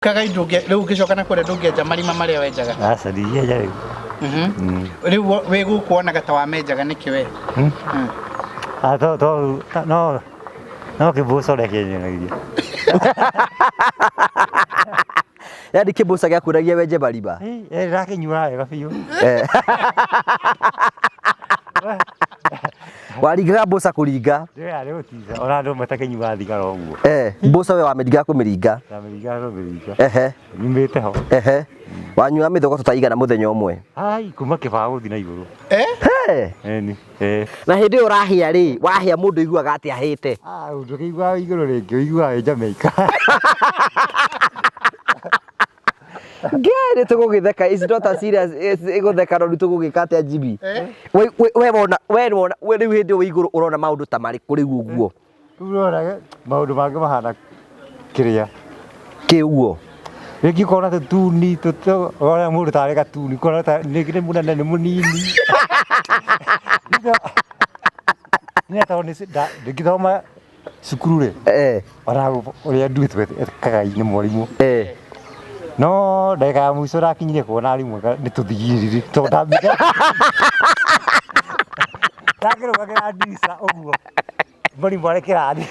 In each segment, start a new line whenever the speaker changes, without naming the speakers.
Kagai ndũngĩ rĩu ũngĩcoka na kũrĩa ndũngĩenja marima marĩa wenjaga.
Aca ndingĩenja rĩu.
Rĩu wĩ gũkũ wonaga ta wamenjaga nĩkĩ we?
Ah, to to no no kĩmboco ũrĩa kĩnyonagia.
Yaani kĩmboca gĩakũragia wenje marima.
Eh, ndakĩnyuaga wega biũ.
Waringaga mboca kũringa.
Ndĩrĩa nĩ gũtiza ona andũ matakĩnyuaga thigara ũguo.
Eh, mboca we wamĩringaga kũmĩringa.
Ndamĩringaga kũmĩringa.
Ehe,
Nyumĩte ho.
ehe. Wanyua mĩthogoto ta igana mũthenya ũmwe.
Ai, kuma kĩbaũ gũthiĩ na igũrũ.
Eh?
He.
Eni. Eh.
Na hĩndĩ ĩyo ũrahĩa rĩ, wahĩa mũndũ aiguaga atĩa ahĩte?
Ah, ndũkĩiguaga wĩ igũrũ rĩngĩ, ũiguaga wĩ Jamaica.
Ngai nĩ tũgũgĩtheka it's not a serious ĩgũtheka no nĩ tũgũgĩka atĩa Jimmy? We we wona we wona we rĩu hĩndĩ ĩyo wĩ igũrũ ũrona maũndũ ta marĩkũ rĩu ũguo?
Rĩu ũrona maũndũ mangĩ mahana kĩrĩa.
Kĩ ũguo?
Rĩngĩ ũkona tũtuni, ũrona mũndũ tarĩ gatuni, ũkona ta rĩngĩ nĩ mũnene nĩ mũnini. Niĩ tondũ ndingĩthoma cukuru rĩ,
Eh,
ona ũrĩa nduĩtwo kagai nĩ mwarimũ.
eh.
No ndagĩka ya mũico ndakinyire kuona arimũ nĩ tũthigiriri tondũ ndambire ndakĩrũgagĩra ndirica ũguo mwarimũ arĩ kĩrathi.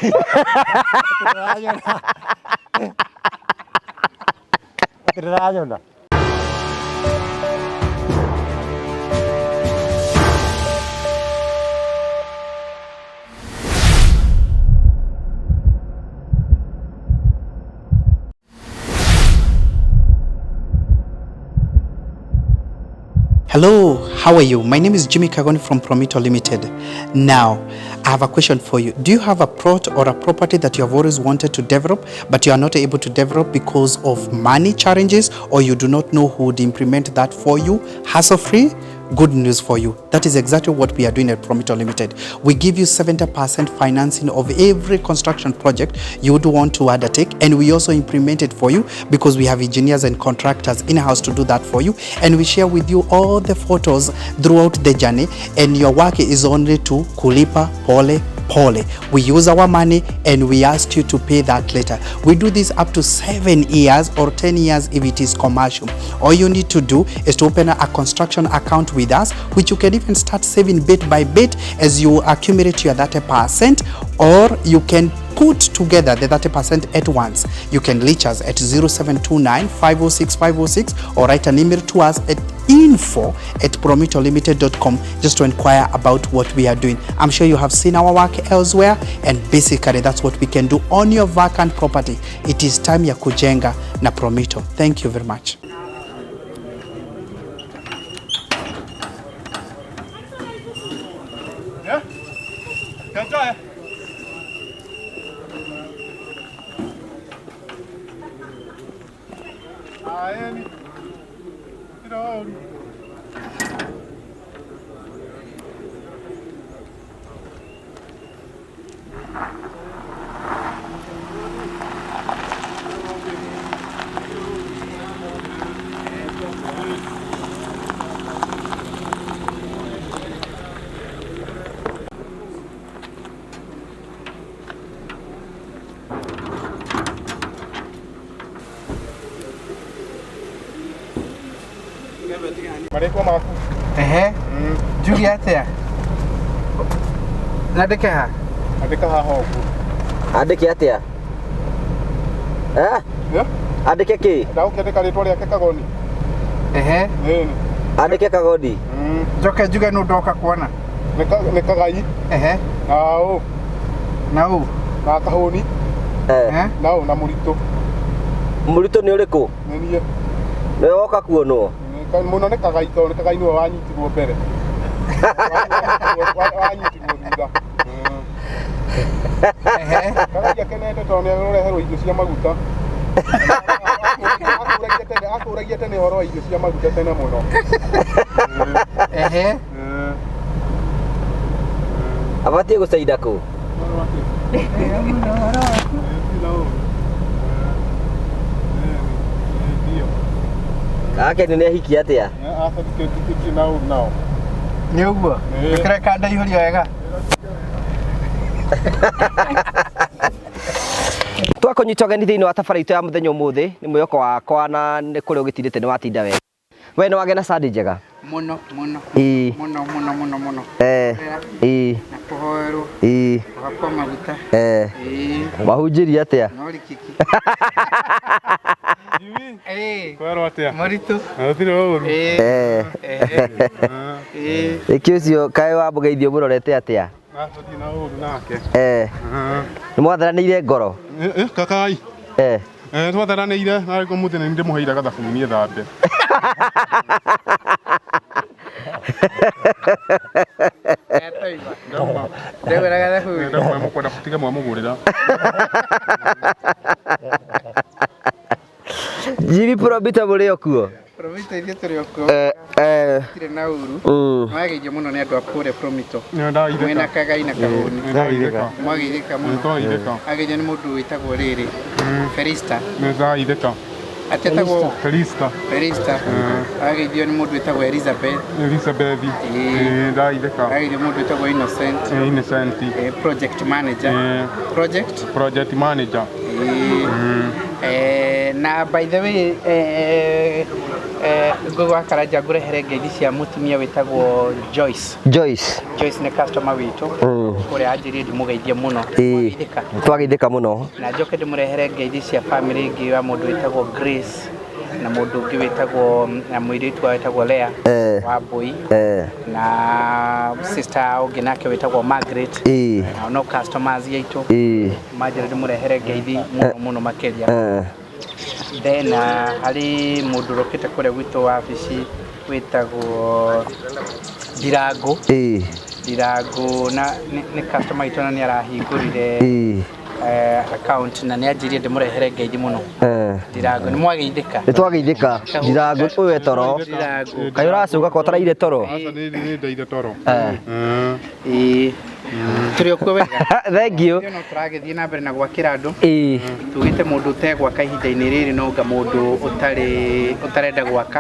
Atĩ ndĩranyona. Atĩ ndĩranyona.
Hello, how are you? My name is Jimmy Kagoni from Promito Limited. Now, I have a question for you. Do you have a plot or a property that you have always wanted to develop, but you are not able to develop because of money challenges, or you do not know who would implement that for you hassle-free? Good news for you. That is exactly what we are doing at Promito Limited. We give you 70% financing of every construction project you would want to undertake, and we also implement it for you because we have engineers and contractors in-house to do that for you, and we share with you all the photos throughout the journey, and your work is only to kulipa pole pole. We use our money and we ask you to pay that later. We do this up to 7 years or 10 years if it is commercial. All you need to do is to open a construction account with us, which you can even start saving bit by bit as you accumulate your 30%, or you can put together the 30% at once. You can reach us at 0729 506 506 or write an email to us at info@promitolimited.com just to inquire about what we are doing. I'm sure you have seen our work elsewhere, and basically that's what we can do on your vacant property. It is time ya kujenga na Promito. Thank you very much.
Marĩtwa maku.
Ehe, njuge atĩa? Nyandĩke ha?
Andĩka haha ũguo.
Andĩke atĩa? Eh?
Yeah?
Andĩke kĩ?
Ndagũkĩandĩka rĩtwa rĩake Kagoni.
Ehe,
Ĩni.
Andĩke Kagoni.
njoke njuge nũ ndoka kuona.
Nĩ Kagai
Ehe,
na ũ
na ũ?
na Kahũni
Eh.
Ehe,
na ũ na Mũritũ.
Mũritũ nĩ ũrĩkũ?
Nĩ niĩ.
Nĩwe woka kuonwo?
Mũno nĩ Kagai tondũ nĩ Kagai nĩwe wanyitirwo mbere. Wanyitirwo thutha.
ehe.
Kagai akenete tondũ nĩ arũreherwo irio cia maguta. Akũragia tene ũhoro wa irio cia maguta tene mũno.
Ehe.
Abatiĩ gũcaina kũ? Ake nĩ ahiki atĩa?
Nĩ ũguo? Ndũkĩreka ndaihũria wega?
Twakũnyita ũgeni thĩinĩ wa tabara itũ ya mũthenya ũmũthĩ nĩ mwĩhoko wakwa na nĩ kũrĩa ũgĩtindĩte nĩ watinda wega. We nĩ wagĩa na Sunday njega?
Muno muno.
Ĩĩ.
Muno muno muno muno.
Ĩĩ.
Na kũhoerwo.
Ĩĩ.
Kũhakwo maguta. Ĩĩ.
Wahunjĩria atĩa?
No rikiki. Ĩĩ.
Kwerwo atia?
Mũritũ.
Gũtirĩ ũru.
Ĩĩ. Ĩĩ.
Ĩkĩ ũcio kaĩ wamũgeithio mũrorete atĩa?
Na tũthiĩ na ũru nake.
Nĩ mwatheranĩire ngoro?
Kakai. Twatheranĩire na rĩu mũthĩ nĩ ndĩmũheire gathabuni ethambe. Ndauma.
Ndagũra gathabuni.
Ndauma mũkwenda mũtige mwamũgũrĩra.
Jimmy Probito mũrĩ o kuo?
Promito ithuĩ tũrĩ o kuo. Tirĩ na ũru. Mwageithio mũno nĩ andũ a kũrĩa Promito.
Nĩ
Mwĩna Kagai na Kahũni.
Ndageithĩka.
Mwageithĩka mũno.
Nĩtwageithĩka.
Ageithio nĩ mũndũ wĩtagwo rĩrĩ. Felista.
Nĩtwageithĩka.
Atetagwo
Felista.
Felista. Ageithio nĩ mũndũ wĩtagwo Elizabeth.
Elizabeth.
Ĩĩ.
Ndageithĩka.
Ageithio mũndũ wĩtagwo Innocent.
Innocent.
Project manager. Project?
Project manager.
Na by the way ngũgĩ wa Karanja ngũrehere ngeithi cia mũtumia wĩtagwo Joyce.
Joyce.
Joyce nĩ customer witũ kũrĩa anjĩrire ndĩmũgeithie mũno.
Ĩĩ. Twageithĩka mũno.
Na njoke ndĩmũrehere ngeithi cia family ĩngĩ ya mũndũ wĩtagwo Grace na mũndũ ũngĩ wĩtagwo na mũirĩtu wao wĩtagwo Lea wa Mbui na sister ũngĩ nake wĩtagwo Margaret.
Ĩĩ.
Nao no customers aitũ.
Ĩĩ.
Manjĩra ndĩmũrehere ngeithi mũno mũno makĩria. Then harĩ mũndũ ũrokĩte kũrĩa gwitũ wabici wĩtagwo Ndirango.
Ĩĩ.
Ndirango na nĩ customer witũ na nĩ arahingũrire account na nĩ anjĩrire ndĩmũrehere ngeithi mũno. Ndirango nĩ mwageithĩka?
Nĩ twageithĩka. Ndirango ũyũ e toro.
Ndirango.
Kaĩ ũracũga ko ũtaraire toro?
Aca nĩ ndaire toro.
Ĩĩ. Tũrĩ o kuo wega.
Thank you.
No tũragĩthiĩ na mbere na gwakĩra andũ.
Ĩĩ.
Tugĩte mũndũ ũtegwaka ihinda-inĩ rĩrĩ no nga mũndũ ũtarĩ ũtarenda gwaka.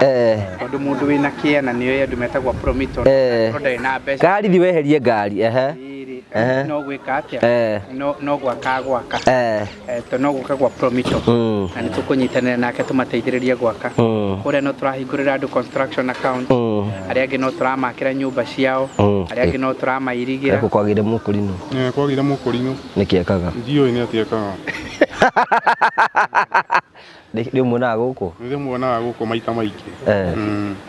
Tondũ mũndũ wĩna kĩa na nĩoĩ andũ metagwo Promito. Tondũ ndarĩ na mbeca.
Ngari thi weherie ngari. Ehe.
No gwĩka atĩa? No gwaka gwaka. To no gũka gwa Promito. Na nĩ tũkũnyitanĩra nake tũmateithĩrĩrie gwaka. Kũrĩa no tũrahingũrĩra andũ construction account. Arĩa angĩ no tũramakĩra nyũmba ciao. Arĩa angĩ no tũramairigĩra.
Gũkũ kwagĩire mũkũrinũ.
Kwagĩire mũkũrinũ.
Nĩkĩ ekaga?
Ndiũĩ nĩ atĩa ekaga.
Nĩ ũmuonaga gũkũ?
Nĩ ndĩmuonaga gũkũ maita maingĩ.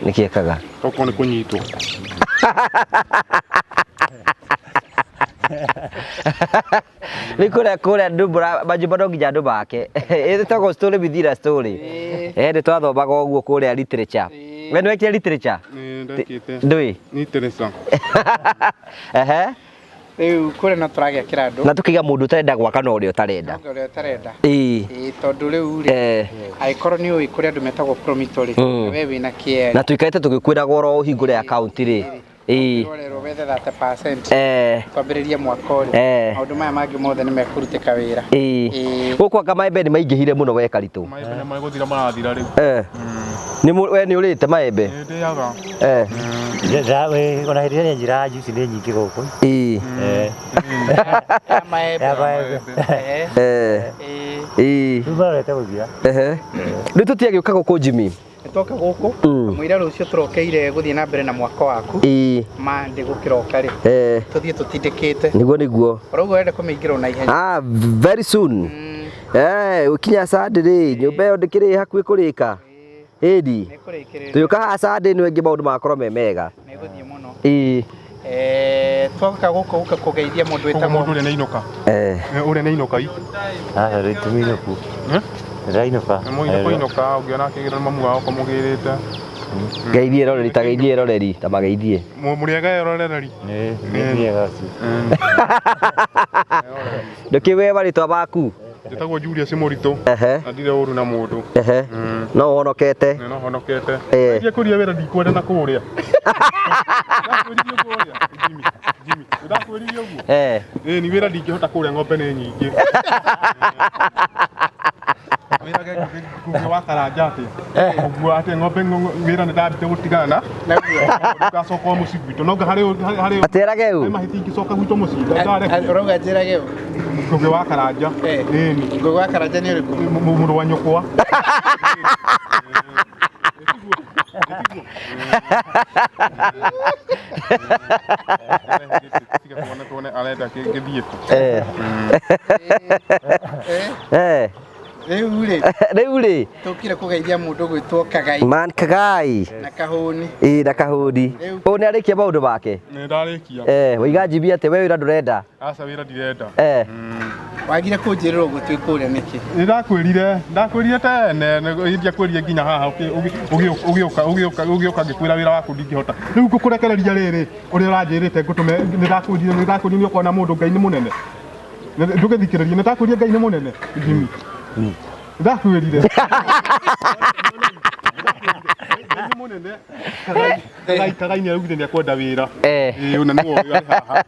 Nĩkĩ ekaga?
Tokorwo nĩ kũnyitwo.
Rĩu kũrĩa kũrĩa ndumbura majumba no nginya andũ make. Ĩtagwo story within a story. Nĩ twathomaga ũguo kũrĩa literature. We nĩ wekire literature?
Nĩ ndekĩte.
Ndũĩ?
Literature.
Ehe.
Rĩu kũrĩa no tũragĩakĩra andũ.
Na tũkaiga mũndũ ũtarenda gwaka na ũrĩa ũtarenda.
Ũrĩa ũtarenda.
Ĩĩ.
Ĩĩ tondũ rĩu rĩ angĩkorwo nĩ ũĩ kũrĩa andũ metagwo Promito rĩ we wĩna kĩea.
Na tũikarĩte tũgĩkwĩraga oro ũhingũre account rĩ. Ĩĩ.
Ũrerwo wethe 30%. Twambĩrĩrie mwaka ũrĩ. Maũndũ maya mangĩ mothe nĩ mekũrutĩka wĩra.
Ĩĩ. Gũkũ anga maembe nĩ maingĩhire mũno we Karitũ.
Maembe nĩ megũthira marathira rĩu.
Nĩ we nĩ ũrĩte maembe?
Nĩ ndĩaga.
Ona hĩndĩ ĩrĩa njiraga juice nĩ nyingĩ gũkũ.
Ĩĩ.
Ya maembe.
Ya maembe.
Ĩĩ.
Rĩu marorete gũthira.
Rĩu tũtiagĩũka gũkũ Jimmy.
Nĩtwoka gũkũ mũira rũciũ tũrokeire gũthiĩ na mbere na mwako waku.
Ĩĩ.
Mande gũkĩroka rĩ. Tũthiĩ tũtindĩkĩte.
Nĩguo nĩguo.
Ũrauga ũrenda kũmĩingĩra na ihenya.
Ah, very soon. Ũkinya Sunday rĩ, nyũmba ĩyo ndĩkĩrĩ hakuhĩ kũrĩka. Ĩni. Tũgĩũka haha Sunday nĩ ĩngĩ maũndũ magakorwo me mega.
Nĩgũthiĩ mũno.
Ĩĩ.
Twoka gũkũ gũka kũgeithia mũndũ wĩtagwo
mũndũ ũrĩa nĩ inũka. Ũrĩa nĩ inũka i.
Aca rĩu tũminũku. Ndĩrainũka.
Mũinũka inũka ũngĩona akĩgĩra mamu wao kamũgĩrĩte.
Geithie roreri ta geithie roreri ta mageithie.
Mũrĩega eroreri.
Nĩ nĩ ũcio.
Ndũkĩwe marĩtwa maku.
Njĩtagwo Julius Mũritũ. Na ndirĩ ũru na mũndũ.
No ũhonokete.
No honokete. Nginya kũria wĩra ndikwenda na kũrĩa. Ndakwĩrire ũguo ũrĩa. Jimmy, Jimmy, ndakwĩrire ũguo. Ĩĩ ni wĩra ndingĩhota kũrĩa ng'ombe nĩ nyingĩ. Wĩra ngũgĩ wa Karanja atĩa? Ũguo atĩ ng'ombe wĩra nĩ ndambĩte gũtigana. Ngacoka o mũciĩ gwitũ. No harĩ
Atĩrage ũ?
Harĩ mahĩtia ingĩcoka gwitũ mũciĩ. Ndareka.
Ũrauga njĩrage ũ?
Ngũgĩ wa Karanja. Ĩni.
Ngũgĩ wa Karanja nĩ ũrĩkũ?
Mũrũ wa nyũkwa. Tuone tuone arenda gĩthiĩ kũ.
Rĩu rĩ,
Rĩu rĩ,
tũkire kũgeithia mũndũ gwĩtwo Kagai
man Kagai
na Kahũni.
Ĩ, na Kahũni. Ũyũ nĩ arĩkia maũndũ make.
Nĩ ndarĩkia.
Waiga njibia atĩ we wĩra ndũrenda.
Aca, wĩra ndirenda.
Wagire kũnjĩrĩra ũguo twĩ kũrĩa nĩkĩ?
Nĩ ndakwĩrire, ndakwĩrire tene, ndiakwĩrire nginya haha ũgĩũka ũgĩũka ũgĩũka ngĩkwĩra wĩra waku ndingĩhota. Rĩu ngũkũrekereria rĩrĩ ũrĩa ũranjĩrĩte ngũtũme, nĩ ndakwĩrire, nĩ ndakwĩrire nĩ ũkona mũndũ Ngai nĩ mũnene. Ndũgĩthikĩrĩrie, nĩ ndakwĩrire Ngai nĩ mũnene. Jimmy. Nĩ ndakwĩrire. Ngai nĩ mũnene. Kagai Kagai nĩ araugire nĩ akwenda wĩra. Ĩĩ, ona nĩwe ũyũ arĩ haha.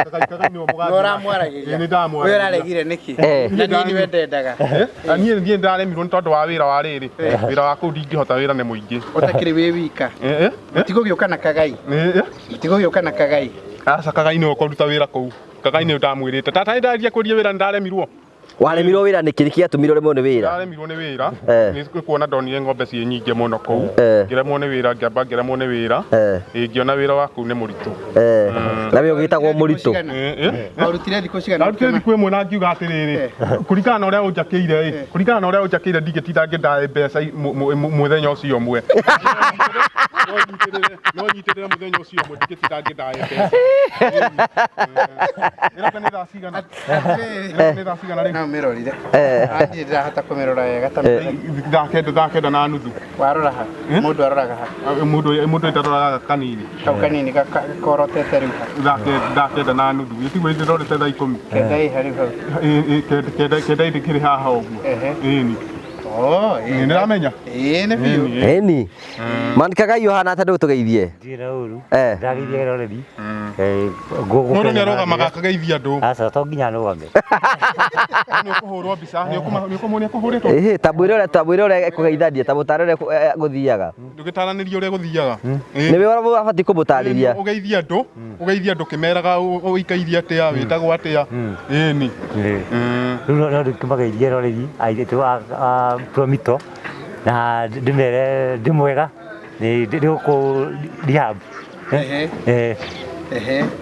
Kagai Kagai nĩwe mũgathĩ.
Nĩ ũramwaragĩria?
Ĩĩ, nĩ ndamwaragĩria.
We ũraregire nĩkĩ? Na niĩ nĩwe ndendaga.
Niĩ niĩ ndaremirwo nĩ tondũ wa wĩra wa rĩrĩ. Wĩra wa kũu ndingĩhota, wĩra nĩ mũingĩ.
Ũtakĩrĩ wĩ wika. Mũtigũgĩũka na Kagai. Mũtigũgĩũka na Kagai.
Aca, Kagai nĩwe ũkũruta wĩra kũu. Kagai nĩwe ndamwĩrĩte. Tata, nĩ ndaria kũria wĩra, nĩ ndaremirwo.
Waremirwo wĩra nĩkĩ? Nĩkĩ gĩatũmire ũremwo nĩ wĩra?
Ndaremirwo nĩ wĩra nĩ kuona ndonire ng'ombe ciĩ nyingĩ mũno kũu. Ngĩremwo nĩ wĩra, ngĩamba ngĩremwo nĩ wĩra. Ĩ, ngĩona wĩra wa kũu nĩ mũritũ.
Na wĩra ũgĩtagwo mũritũ.
Warutire thikũ cigana?
Ndarutire thikũ ĩmwe na ngiuga atĩrĩrĩ, kũringana na ũrĩa ũnjakĩire ĩ, kũringana na ũrĩa ũnjakĩire, ndingĩtinda ngĩndae mbeca mũthenya ũcio ũmwe. No nyitĩrĩre mũthenya ũcio ũmwe, ndingĩtinda ngĩndae mbeca. Ĩroka nĩ thaa cigana? Ĩroka nĩ thaa cigana rĩu?
No mĩrorire. Niĩ ndirahota kũmĩrora wega ta
9:30, 9:30.
Warora ha? Mũndũ aroraga ha?
Mũndũ ĩtaroraga kanini.
Kau kanini gakorotete rĩu ha?
9:30. Gĩtiguo ndĩrorete thaa 10.
Kenda ĩha rĩu hau.
Kenda ĩndĩkĩrĩ haha ũguo. Ĩni.
Oh,
ĩĩ. Nĩramenya?
Ĩĩ, nĩ biũ.
Ĩni. Man Kagai ũhana atĩa ndũgũtũgeithie?
Ndirĩ na ũru. Ndageithia eroreri.
Mũndũ nĩ arũgamaga akageithia andũ.
Aca, to nginya nũgame.
Nĩ ũkũhũrwo mbica, nĩ ũkũhũrĩtwo.
Ĩhĩ, ta mwĩre ũrĩa ekũgeithania, ta mũtare ũrĩa gũthiaga.
Ndũgĩtaranĩrie ũrĩa gũthiaga.
Nĩwe ũbatiĩ kũmũtarĩria.
Ũgeithie andũ, ũgeithie andũ ũkĩmeraga ũikaire atĩa, wĩtagwo atĩa. Ĩni.
Rĩu no ndĩkĩmageithie eroreri aitũ a Promito na ndĩmere ndĩ mwega, ndĩ gũkũ rehab.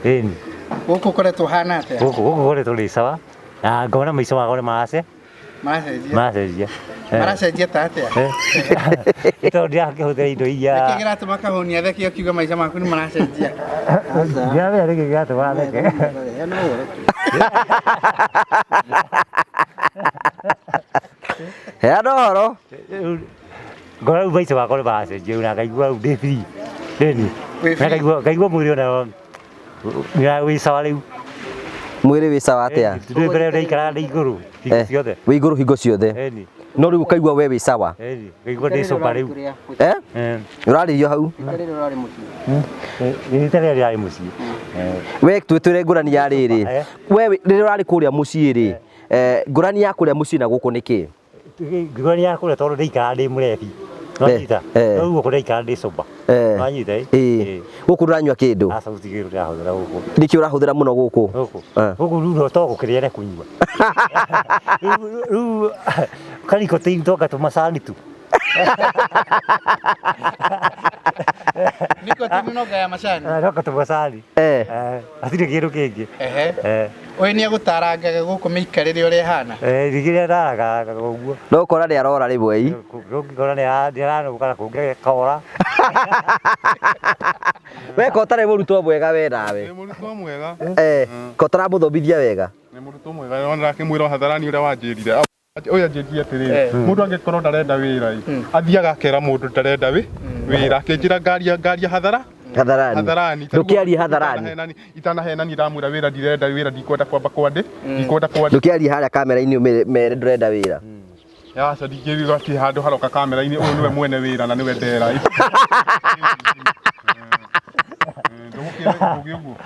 Ĩni.
Gũkũ ũkoretwo ũhana atĩa?
Gũkũ ngoretwo ndĩ sawa na ngona maica makwa nĩ
maracenjia.
Maracenjia.
Maracenjia ta atĩa?
Nĩ tondũ ndirakĩhũthĩra indo iria.
Nĩkĩ kĩratũma Kahũni atheke ũkiuga maica maku nĩ maracenjia?
Ndiramenya nĩkĩ kĩratũma atheke.
Heana ũhoro.
Ngona rĩu maica makwa nĩ maracenjia rĩu na ngaigua rĩu ndĩ free. Ĩni. Na ngaigua mwĩrĩ ona wĩ sawa rĩu.
Mwĩrĩ wĩ sawa atĩa?
Ndĩ mbere ndaikaraga ndĩ igũrũ hingo ciothe.
Wĩ igũrũ hingo ciothe.
Ĩni.
No rĩu ũkaigua we wĩ sawa.
Ĩni, ngaigua ndĩ sober rĩu.
Ũrarĩrio hau?
Rita rĩrĩa rĩarĩ mũciĩ.
We twĩtwĩre ngũrani ya rĩrĩ. We rĩrĩa ũrarĩ kũrĩa mũciĩ rĩ, ngũrani ya kũrĩa mũciĩ na gũkũ nĩ kĩ?
Ngũrani ya kũrĩa tondũ ndaikaraga ndĩ mũrebi. Nwanyita? Rĩu gũkũ ndaikaraga ndĩ sober. Nwanyita?
Ĩĩ. Gũkũ ndũranyua kĩndũ?
Aca, gũtirĩ kĩndũ ndĩrahũthĩra gũkũ.
Nĩkĩ ũrahũthĩra mũno gũkũ?
Gũkũ? Gũkũ rĩu to gũkĩrĩa na kũnyua. Rĩu karikotin to gatũmacani tu.
Nicotine no ngaya macani.
No gatũmacani. Hatirĩ kĩndũ kĩngĩ.
Ũyũ nĩ egũtarangaga gũkũ mĩikarĩre ũrĩa ĩhana.
Rĩrĩa ndaraga ũguo.
No ũkora nĩ arora rĩmwe ii.
Ũngĩkora nĩ aranũka na kũngĩ akora.
We ko ũtarĩ mũrutwo mwega we nawe.
Nĩ mũrutwo mwega.
Ko ũtaramũthomithia wega.
Nĩ mũrutwo mwega, ona ndakĩmwĩra hadharani ũrĩa wanjĩrire. Ũyũ anjĩrire atĩrĩrĩ, mũndũ angĩkorwo ndarenda wĩra ĩ, athiaga akera mũndũ ndarenda wĩra, akĩnjĩra ngaria hathara
Hadharani.
Hadharani.
Ndũkĩarie hadharani.
Itanahenani ndamwĩra wĩra ndirenda wĩra, ndikwenda kwamba kwandĩ, ndikwenda kwandĩ.
Ndũkĩarie harĩa kamera-inĩ mere ndũrenda wĩra.
Aca, ndingĩriga atĩ handũ haroka kamera-inĩ, ũyũ nĩwe mwene wĩra na nĩwe ndera. Ndũgũkĩra ũguo ũguo.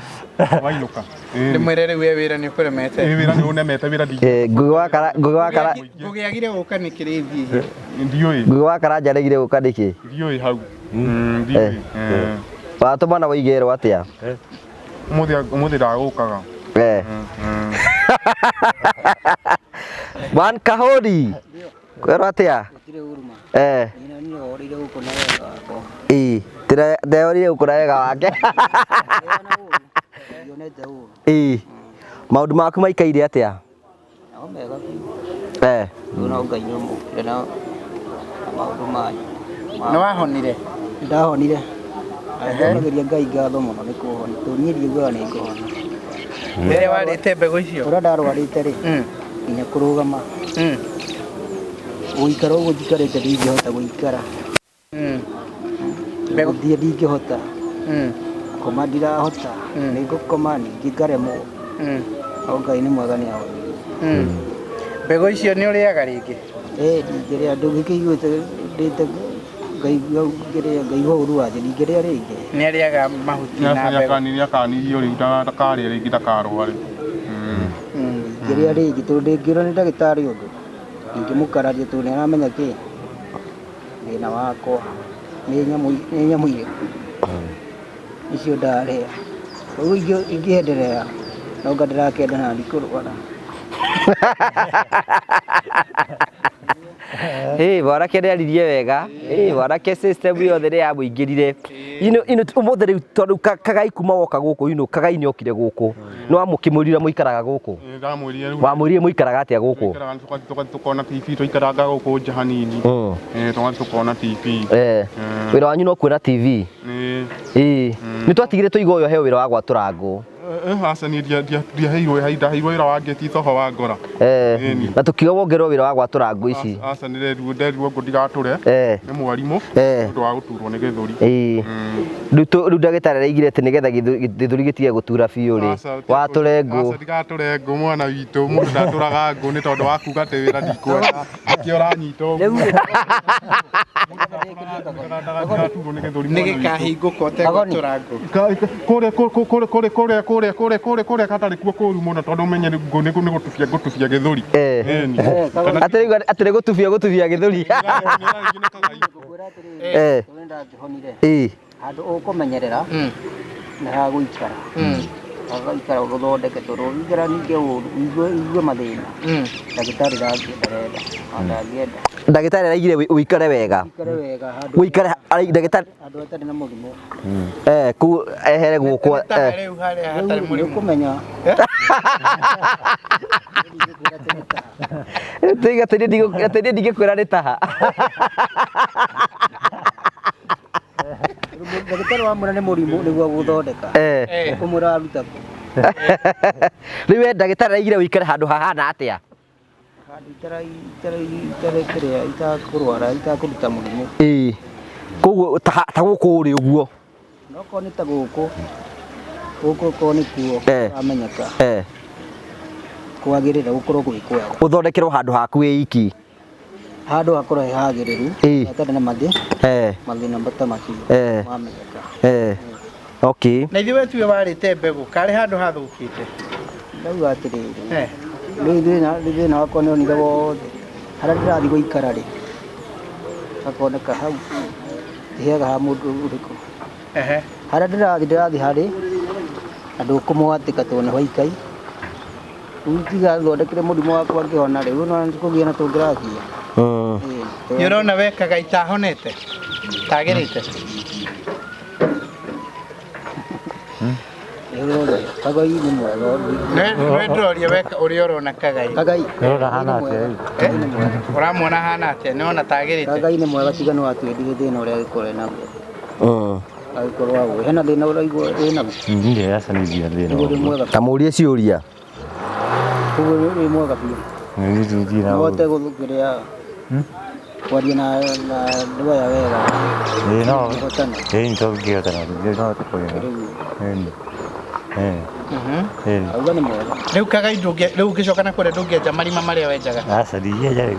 Wainũka.
Ndĩmwĩre rĩu we wĩra nĩ ũkũremete.
Ĩ, wĩra nĩ ũnemete, wĩra ndingĩ.
Ngũgĩ wa Kara, Ngũgĩ wa Kara.
Ngũgĩ agire gũka nĩkĩ rĩu hihi?
Ndiũĩ.
Ngũgĩ wa Karanja aregire gũka nĩkĩ?
Ndiũĩ hau. Ndiũĩ.
Watũmana waigerwo atĩa?
Ũmũthĩ ndagũkaga.
Wan Kahori kwĩrwo atĩa?
Gũtirĩ ũru ma.
Eh.
Nina niĩ orĩire gũkũ na wega wakwa.
Ĩĩ, ndeorire gũkũ na wega wake.
Ndĩrona ũru. Ndionete ũru.
Ĩĩ. Maũndũ maku maikaire atĩa?
Nao mega biũ.
Eh.
Rĩu no Ngai nĩ ũmũkire na maũndũ manyu.
Nĩ wahonire?
Ndahonire. Ndongagĩria Ngai ngatho mũno nĩ kũhona. Tondũ niĩ ndiiguaga nĩ ngũhona.
Rĩrĩa warĩte mbegũ icio?
Ũrĩa ndarwarĩte rĩ, nginya kũrũgama. Gũikara ũguo njikarĩte ndingĩhota gũikara. Gũthiĩ ndingĩhota. Koma ndirahota. Nĩ ngũkoma ningĩ ngaremwo. No Ngai nĩ mwega nĩ ahonirie.
Mbegũ icio nĩ ũrĩaga rĩngĩ?
Ĩĩ ndingĩrĩa, ndũngĩkĩiguĩte ndĩte ngaigua ngĩrĩa ngaigua ũru wanjĩ ndingĩrĩa rĩngĩ.
Nĩ arĩaga mahuti na mbegũ.
Nĩakanirio rĩu ndakarĩe rĩngĩ ndakarware.
Ndingĩrĩa rĩngĩ tondũ ndĩngĩrwo nĩ ndagĩtarĩ ũndũ ndingĩmũkararia tondũ nĩaramenya kĩ thĩna wakwa nĩ nyamũ nĩ nyamũ irĩkũ icio ndarĩa. Koguo ingĩenderea no anga ndĩrakĩenda na ndikũrwara.
Ĩ mwanake nĩ aririe wega. Ĩ mwanake system yothe nĩ yamũingĩrire. Ino ũmũthĩ rĩu tondũ Kagai kuma woka gũkũ ino Kagai nĩ okire gũkũ. Nĩ wamũkĩmwĩrire mũikaraga gũkũ?
Ndamwĩrire rĩu.
Wamwĩrire mũikaraga atĩa gũkũ?
Tũikaraga tũgathiĩ tũkona TV tũikaranga gũkũ nja hanini. Tũgathiĩ tũkona TV.
Wĩra wanyu no kuona TV?
Ĩĩ.
Ĩĩ. Nĩ twatigire tũiga ũyũ aheo wĩra wa gwatũra ngũ.
Aca niĩ ndiaheirwo, ndaheirwo wĩra wa ngĩti toho wa ngora.
Na tũkiuga wongererwo wĩra wa gwatũra ngũ ici.
Aca nĩ nderirwo nderirwo ngũ ndigatũre nĩ mwarimũ nĩ ũndũ wa gũturwo nĩ gĩthũri.
Ĩĩ. Rĩu ndagĩtarĩ araigire atĩ nĩgetha gĩthũri gĩtige gũtura biũ rĩ, watũre ngũ.
Aca ndigatũre ngũ mwana witũ, mũndũ ndatũraga ngũ nĩ tondũ wa kuga atĩ wĩra ndikwenda. Nĩkĩo ũranyita ũguo.
Nĩ gĩkahingũka ũtegwatũra ngũ.
Kũrĩa kũrĩa kũrĩa kũrĩa kũrĩa kũrĩa kũrĩa kũrĩa gatarĩ kuo kũru mũno tondũ ũmenye ngũ nĩ gũtubia ngũtubia gĩthũri. Ĩni.
Atĩ nĩ gũtubia gũtubia gĩthũri.
Ngũkwĩra atĩrĩrĩ, tondũ nĩndakĩhonire. Handũ ũkũmenyerera nĩ hagũikara. Hagaikara ũthondeke tondũ ũngĩikara ningĩ ũru ũigue mathĩna. Ndagĩtarĩ ndarenda, ndangĩenda.
Ndagĩtarĩ araigire ũikare wega.
Ũikare wega handũ
Ũikare ndagĩtarĩ
handũ hatarĩ na mũrimũ.
Kũu ehere gũkũ.
Rĩu harĩa hatarĩ
mũrimũ. Nĩũkũmenya.
Tiga atĩ niĩ ndingĩkwĩra nĩ taha.
Ndagĩtarĩ wamwĩra nĩ mũrimũ nĩguo agũthondeka. Ũkũmwĩra waruta kũ?
Rĩu we ndagĩtarĩ araigire ũikare handũ hahana atĩa?
Handũ itarĩ kĩrĩa itakũrwara itakũruta mũrimũ.
Ĩĩ. Koguo ta gũkũ ũrĩ ũguo.
No korwo nĩ ta gũkũ, gũkũ korwo nĩ kuo wamenyeka. Kwagĩrĩra gũkorwo gwĩ kwega.
Ũthondekerwo handũ haku wĩ iki.
Handũ hakorwo he hagĩrĩru hatarĩ na mathĩna ta macio mamenyeka.
Okay.
Na ithuĩ we tiwe warĩte mbegũ, karĩ handũ hathũkĩte?
Ndauga atĩrĩrĩ, rĩu thĩna wakwa nĩ onire wothe harĩa ndĩrathiĩ gũikara rĩ, hakoneka hau ti hega ha mũndũ ũrĩkũ. Harĩa ndĩrathiĩ harĩ na ndũkũmũhatĩka tondũ nĩho aikai. Rĩu tiga thondekere mũrimũ wakwa ngĩhona rĩ, rĩu nĩwona kũgia na tũngĩragia.
Nĩ ũrona wekaga itahonete? Tagĩrĩte?
Kagai nĩ mwega.
Nĩ ndĩroria weka ũrĩa ũrona Kagai.
Kagai.
Ũrona hana atĩa rĩu?
Ũramuona hana atĩa? Nĩ wona tagĩrĩte?
Kagai nĩ mwega tiga nĩ watwĩrire thĩna ũrĩa agĩkorwo enaguo. Agĩkorwo agwo. Hena thĩna ũraigua wĩnaguo?
Ndirĩ aca nĩ ndirĩ thĩna.
Nĩguo wĩ mwega.
Ta mũrie ciũria.
Koguo wĩ mwega biũ.
Nĩ
No ũhote gũkĩrĩa kwaria na andũ aya wega.
Ĩĩ no.
Kũhotana.
Ĩĩ nĩ tũngĩhotana, no tũkũhotana. Ĩĩ. Ĩĩ.
Auga nĩ mwega.
Rĩu Kagai ndũngĩ rĩu ũngĩcoka na kũrĩa ndũngĩenja marima marĩa wenjaga.
Aca ndingĩenja rĩu.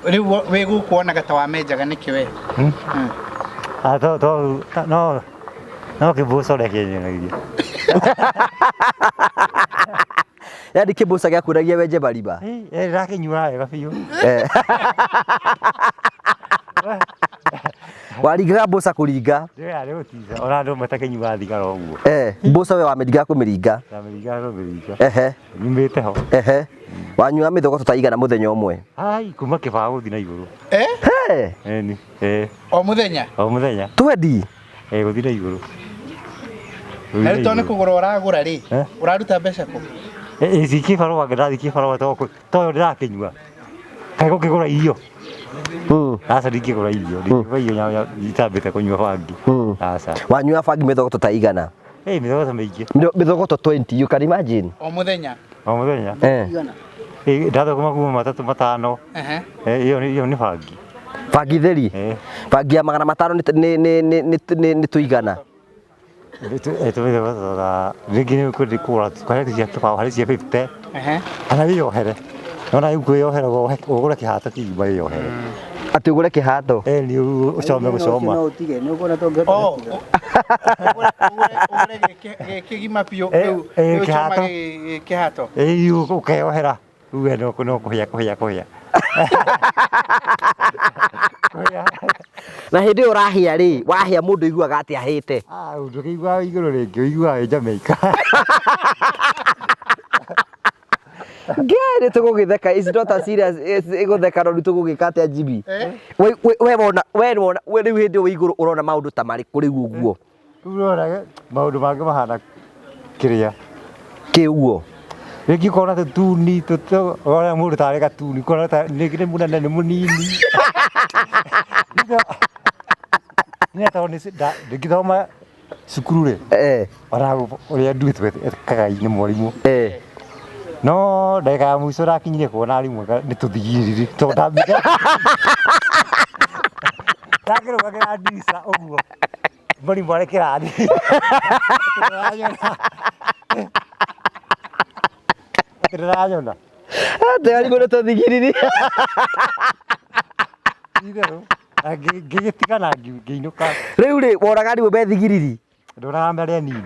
Rĩu wĩ gũkũ wonaga ta wamenjaga nĩkĩ we?
Ah to to no no kĩmboco ũrĩa kĩnyonagia.
Yaani kĩmboca gĩakũragia wenje marima?
Ĩĩ ndakĩnyuaga wega biũ.
Waringaga mboca kũringa.
Ndĩrarĩ gũtica ona andũ matakĩnyuaga thigara ũguo.
Eh, mboca we wamĩringaga kũmĩringa.
Ndamĩringaga kũmĩringa.
Ehe.
Nyumĩte ho.
Ehe. Wanyua mĩthogoto ta igana mũthenya ũmwe.
Ai, kuma kĩbaũ gũthiĩ na igũrũ.
Eh?
He,
Eni, eh,
O muthenya.
o mũthenya.
twendi.
Eh, gũthiĩ na igũrũ.
Na rĩu tondũ nĩ kũgũra ũragũra rĩ,
Eh?
ũraruta mbeca kũ?
Ĩci kĩbarũa ngĩrathiĩ kĩbarũa to ndĩrakĩnyua. Kaĩ gũkĩgũra irio?
Mm.
Aca ndingĩgũra irio, ndingĩgũra irio itambĩte kũnyua bangi. Aca.
Wanyua bangi mĩthogoto ta igana.
Ĩ mĩthogoto mĩingĩ
Mĩthogoto 20, you can imagine.
O muthenya.
o mũthenya.
Eh.
Igana.
Ĩ ndathũkũma kuma matatũ matano.
Ehe.
Eh, ĩyo nĩ bangi.
Bangi theri.
Eh.
Bangi ya 500 nĩ tũigana.
Tũmĩthogoto ta rĩngĩ nĩ kũgũra harĩ cia kĩbaũ, harĩ cia 50.
Ehe.
Kana wĩyohere. Nona rĩu kwĩyohera ũgũre kĩhato kĩgima wĩyohere.
Atĩ ũgũre kĩhato.
Ĩ nĩ ũcome gũcoma.
No ũtige, nĩ ũkuona tũngĩhota
Oh,
gũtiga.
ũgũre ũgũre gĩkĩ kĩgima biũ
Eh,
rĩu
eh,
rĩu
kĩhato.
coma kĩhato.
Ĩ ũkeyohera. Uge no kũhĩa kũhĩa kũhĩa. Kũhĩa.
Na hĩndĩ ĩyo ũrahĩa rĩ, wahĩa mũndũ aiguaga atĩ ahĩte.
Ah, ndũkĩiguaga wĩ igũrũ rĩngĩ, ũiguaga wĩ Jamaica.
Ngai nĩ tũgũgĩtheka, it's not a serious, ĩgũtheka no nĩ tũgũgĩka atĩa Jimmy? We we wona we wona we rĩu hĩndĩ ĩyo wĩ igũrũ ũrona maũndũ ta marĩkũ rĩu ũguo?
Rĩu ũrona maũndũ mangĩ mahana kĩrĩa.
Kĩ ũguo?
Rĩngĩ ũkona tũtuni, ũrona mũndũ tarĩ gatuni, ũkona ta rĩngĩ nĩ mũnene nĩ mũnini. Nĩ tondũ ndingĩthoma cukuru rĩ,
Eh,
ona ũrĩa nduĩtwo kagai nĩ mwarimũ.
eh.
No ndagĩka ya mũico ndakinyire kuona arimũ nĩ tũthigiriri tondũ ndambire ndakĩrũgagĩra ndirica ũguo mwarimũ arĩ kĩrathi. Atĩ ndĩranyona. Atĩ ndĩranyona.
Atĩ arimũ nĩ tũthigiriri.
Itherũ. Na ngĩgĩtiga na ngĩinũka.
Rĩu rĩ, wonaga arimũ me thigiriri?
Ndonaga marĩ anini.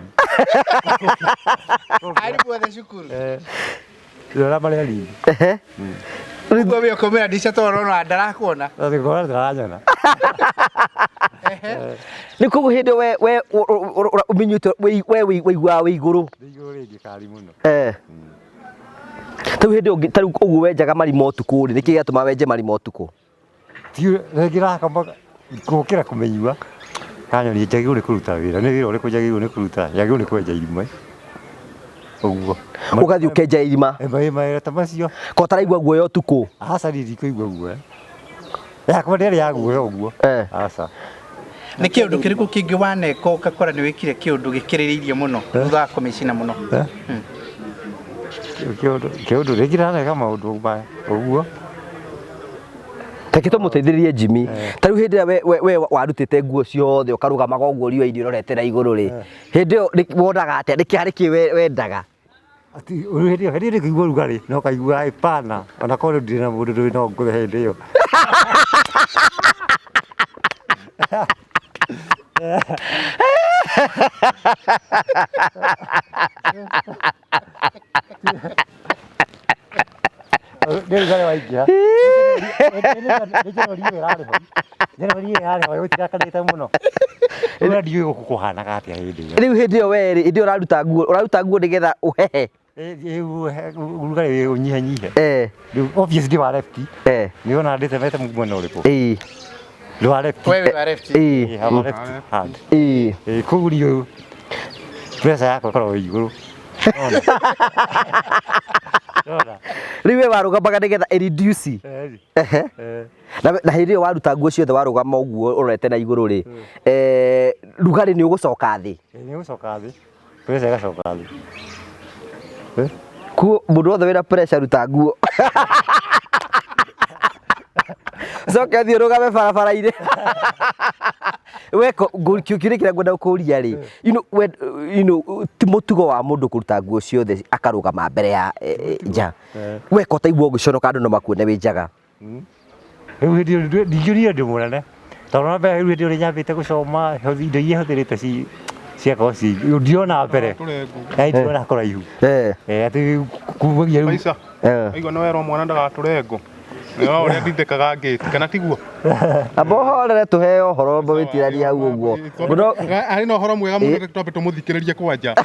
Arimũ othe cukuru.
Eh, ndonaga marĩ anini.
Ehe.
Ũguo wĩ ũkũmĩra ndica tondũ ũrona ndarakuona.
Atĩ ngona ndĩranyona.
Nĩ koguo hĩndĩ we we ũmenyete we waiguaga wĩ igũrũ.
Ndĩ igũrũ rĩngĩ kari mũno.
Eh. Rĩu hĩndĩ ĩyo ta rĩu ũguo wenjaga marima ũtukũ rĩ, nĩkĩ gĩatũmaga wenje marima ũtukũ?
Ti rĩngĩ rakoma gũkĩra kũmĩnyua kanyonia njagĩrĩirwo nĩ kũruta wĩra nĩ wĩra ũrĩkũ njagĩrĩirwo nĩ kũruta njagĩrĩirwo nĩ kwenja irima ũguo.
Ũgathiĩ ũkenja irima.
Mawĩra ta macio.
Ko ũtaraigua guoya ũtukũ?
Aca niĩ ndikũigua guoya. Yakwa ndĩarĩ ya guoya ũguo.
Eh.
Aca.
Nĩ kĩũndũ kĩrĩkũ kĩngĩ waneka ũgakora nĩ wĩkire kĩũndũ gĩkĩrĩrĩirie mũno thutha wa kũmĩcina mũno?
Eh? Kĩũndũ rĩngĩ ndaneka maũndũ maya ũguo.
Reke tũmũteithĩrĩrie Jimmy. Ta rĩu hĩndĩ ĩrĩa we warutĩte nguo ciothe ũkarũgamaga ũguo riũa-inĩ ũrorete na igũrũ rĩ, hĩndĩ ĩyo wonaga atĩa? Nĩkĩ harĩ kĩ wendaga?
Ati hĩndĩ ĩyo hĩndĩ ĩyo nĩkũigua ũrugarĩ na ũkaigua ĩpana ona korwo ndirĩ na mũndũ ndũĩ no ngũre hĩndĩ ĩyo. Nĩ ũrugarĩ waingĩha. Nĩ njeno riũa ĩrarĩ ho. Njeno riũa ĩrarĩ ho gũtirakanĩte mũno. Rĩu ndiũĩ gũkũ kũhanaga atĩa hĩndĩ ĩyo.
Rĩu hĩndĩ ĩyo we rĩ, hĩndĩ ĩyo ũraruta nguo, ũraruta nguo nĩgetha ũhehe.
Ũrugarĩ ũnyihanyihe.
Eh.
Rĩu obviously wa left.
Eh.
Nĩ wona ndĩtemete mwena ũrĩkũ?
Ĩĩ.
Nĩ wa left.
We wĩ wa left.
Ĩĩ.
Ĩĩ, wa left hand.
Ĩĩ.
Ĩĩ, koguo niĩ pressure yakwa ĩkoragwo ĩ igũrũ. Nona.
Rĩu we warũgamaga nĩgetha ĩ reduce. Ehe. Na hĩndĩ ĩyo waruta nguo ciothe warũgama ũguo ũrorete na igũrũ rĩ, eh, rugarĩ nĩ ũgũcoka thĩ.
Nĩ ũgũcoka thĩ. Pressure ĩgacoka thĩ.
Kuo mũndũ wothe wĩna pressure ruta nguo. Coke ũthiĩ ũrũgame barabara-inĩ. Weko kĩũria kĩrĩa ngwenda gũkũria rĩ, you know, when, you know, ti mũtugo wa mũndũ kũruta nguo ciothe akarũgama mbere ya nja. Weka ũtaigua ũgĩconoka andũ no makuone wĩ njaga.
Rĩu hĩndĩ ĩyo ndingĩũrire ndĩ mũnene. Tondũ wa mbere rĩu hĩndĩ ĩyo nyambĩte gũcoma indo iria hũthĩrĩte ciakorwo ci ndirona mbere. Ndirona kũraihu. Atĩ kumagia rĩu.
Aigua nĩ werwo mwana ndagatũre ngũ. No ũrĩa ndindĩkaga ngĩti kana tiguo?
Amba ũhorere tũheo ũhoro mbo wĩtiranie hau ũguo. Mũno
Arĩ na ũhoro mwega mũno twambe tũmũthikĩrĩrie kwanja.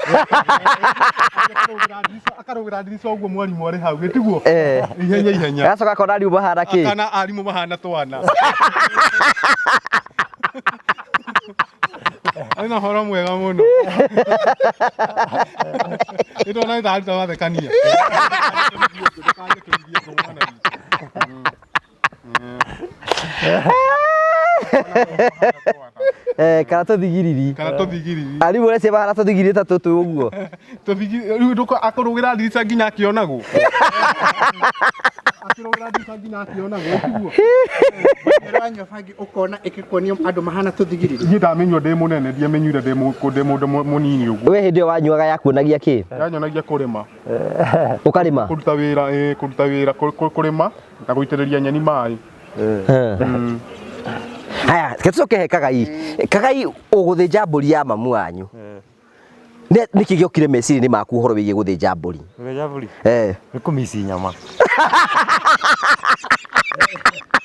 Akarũgĩra ndirica ũguo mwarimũ arĩ hau gĩtiguo?
Eh.
Ihenya ihenya.
Agacoka akona arimũ mahana kĩ?
Kana arimũ mahana twana. Arĩ na ũhoro mwega mũno. Nĩ ndona nĩ ndaruta mathekania.
Eh, kana tũthigiriri.
Kana tũthigiriri.
Arimũ ũreciria mahana tũthigiriri ta tũtũ ũguo.
Tũthigiriri rĩu ndũko akũrũgĩra ndirica nginya akĩonagwo. Akĩrũgĩra ndirica nginya akĩonagwo tiguo.
Wanyua bangi ũkona ĩgĩkuonia andũ mahana tũthigiriri.
Niĩ ndamenywo ndĩ mũnene ndiamenyire ndĩ mũndũ mũnini ũguo.
We hĩndĩ ĩyo wanyuaga yakuonagia kĩ?
Yanyonagia kũrĩma.
Ũkarĩma?
Kũruta wĩra, ĩĩ kũruta wĩra, kũrĩma na gũitĩrĩria nyeni maĩ.
Haya, reke tũcoke he Kagai. Kagai ũgũthĩnja mbũri ya mamu wanyu. Nĩkĩ gĩokire meciria-inĩ maku ũhoro wĩgiĩ gũthĩnja mbũri?
Gũthĩnja mbũri?
Eh.
Nĩ kũmici nyama.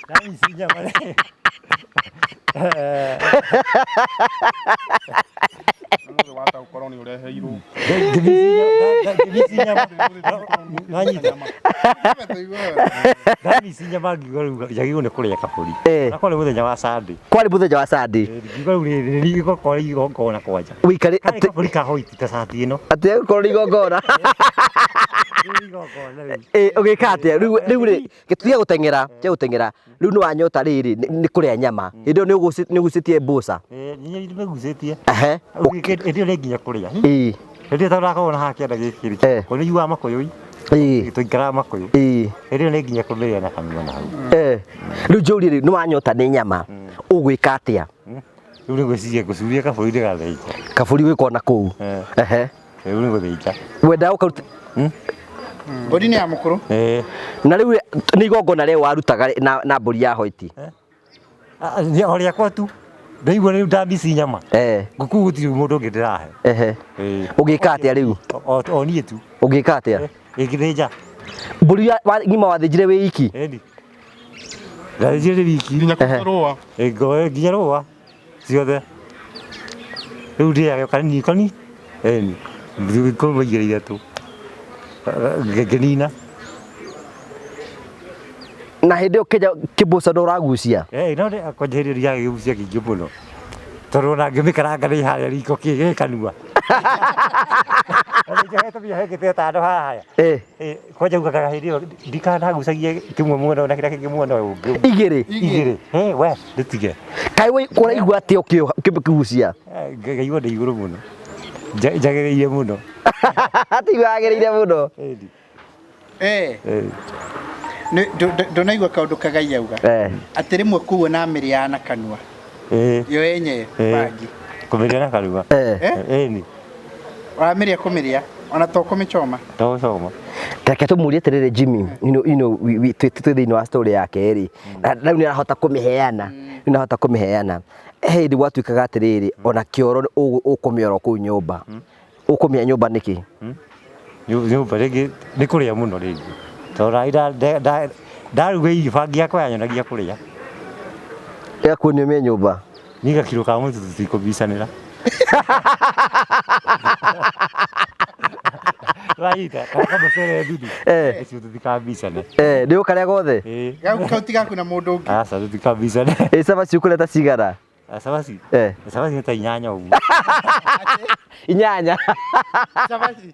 Ndamici nyama rĩ.
Ũmũthĩ wataũkorwo nĩ ũreheirwo.
Ngĩmici nyama. Nanyita. Ndamici nyama ngiuga rĩu njagĩrĩirwo nĩ kũrĩa kabũri.
Eh.
Na kwarĩ mũthenya wa Sunday.
Kwarĩ mũthenya wa Sunday.
Ngiuga rĩu rĩrĩ nĩ igongona igongona kwanja.
Wĩikare
Karĩ
atĩ
kabũri ka white ta cati ĩno.
atĩ gũkorwo nĩ igongona.
Rĩu igongona rĩu.
Ĩ ũgĩka atĩa? Rĩu rĩu rĩ gĩtiga gũteng'era, tiga gũteng'era. Rĩu nĩ wanyota rĩrĩ nĩ kũrĩa nyama. Hĩndĩ ĩyo nĩ ũgucĩtie mboca.
Eh, nĩ nĩmĩgucĩtie.
Ehe.
Hĩndĩ ĩyo nĩ nginya kũrĩa.
Ĩ.
Hĩndĩ ĩyo tondũ ndakoragwo na haha kĩanda gĩkĩ rĩ.
Eh.
Kũu nĩ nyuaga makũyũ.
Ĩ.
Tũikaraga makũyũ.
Ĩ.
Hĩndĩ ĩyo nĩ nginya kũmĩrĩa na kanua na hau.
Eh. Rĩu njũrie rĩ nĩ wanyota nĩ nyama. Ũgwĩka atĩa?
Rĩu nĩ gwĩciria ngũcuria kabũri ndĩgathĩnja.
Kabũri gwĩkwo na kũu.
Eh.
Ehe.
Rĩu nĩ gũthĩnja.
Wendaga ũkaruta
Mbũri nĩ ya mũkũrũ.
Eh.
na rĩu nĩ igongona rĩu warutaga rĩ- na mbũri ya hoiti.
O rĩakwa tu. Ndaigua rĩu ndamici nyama.
Eh.
Ngũkũ gũtirĩ mũndũ ũngĩ ndĩrahe.
Ehe. Ũgĩka atĩa rĩu?
O niĩ tu.
Ũgĩka atĩa?
Ĩngĩthĩnja.
Mbũri ng'ima wathĩnjire wĩ iki?
Ĩni. Ndathĩnjire ndĩ wiki.
Nginya kũruta rũa.
Nginya rũa. Ciothe. Rĩu ndĩage kanini kanini. Ĩni. Ngũrũme igĩrĩ ithatũ. Ngĩnina.
Na hĩndĩ ĩyo kĩnya kĩmboca no ũragucia?
Eh, no kwanja hĩndĩ ĩyo ndiagĩgucia kĩingĩ mũno. Tondũ ona ngĩmĩkaranga nĩ harĩa riko kĩ kanua. Na njohete mbia hekĩte ĩtano haha.
Eh.
Kwanja ugaga hĩndĩ ĩyo ndikanagucagie kĩmwe mwena na kĩrĩa kĩngĩ mwena ũyũ ũngĩ.
Igĩrĩ?
Igĩrĩ. Eh, we ndĩtige.
Kaĩ ũraigua atĩa ũkĩgucia?
Ngaigua ndĩ igũrũ mũno. Njagĩrĩire mũno.
Atĩ wagĩrĩire mũno.
Eh. Ndũnaigua kaũndũ Kagai auga?
Eh.
Atĩ rĩmwe kũu ona amĩrĩaga na kanua.
Eh.
Yo yenyewe bangi.
Kũmĩrĩa na kanua.
Eh.
Ĩni.
Ũramĩrĩa kũmĩrĩa ona to kũmĩchoma.
To gũcoma.
Reke tũmũrie atĩrĩrĩ Jimmy, you know, twĩ thĩinĩ wa story yake rĩ, na rĩu nĩ arahota kũmĩheana, rĩu nĩ arahota kũmĩheana. He hĩndĩ gwatuĩkaga atĩrĩrĩ, ona kĩoro ũkũmĩora kũu nyũmba. Ũkũmĩa nyũmba nĩkĩ?
Nyũmba rĩngĩ nĩ kũrĩa mũno rĩngĩ. Tondũ ndaruga irio bangi yakwa yanyonagia kũrĩa.
Ĩgakuonia ũmĩe nyũmba?
Niĩ gakiro ka mũtu tũtikũbicanĩra. Wanyita, kana kamũcere ndudu. Ũcio tũtikabicane.
Eh, nĩ ũkarĩa gothe?
Gau kau ti gaku na mũndũ ũngĩ.
Aca tũtikabicane.
Ĩ cabaci ũkũrĩa ta cigana?
Cabaci?
Eh.
Cabaci nĩ ta inyanya ũguo.
Inyanya.
Cabaci.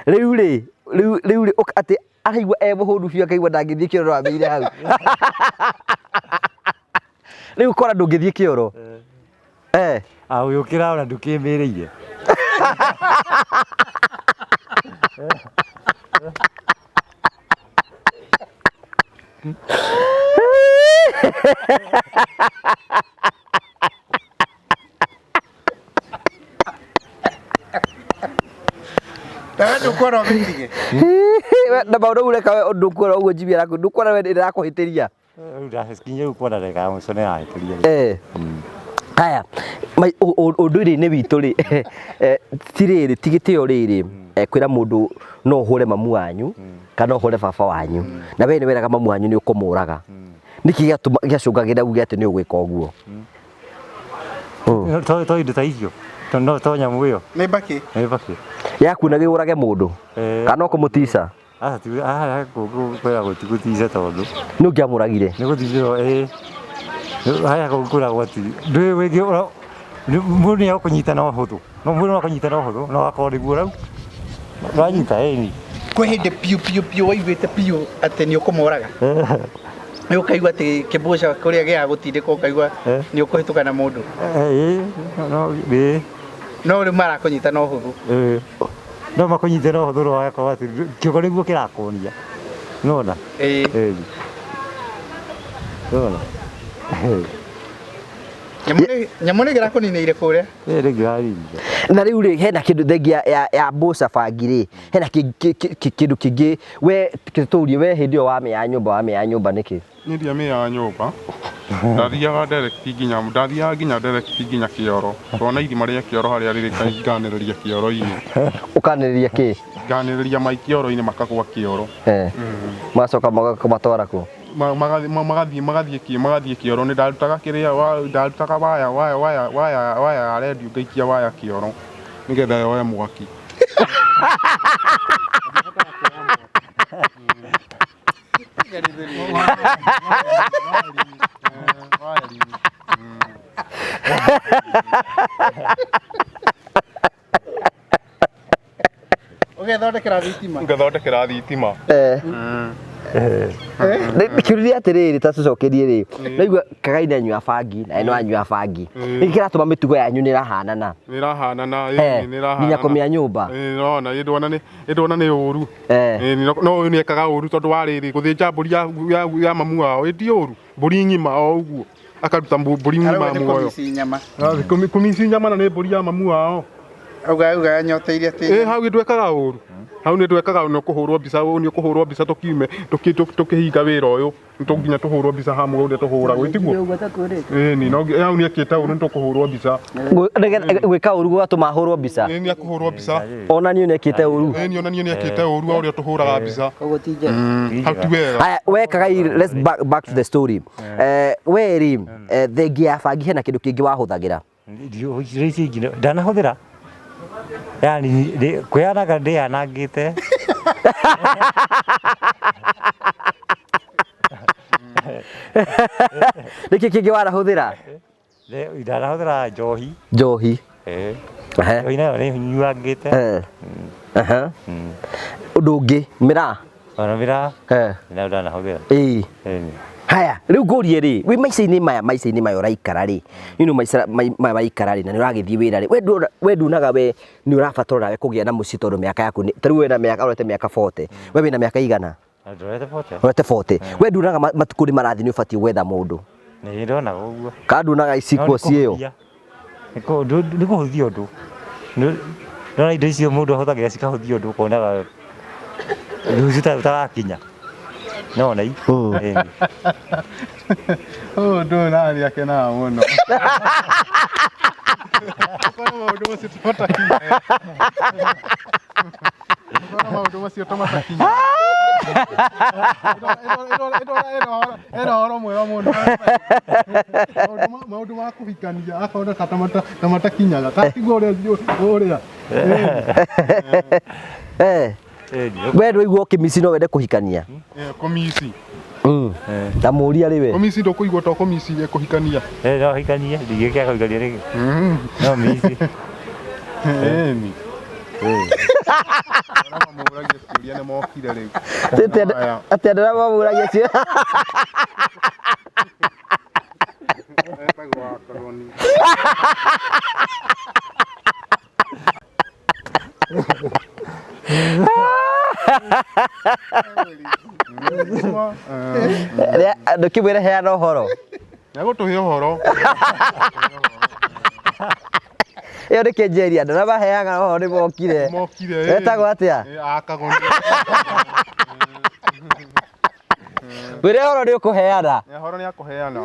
Rĩu rĩ, rĩu rĩ, atĩ araigua e mũhũnu biũ akaigua ndangĩthiĩ kĩoro ambĩire hau. Rĩu kora ndũngĩthiĩ kĩoro. Eh.
Ah, ũyũkĩra ona ndũkĩmĩrĩire.
Tawe ndũkuona ũmĩtige.
Na maũndũ ũreka we ndũkuona ũguo Jimmy araku ndũkuona we ndĩrakũhĩtĩria.
Rĩu ndakinya rĩu kuona ndagĩka ya mũico nĩ yahĩtĩria.
Eh. Haya, ũndũire-inĩ witũ rĩ, ti rĩrĩ, ti gĩtĩo rĩrĩ, kwĩra mũndũ no ũhũre mamu wanyu Kana ũhũre baba wanyu na we nĩ weraga mamu wanyu nĩ ũkũmũraga. Nĩkĩ gĩatũma gĩacũngagĩra uge atĩ nĩ ũgwĩka ũguo?
To indo ta icio. To no to nyamũ ĩyo.
Nĩ mbakĩ.
Nĩ mbakĩ.
Yaku na gĩũrage mũndũ kana ũkũmũtica?
Aca ti haha kwĩra gũtigũtica tondũ
Nĩ ũngĩamũragire?
Nĩ gũticĩrwo ĩĩ. Haya kwĩragwo atĩ ndũĩ wĩngĩ mũndũ nĩ egũkũnyita na ũhũthũ. No mũndũ no akũnyite na ũhũthũ no akorwo nĩguo rau. Wanyita ĩni.
Kwĩ hĩndĩ piũ piũ piũ waiguĩte piũ atĩ nĩ ũkũmũraga? Nĩ ũkaigua atĩ kĩmbũca kũrĩa gĩa gũtindĩkwo ũkaigua nĩ ũkũhĩtũka na mũndũ?
Ĩĩ no ĩĩ.
No rĩu marakũnyita na ũhũthũ.
Ĩĩ. No makũnyite na ũhũthũ no agakorwo atĩ kĩongo nĩguo kĩrakuonia. Nĩwona?
Ĩĩ.
Ĩĩ. Nĩwona?
Nyamũ nĩ ĩrakũninĩire kũrĩa.
Ĩĩ rĩngĩ yaringa.
Na rĩu rĩ hena kĩndũ thengia ya mboca bangi rĩ hena kĩndũ kĩngĩ we tũrie we hĩndĩ ĩyo wamĩa nyũmba wamĩa nyũmba nĩkĩ?
Niĩ ndiamĩaga nyũmba. Ndathiaga direct nginya ndathiaga nginya direct nginya kĩoro. Twana irima rĩa kĩoro harĩa rĩrĩ nganĩrĩria kĩoro-inĩ.
Ũkanĩrĩria kĩ?
Nganĩrĩria mai kĩoro-inĩ makagwa kĩoro.
Magacoka magamatwara kũ?
Magathiĩ magathiĩ magathiĩ kĩoro. Nĩ ndarutaga kĩrĩa ndarutaga waya waya waya waya waya ya redio ngaikia waya kĩoro nĩgetha yoe mwaki.
Ũgethondekera thitima.
Ngethondekera thitima.
Kĩũria atĩrĩrĩ ta tũcokerie rĩ naigua Kagai nĩ anyua bangi na no anyua bangi. Nĩkĩ kĩratũma mĩtugo yanyu nĩ ĩrahanana?
Nĩ ĩrahanana, nĩ ĩrahanana.
Nginya kũmĩa nyũmba.
Nĩrona ĩndona nĩ ũru. No ũyũ nĩ ekaga ũru tondũ wa rĩrĩ gũthĩnja mbũri ya mamu wao ĩ ti ũru. Mbũri ng'ima o ũguo akaruta mbũri ng'ima muoyo.
Kũmici nyama.
Kũmici nyama na nĩ mbũri ya mamu wao.
Auga auga nyoteirie atĩ.
Ĩ hau ndwekaga ũru. Hau nĩ ndwekaga nĩ ũkũhũrwo mbica nĩ ũkũhũrwo mbica tũkiume tũkĩhinga wĩra ũyũ. Nĩ nginya tũhũrwo mbica hamwe ũrĩa tũhũragwo ĩtiguo? Ĩni no hau nĩ ekĩte ũru nĩ tũkũhũrwo mbica.
Gwĩka ũru gũgatũma ahũrwo mbica.
Ĩni nĩ akũhũrwo mbica.
Onanio nĩ ekĩte ũru.
Ĩni onanio nĩ ekĩte ũru o ũrĩa tũhũraga mbica.
Koguo ti njega.
Hau ti wega.
Haya, we Kagai, let's back to the story. We rĩ thengia ya bangi hena kĩndũ kĩngĩ wahũthagĩra?
Icio ingĩ ndanahũthĩra. Yani kwĩyanaga ndĩyanangĩte.
Nĩkĩ kĩngĩ wanahũthĩra?
Ndanahũthĩra njohi.
Njohi.
Njohi nayo nĩ nyuangĩte.
Ũndũ ũngĩ mĩraa?
Ona mĩraa nayo ndanahũthĩra.
Ĩĩ. Haya, rĩu ngũrie rĩ, wĩ maica-inĩ maya maica-inĩ maya ũraikara rĩ, you maica maya waikara rĩ, na nĩ ũragĩthiĩ wĩra rĩ, we nduonaga we nĩ ũrabatara nawe kũgĩa na mũciĩ tondũ mĩaka yaku nĩ, ta rĩu wĩna mĩaka ũrorete mĩaka 40, we wĩna mĩaka igana?
Ndorete 40.
Ũrorete 40. We nduonaga matukũ nĩ marathiĩ nĩ ũbatiĩ gwetha mũndũ?
Nĩ ndonaga ũguo.
Kana nduonaga icikuo ciĩyo?
Nĩ kũhũthia ũndũ. Ndona indo icio mũndũ ahũthagĩra cikahũthia ũndũ ũkonaga rũciũ ũtarakinya. Nona i.
Ũyũ ndũyũ nani akenaga mũno. Ũkona maũndũ macio tũmatakinya. Ũkona maũndũ macio tũmatakinya. Ĩno ũhoro mwega mũno. Maũndũ ma kũhikania akona ta matakinyaga. Ta tiguo ũrĩa.
We ndũigua ũkĩmici no wende kũhikania?
Kũmici.
Ta mũria rĩ we.
Kũmici ndũkũigua to kũmici kũhikania.
No hikanie, ndingĩkĩaga kũhikania rĩngĩ. No mici.
Ĩni. Arĩa mamũragia ciũria nĩ mokire rĩu.
Atĩ andũ arĩa mamũragia ciũria.
Etagwo Akagoni.
Ndũkĩmwĩre heana ũhoro.
Nĩegũtũhe ũhoro.
Ĩyo nĩ kĩnjeria, andũ arĩa maheaga ũhoro nĩ mokire.
Mokire.
Etagwo atĩa?
Akagoni.
Wĩre ũhoro nĩ ũkũheana.
Ũhoro nĩ akũheana.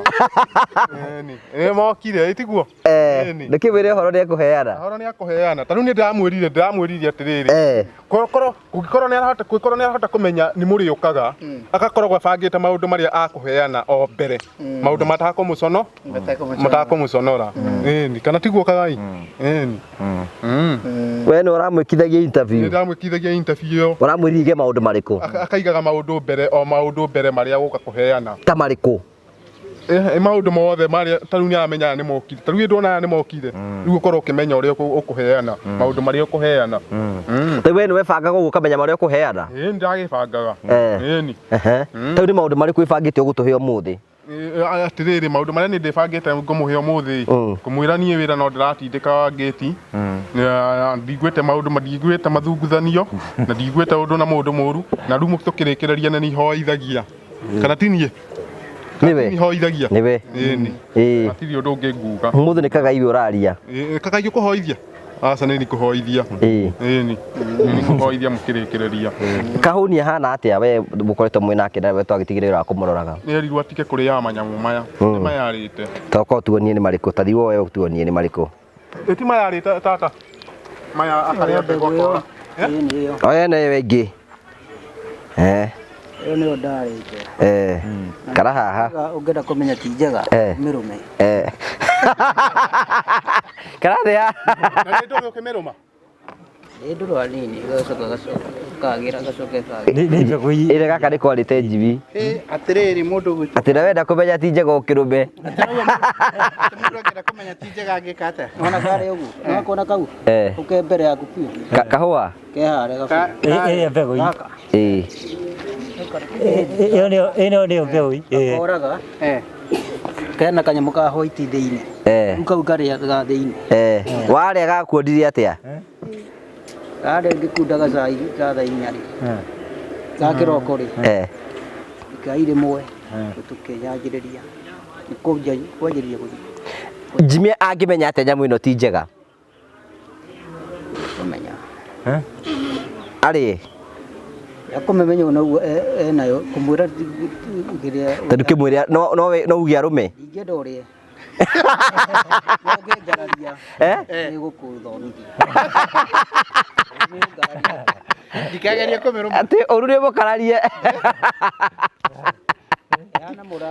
Ĩni. Ĩ mokire ĩtiguo?
Eh,
Ĩni.
nĩkĩ wĩre ũhoro nĩ ekũheana?
Ũhoro nĩ akũheana. Ta rĩu niĩ ndĩramwĩrire ndĩramwĩrire atĩrĩrĩ.
Eh.
Korwo kũngĩkorwo nĩ arahota kũngĩkorwo nĩ arahota kũmenya nĩ mũrĩũkaga agakoragwo abangĩte maũndũ marĩa akũheana o mbere maũndũ matakũmũcono matakũmũconora ĩni kana tiguo kagai ĩni
We nĩ ũramwĩkithagia interview.
Nĩndamwĩkithagia interview ĩyo.
Ũramwĩrire aige maũndũ marĩkũ?
Akaigaga maũndũ mbere o maũndũ mbere marĩa gũka kũheana.
Ta marĩkũ?
Maũndũ mothe marĩa ta rĩu nĩaramenya aya nĩmokire ta rĩu ndona aya nĩmokire rĩu ũkorwo ũkĩmenya ũrĩa ũkũheana maũndũ marĩa ũkũheana.
Rĩu we nĩwe bangaga ũguo ũkamenya marĩa ũkũheana?
Ĩĩ nĩndagĩbangaga. Ĩni.
Ta rĩu nĩ maũndũ marĩkũ wĩbangĩte ũgũtũhe ũmũthĩ?
Atĩrĩrĩ maũndũ marĩa niĩ ndĩbangĩte ngũmũhe ũmũthĩ ngũmwĩra niĩ wĩra no ndĩratindĩka ngĩti ndiguĩte maũndũ ndiguĩte mathunguthanio na ndiguĩte ũndũ na mũndũ mũru na rĩu tũkĩrĩkĩrĩria nĩ nihoithagia kana ti niĩ?
Nĩwe.
Nihoithagia.
Nĩwe.
Ĩni.
Ĩĩ.
Hatirĩ ũndũ ũngĩ nguga.
Ũmũthĩ nĩ kagai we ũraria.
Kagai ũkũhoithia? Aca nĩ nikũhoithia.
Ĩĩ.
Ĩni. Nĩ nikũhoithia mũkĩrĩkĩrĩria.
Kahũni ahana atĩa we mũkoretwo mwĩ nake na we twagĩtigire wĩra wa kũmũroraga?
Nĩ erirwo atige kũrĩaga manyamũ maya. Nĩ maya arĩte.
Toka ũtuonie nĩ marĩkũ. Ta thiĩ woe ũtuonie nĩ marĩkũ.
Ĩ ti maya arĩte tata. Maya akarĩa mbegũ akora.
Ĩĩ nĩ ĩyo.
Oya ĩno ĩyo ĩngĩ. Eh.
Ĩyo nĩyo ndarĩte.
Eh. Kara haha.
Ũngĩenda kũmenya ti njega, mĩrũme.
Eh. Kara thĩ haha.
Na nĩ ndũrĩ ũkĩmĩrũma?
Nĩ ndũrũ hanini, gacoka gacoka kagĩra gacoke kagĩra.
Ĩrĩa gaka nĩ kwarĩte njibi.
Atĩrĩrĩ mũndũ gwitũ.
Atĩ na wenda kũmenya ti njega ũkĩrũme.
Atĩ mũndũ angĩenda kũmenya ti njega angĩka atĩa?
Nĩwona karĩ ũguo? Nĩwakona kau?
Eh.
Ũke mbere yaku biũ.
Kahũa?
Ke harĩa gabu.
Ĩrĩa mbegũ.
Gaka.
Ĩĩ.
Ĩyo nĩyo ĩno nĩyo mbegũ.
Gakoraga. Kena kanyamũ ka white thĩinĩ. Rĩu kau karĩaga thĩinĩ.
Warĩa gakuonire atĩa?
Karĩa ngĩkundaga cai ka thaa inya rĩ. Ga kĩroko rĩ. Ikai rĩmwe. Tũkĩanjĩrĩria. Kwanjĩrĩria gũthiĩ.
Jimmy angĩmenya atĩa nyamũ ĩno ti njega?
Kũmenya.
Arĩ?
Akũmĩmenya ũguo enayo kũmwĩra kĩrĩa.
Tondũ kĩmwĩre no uge arũme?
Ndingĩenda ũrĩe. Ũngĩngararia nĩgũkũthomithia.
Ndikagerie kũmĩrũma.
Atĩ ũru nĩ mũkararie.
Hana mũra.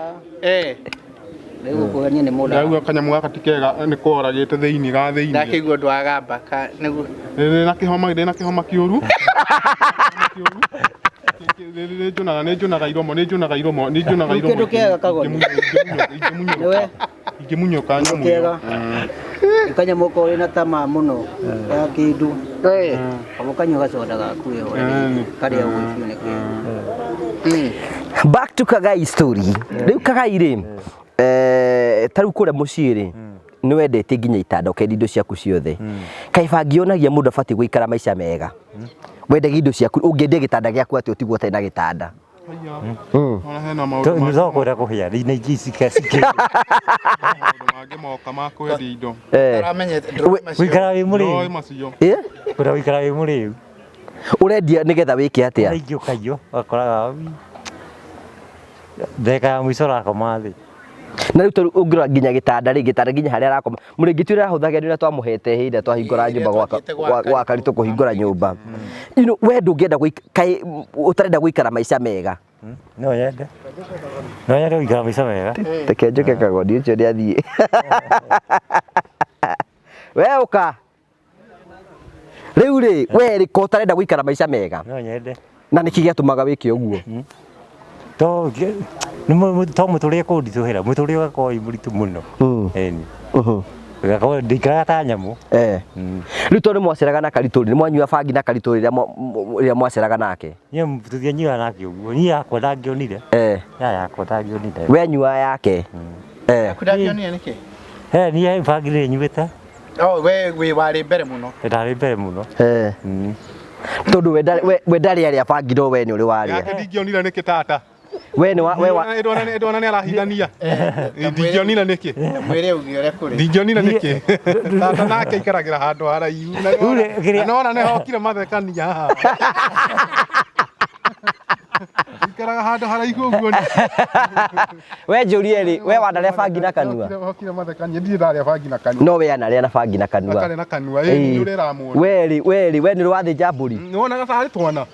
Nĩgũkũgania nĩ mũra.
Ndauga kanyamũ gaka ti kega nĩ koragĩte thĩinĩ ga thĩinĩ.
Ndakĩigua ũndũ wa gamba nĩguo.
Ndĩna kĩhoma ndĩna kĩhoma kĩũru. Nĩ njunaga iromo nĩ njunaga iromo nĩ njunaga iromo.
Kĩndũ kĩega kagoni. Nĩwe.
Ingĩmunyũka nyamũ ĩyo.
Kĩega. Nĩ kanyamũ korĩ na tamaa mũno ya kĩndũ. Kaba ũkanyua gacoda gaku wĩhorere. Karĩa ũĩ biũ nĩ kega.
Back to Kagai story. Rĩu Kagai rĩ, ta rĩu kũrĩa mũciĩ rĩ, nĩ wendetie nginya itanda ũkendia indo ciaku ciothe. Kaĩ bangi yonagia mũndũ abatiĩ gũikara maica mega. Wendagia indo ciaku, ũngĩendia gĩtanda gĩaku atĩa ũtigwo ũtarĩ na gĩtanda?
Ona hena maũndũ
Nĩ kwenda kũhĩa na ingĩ cikĩ.
Maũndũ mangĩ moka ma kwendia indo.
Gũikara wĩ mũrĩu.
Ndoĩ macio.
Kwenda gũikara wĩ mũrĩu.
Ũrendia nĩgetha wĩke atĩa?
Ingĩ ũkaiywo ũgakoraga ndagĩka ya mũico ũrakoma thĩ.
Na rĩu tondũ ũngĩrora nginya gĩtanda rĩ, gĩtanda nginya harĩa arakoma, mũrĩngĩti ũrĩa arahũthagĩra nĩ ũrĩa twamũhete hĩndĩ ĩrĩa twahingũra nyũmba gwa Karitũ kũhingũra nyũmba. You know, we ndũngĩenda kaĩ ũtarenda gũikara maica mega?
No nyende. No nyende gũikara maica mega.
Reke njũke kagoni ũcio nĩ athiĩ. We ũka. Rĩu rĩ, we rĩ ko ũtarenda gũikara maica mega?
No nyende.
Na nĩkĩ gĩatũmaga wĩke ũguo?
To mũtũrĩre kũnditũhĩra, mũtũrĩre ũgakorwo wĩ mũritũ mũno. Ĩni. Ũgakorwo ndikaraga ta nyamũ.
Rĩu tondũ nĩ mwaceraga na Karitũ rĩ, nĩ mwanyua bangi na Karitũ rĩrĩa mwaceraga nake?
Niĩ tũtianyuaga nake ũguo, niĩ yakwa ndangĩonire. Ya yakwa ndangĩonire.
We anyuaga yake?
Yaku ndangĩonire nĩkĩ?
Niĩ bangi nĩ nyuĩte.
Oh, we wĩ warĩ mbere mũno.
Ndarĩ mbere mũno.
Tondũ we ndarĩ arĩa bangi no we nĩ ũrĩ warĩa.
Yake ndingĩonire nĩkĩ tata?
We nĩ wa, we wa
Ndona nĩ arahithania. Ndingĩonire nĩkĩ?
Mwĩre uge ũrĩa kũrĩ.
Ndingĩonire nĩkĩ? Tata nake aikaragĩra handũ haraihu. Na nĩwona nĩ hokire mathekania haha. Ũikaraga handũ haraihu ũguo.
We njũrie rĩ, we wanarĩa bangi na kanua?
Hokire mathekania, ndirĩ ndarĩa bangi na kanua.
No we anarĩa na bangi na kanua.
Akarĩa na kanua, ĩĩ nĩ ũrera mũndũ.
We rĩ, we rĩ, we nĩ wathĩnja mbũri?
Nĩwonaga tarĩ twana?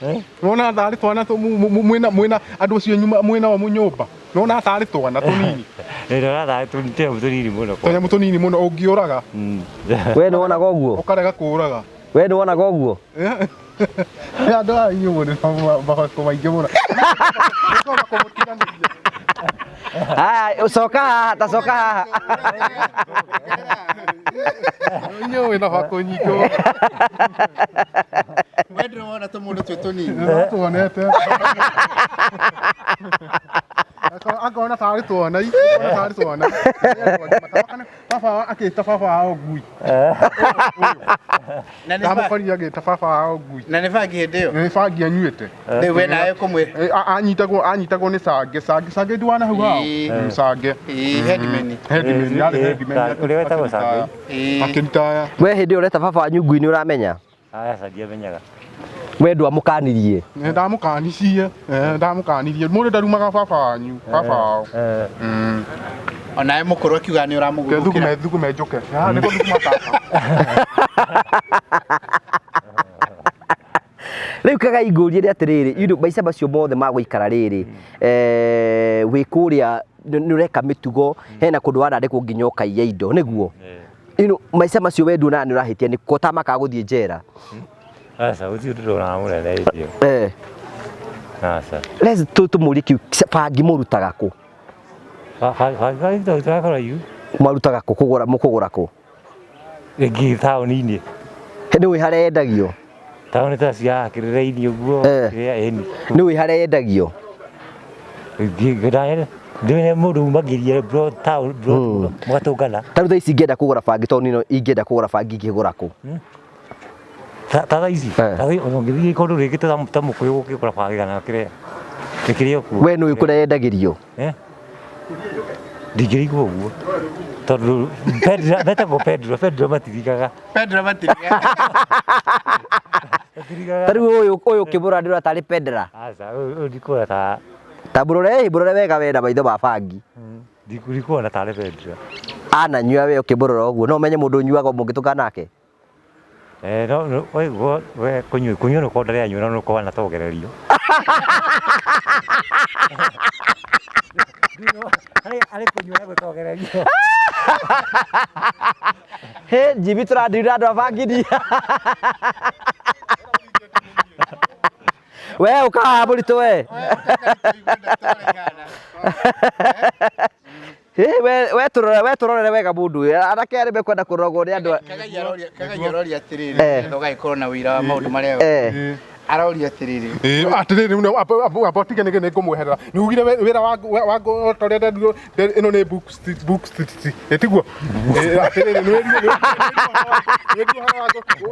Nĩwonaga tarĩ twana mwĩna andũ acio nyuma mwĩna o nyũmba? Nĩwonaga tarĩ twana tũnini?
Ndĩrona tarĩ tũnyamũ tũnini mũno.
Tũnyamũ tũnini mũno ũngĩũraga.
We nĩ wonaga ũguo?
Ũkarega kũũraga.
We nĩ wonaga ũguo?
Andũ aya inyuĩ mũrĩ na mabako maingĩ mũno. Kũmũtiganĩria.
Haya, coka haha, ta coka haha.
Inyuĩ wĩna bako nyingĩ mũno.
We ndĩrona tũmũndũ twĩ tũnini.
Nĩtuonete. Akona tarĩ twana, akona tarĩ twana. Baba wao akĩta baba wao ngui.
Na nĩ
Ndamũkorire agĩta baba wao ngui.
Na nĩ bangi hĩndĩ ĩyo?
Nĩ bangi anyuĩte.
Rĩu we nawe kũmwĩra.
Anyitagwo nĩ Sange, Sange, Sange ndwana hau hao. Sange.
Ĩĩ, headman.
Headman, yarĩ headman.
Ũrĩa wetagwo Sange.
Akĩritaya.
We hĩndĩ ĩyo ũreta baba wanyu ngui nĩ ũramenya?
Aca ndiamenyaga.
We ndwamũkanirie?
Ndamũkanirie, ndamũkanirie. Mũndũ ndarumaga baba wanyu, baba wao.
Onawe mũkũrũ akiuga nĩ ũramũgũrũkĩra.
Thugume, thugume njũke. Haha nĩ gũthuguma kaka.
Rĩu Kagai ngũrie nĩ atĩrĩrĩ, you know, maica macio mothe ma gũikara rĩrĩ, wĩ kũrĩa nĩ ũreka mĩtugo, hena kũndũ wanandĩkwo nginya ũkaiya indo, nĩguo? You know, maica macio we nduonaga nĩ ũrahĩtia nĩ ko ũtamakaga gũthiĩ njera?
Aca gũtirĩ ũndũ ndĩronaga mũnene hĩndĩ ĩyo. Aca.
Let's tũmũrie kĩu, bangi mũrutaga kũ?
Bangi tũrutaga kũraihu.
Mwarutaga kũ? Kũgũra, mũkũgũra kũ?
Rĩngĩ taũni-inĩ.
Nĩ ũĩ harĩa yendagio?
Taũni ta cia kĩrĩra-inĩ ũguo. Kĩrĩa ĩni.
Nĩ ũĩ harĩa yendagio?
Ndĩrĩ mũndũ umagĩria bro town bro mũgatũngana.
Ta rĩu thaa ici ingĩenda kũgũra bangi tondũ niĩ no ingĩenda kũgũra bangi ingĩgũra kũ?
Ta thaa ici? Ta thaa ici ũngĩthiĩ kũndũ rĩngĩ ta mũkũyũ ũkĩgũra bangi kana kĩrĩa. Kĩrĩa ũkuo.
We nĩ ũĩ kũrĩa yendagĩrio?
Ndingĩrigwo ũguo. Tondũ Pedro, metagwo Pedro, Pedro matirigaga.
Pedro matirigaga.
Ta rĩu ũyũ ũyũ ũkĩmũrora ndĩrona tarĩ Pedra.
Aca, ũyũ ndikuona ta
Ta mũrore, mũrore wega we na maitho ma bangi.
Ndikuona tarĩ Pedro.
Ananyua we ũkĩmũrora ũguo, no ũmenye mũndũ ũnyuaga mũngĩtũngana nake?
No, we, we kũnyua kũnyua nĩ kwenda anyua no nĩ anatogererio. Arĩ kũnyua na gũtogererio.
He, Jimmy tũrandirira andũ a bangi ni. We ũka haha mũritũ we. We tũrore, we tũrorere wega mũndũ ũyũ. Anake arĩa mekwenda kũroragwo nĩ andũ.
Kagai aroria atĩrĩrĩ, nĩgetha ũgagĩkorwo na ũira wa maũndũ marĩa aroria atĩrĩrĩ.
Atĩrĩrĩ, amba ũtige nĩ ngũmweherera. Nĩ ugire wĩra wa ta ũrĩa nderirwo ĩno nĩ book street, book street. Ĩtiguo? Atĩrĩrĩ, nĩ wĩrirwo ũhoro wa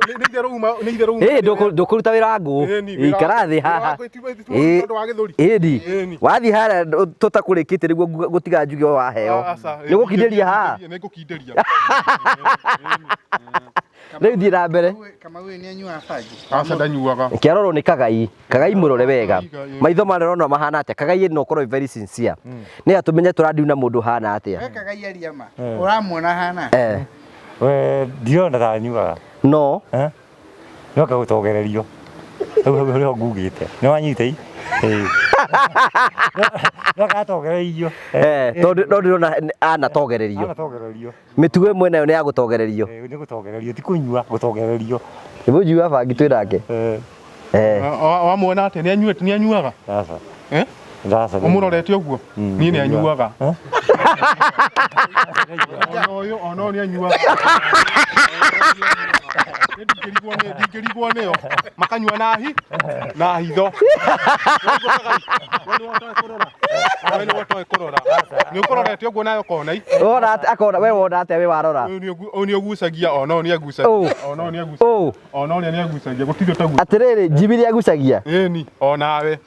nĩ itherũ uma, nĩ itherũ uma.
Ndũkũruta wĩra wa ngũ. Ikara thĩ haha.
Tondũ wa gĩthũri.
Ĩni. Wathiĩ harĩa tũtakũrĩkĩtie nĩguo gũtiga njuge waheo. Nĩ ũgũkindĩria haha?
Nĩ ngũkindĩria.
Rĩu thiĩ na mbere.
Kamau ũyũ nĩ anyuaga bangi?
Aca ndanyuaga.
Kĩarorwo nĩ Kagai. Kagai mũrore wega. Maitho marĩa ũrona mahana atĩa? Kagai no ũkorwo very sincere. Nĩ atũmenye tũrandiu na mũndũ hana atĩa.
We Kagai aria ma. Ũramuona hana?
We ndirona ta anyuaga.
No.
No kagũtogererio. Hau hau nĩho ngugĩte. Nĩ wanyita i? No gatogereirio.
Tondũ no ndĩrona anatogererio.
Anatogererio.
Mĩtugo ĩmwe nayo nĩ ya gũtogererio.
Nĩ gũtogererio, ti kũnyua, gũtogererio.
Nĩ mũnyui wa bangi twĩ nake.
Wamuona atĩa? Nĩ anyuĩte, nĩ anyuaga?
Aca. Aca.
Ũmũrorete ũguo? Niĩ nĩ anyuaga. Ona ũyũ, ona ũyũ nĩ anyuaga. Ndingĩrigwo nĩo. Makanyua na hi, na hitho. We nĩwe ũtoĩ kũrora. Nĩ ũkũrorete ũguo nawe ũkona i.
Wona atĩa, akona, we wona atĩa we warora?
Ũyũ nĩ ũgucagia, ona ũyũ nĩ agucagia. Ona ũyũ nĩ agucagia. Ona ũrĩa nĩ agucagia, gũtirĩ ũtagucagia.
Atĩrĩrĩ, Jimmy nĩ agucagia?
Ĩni, onawe.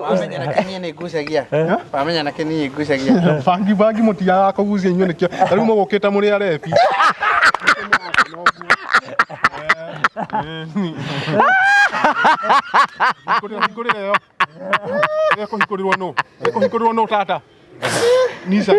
Wamenya na kĩniĩ nĩ ngucagia. Wamenya na kĩniĩ ngucagia.
Bangi bangi mũtiagaga kũgucia inyuĩ nĩkĩo. Ta rĩu mũgũkĩte mũrĩ arebi. Hingũrĩra ĩyo. Ĩkũhingũrĩrwo nũ? Ĩkũhingũrĩrwo nũ tata? Nissan.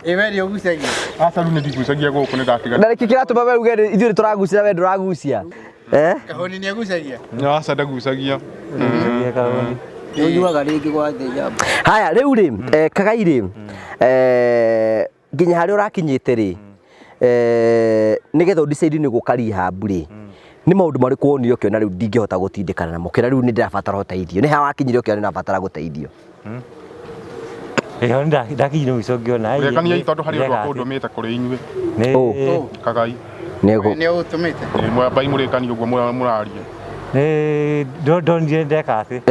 Ĩ we nĩ ũgucagia.
Aca rĩu nĩ ndigucagia gũkũ nĩ ndatiga.
Na nĩkĩ kĩratũma we uge ithuĩ nĩ tũragucia we ndũragucia? Eh?
Kahũni nĩ agucagia.
Aca ndagucagia.
Nĩ ũnyuaga rĩngĩ gwa thĩ
Haya rĩu rĩ, Kagai rĩ, nginya harĩa ũrakinyĩte rĩ, nĩgetha ũ decide nĩ gũka rehab rĩ, nĩ maũndũ marĩkũ wonire ũkĩona rĩu ndingĩhota gũtindĩkana namo, ũkĩona rĩu nĩ ndĩrabatara ũteithio, nĩ ha wakinyire ũkĩona nĩ ũrabatara gũteithio?
Ĩho ndakinyire mũico ngĩona
Rekaniai tondũ harĩ ũndũ akũndũmĩte kũrĩ inyuĩ.
Ũ.
Kagai.
Nĩ
Nĩ ũgũtũmĩte.
Mwambai mũrĩkanie ũguo mũraria.
Nĩ ndonire ndeka atĩ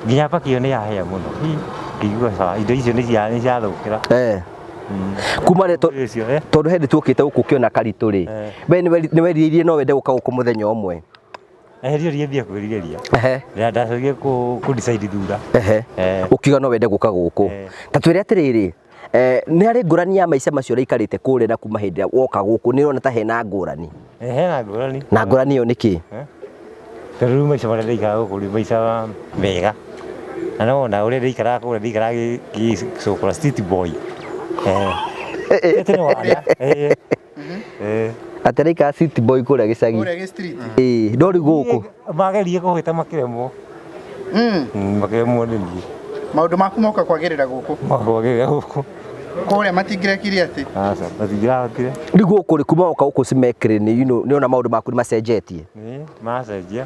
nginya mbakĩ ĩyo nĩ yahĩa mũno. Ngĩigua sawa indo icio nĩ ciathũkĩra.
Kuma rĩ tondũ hĩndĩ tuokĩte gũkũ ũkĩona karitũ rĩ, we nĩ werirĩirie no wende gũka gũkũ mũthenya ũmwe?
Eherio mbia kwĩrirĩria. Ndacokire kũ decide thutha.
Ũkiuga no wende gũka gũkũ. Ta twĩre atĩrĩrĩ, nĩ harĩ ngũrani ya maica macio ũraikarĩte kũrĩa na kuma hĩndĩ ĩrĩa woka gũkũ, nĩ ũrona ta hena ngũrani?
Hena ngũrani.
Na ngũrani ĩyo nĩ kĩ?
Tondũ rĩu maica marĩa ndaikaraga gũkũ rĩ maica mega. Na no wona ũrĩa ndaikaraga kũrĩa ndaikaraga gĩcũkũra street boy. Tene wana.
Atĩ araikara city boy kũrĩa gĩcagi.
Kũrĩa gĩ street.
Ĩĩ, no rĩu gũkũ.
Magerie kũhĩta makĩremwo. Makĩremwo nĩ niĩ.
Maũndũ maku moka kwagĩrĩra gũkũ.
Kwagĩrĩra gũkũ.
Kũrĩa matingĩrekire atĩ.
Aca, matingĩrahotire.
Rĩu gũkũ rĩ, kuma woka gũkũ Cemekery nĩ, you know, nĩ ũrona maũndũ maku nĩ macenjetie?
Ĩĩ, macenjia.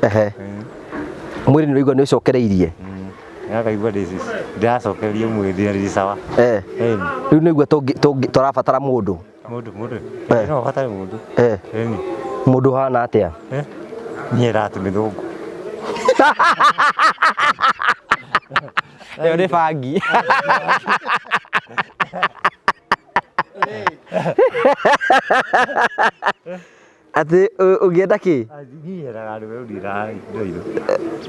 Mwĩrĩ nĩ ũraigua nĩ ũcokereirie?
Ndĩraigua ndĩracokereria mwĩrĩ ndĩ sawa.
Rĩu nĩ ũigua tũrabatara mũndũ?
Mũndũ, mũndũ. No ũbatare mũndũ.
Mũndũ ũhana atĩa?
Niĩ nyendaga tũmĩthũngũ.
Ĩyo nĩ bangi. Atĩ ũngĩenda kĩ?
Niĩ nyendaga andũ merutĩra indo icio.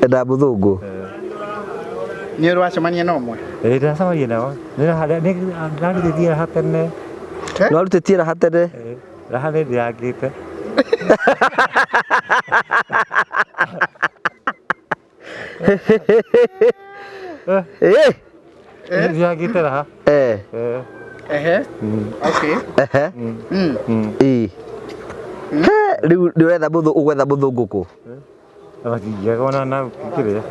Endaga mũthũngũ.
Nĩ ũrĩ wacemania na ũmwe?
Ĩĩ ndĩracemania nao. Ndarutĩtie raha tene.
Nĩ warutĩtie raha tene?
Raha nĩ ndĩrakĩte. Ndĩrakĩte raha.
Okay.
Ĩĩ. Rĩu nĩ ũretha mũthũngũ, ũgwetha mũthũngũ kũ?
Matingĩaga ona na kĩrĩa.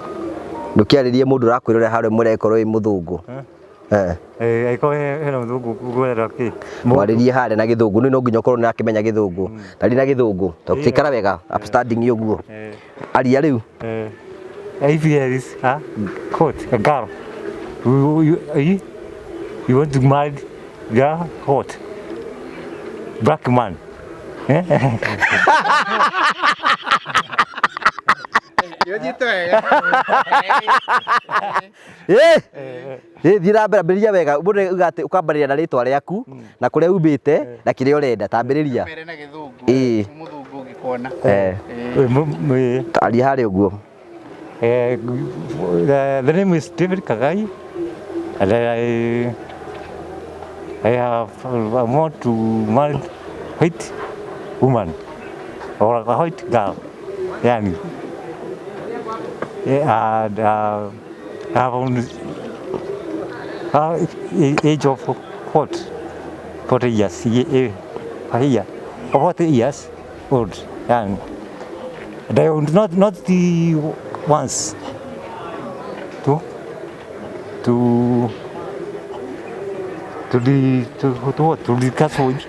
Ndũkĩarĩrie mũndũ ũrakwĩrorera harĩa mũrekorwo wĩ mũthũngũ.
Angĩkorwo hena mũthũngũ ũkwenda kĩ?
Mwarĩrie harĩa na gĩthũngũ, nĩ no nginya ũkorwo nĩ ũrakĩmenya gĩthũngũ. Tarĩ na gĩthũngũ, tondũ tikara wega, upstanding ũguo. Aria rĩu.
If there is a court, a girl, you want to marry the hot black man.
Thiĩ na mbere, ambĩrĩria wega. Mũndũ auga atĩ ũkambĩrĩria na rĩtwa rĩaku na kũrĩa umĩte na kĩrĩa ũrenda, tambĩrĩria.
Mbere na gĩthũngũ. Mũthũngũ ũngĩkuona.
Aria harĩa ũguo.
The name is David Kagai, and I want to marry white woman or a white girl, yani. And I have only age of 40 years, here, 40 years old, yani. They are not the ones to discuss with.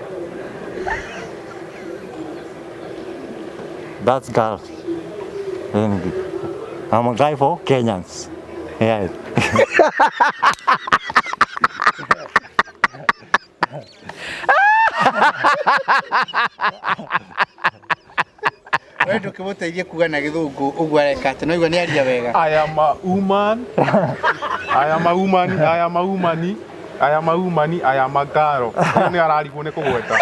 That's girl. I'm a guy for Kenyans. Yeah.
We ndũkĩmũteithie kuga na gĩthũngũ ũguo areka atĩ no igua nĩ aria wega.
I am a woman. I am a woman. I am a woman. I am a woman. I am a girl. Nĩ ararigwo nĩ kũgweta.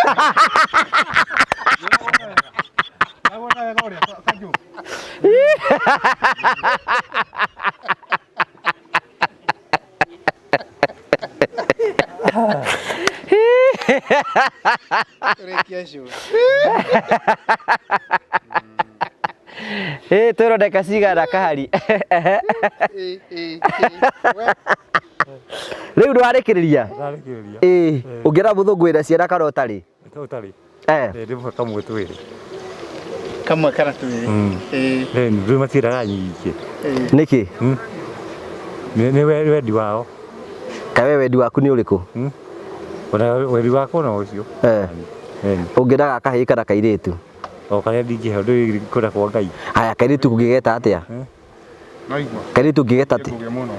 Tũrĩkie show.
Ĩ twĩrwo ndagĩka cigana kahari.
Ĩ, ĩ, ĩ. We,
Rĩu ndwarĩkĩrĩria.
Ndarĩkĩrĩria.
Ĩ ũngĩra mũthũngũ wĩna ciana kana ũtarĩ?
Ũtarĩ.
Eh.
Ndĩmũhe kamwe twĩrĩ.
Kamwe kana twĩrĩ. Ĩ,
Rĩu matiendaga nyingĩ.
ĩ.
Nĩkĩ?
Nĩ wendi wao.
Kawe wendi waku nĩ ũrĩkũ?
Ona wendi wakwa no ũcio.
Eh.
Ĩni.
Ũngĩendaga kahĩĩ kana kairĩtu?
O karĩa ndingĩheo ndũĩ kwenda kwa Ngai.
Haya kairĩtu ũngĩgeta atĩa?
Naigua.
Kairĩtu ũngĩgeta atĩa?
Ngũgĩ mũno.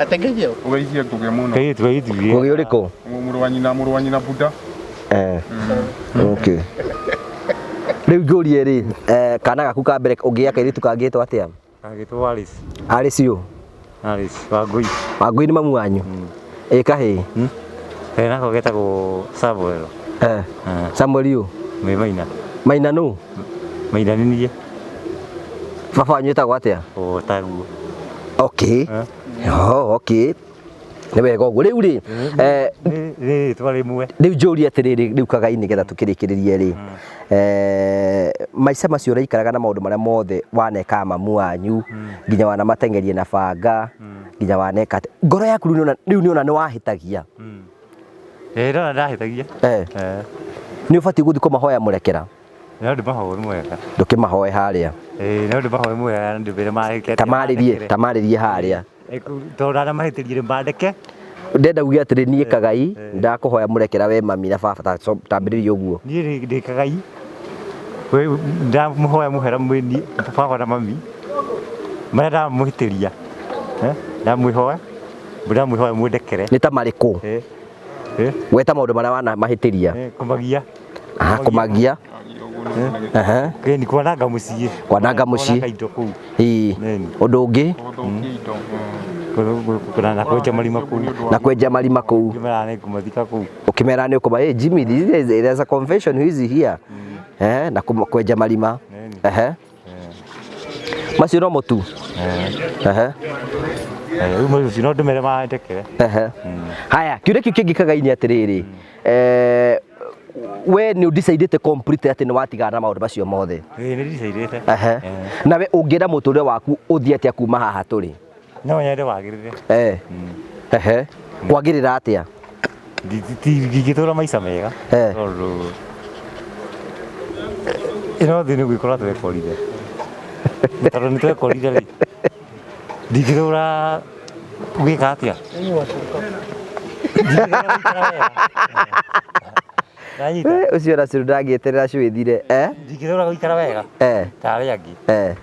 Atengerio.
Ũgeithie ngũgĩ mũno.
Kairĩtu kairĩtu.
Ngũgĩ ũrĩkũ?
Mũrũ wa nyina Buda.
Eh. Okay. Rĩu ngũrie rĩ, eh, kana gaku ka mbere ũngĩgĩa kairĩtu kangĩtwo atĩa?
Kagĩtwo Alice.
Alice ũ?
Alice Wangui.
Wangui nĩ mamu wanyu? Ĩ kahĩĩ?
Kaĩ nako getagwo Samuel.
Eh. Samuel ũ?
Nĩ Maina.
Maina nũ?
Maina nĩ niĩ.
Baba wanyu etagwo atĩa?
O taguo.
Okay. Oh, okay. Nĩ wega ũguo. Rĩu rĩ, eh,
Nĩ rĩtwa rĩmwe.
rĩu njũrie atĩrĩrĩ rĩu kagai nĩgetha tũkĩrĩkĩrĩrie rĩ, eh, maica macio ũraikaraga na maũndũ marĩa mothe waneka mamu wanyu nginya wanamateng'eria na banga nginya waneka atĩ ngoro yaku rĩu nĩona rĩu nĩona nĩ wahĩtagia.
Ĩĩ ndona ndahĩtagia.
Eh.
Eh.
Nĩ ũbatiĩ gũthiĩ kũmahoya mũrekera.
No ndĩmahoe mwega.
Ndũkĩmahoe harĩa.
Ĩĩ no ndĩmahoe mwega ndĩmere mahĩke.
Tamarĩrie, tamarĩrie harĩa.
Tondũ ndanamahĩtĩrie rĩ mandeke.
Ndenda uge atĩrĩ niĩ kagai ndakũhoya mũrekera we mami na baba tambĩrĩria ũguo.
Niĩ ndĩ kagai. We ndamũhoya mũhera mwĩni baba na mami. Marĩa ndamũhĩtĩria. Ndamwĩhoya. Ndamwĩhoya mwĩndekere.
Nĩ ta marĩkũ? Gweta maũndũ marĩa wanamahĩtĩria.
Kũmagia.
Aha, kũmagia. Aha.
Kĩni kwananga mũciĩ.
Kwananga mũciĩ.
Kwananga indo kũu.
Ĩĩ. Ũndũ ũngĩ?
Na kwenja marima kũu.
Na kwenja marima kũu.
Ngĩmera nĩ ngũmathika kũu.
Ũkĩmera nĩ ũkũma, hey Jimmy, this is, there's a confession who is here. Eh, na kwenja marima. Ehe. Macio no mũtu. Ehe.
Rĩu macio no ndĩmere mandekere.
Ehe. Haya, kĩũria kĩu kĩngĩ kagai-inĩ atĩrĩrĩ, eh, we nĩ ũdecidĩte complete atĩ nĩ watigana na maũndũ macio mothe?
Ĩĩ nĩ decidĩte.
Ehe. Nawe ũngĩenda mũtũrĩre waku ũthiĩ atĩa kuma haha tũrĩ?
No nyende wagĩrĩre.
Eh. Ehe. Kwagĩrĩra atĩa?
Ndingĩtũra maica mega.
Eh.
Tondũ ĩno thĩ nĩ gwĩkora twekorire. Tondũ nĩ twekorire rĩ. Ndingĩtũra gwĩka atĩa? Ndingĩtũra gũikara wega. Ndanyita.
Ũcio ona cũrũ ndangĩeterera cũĩ ĩthire. Eh?
Ndingĩtũra gũikara wega.
Eh.
Ta arĩa angĩ.
Eh.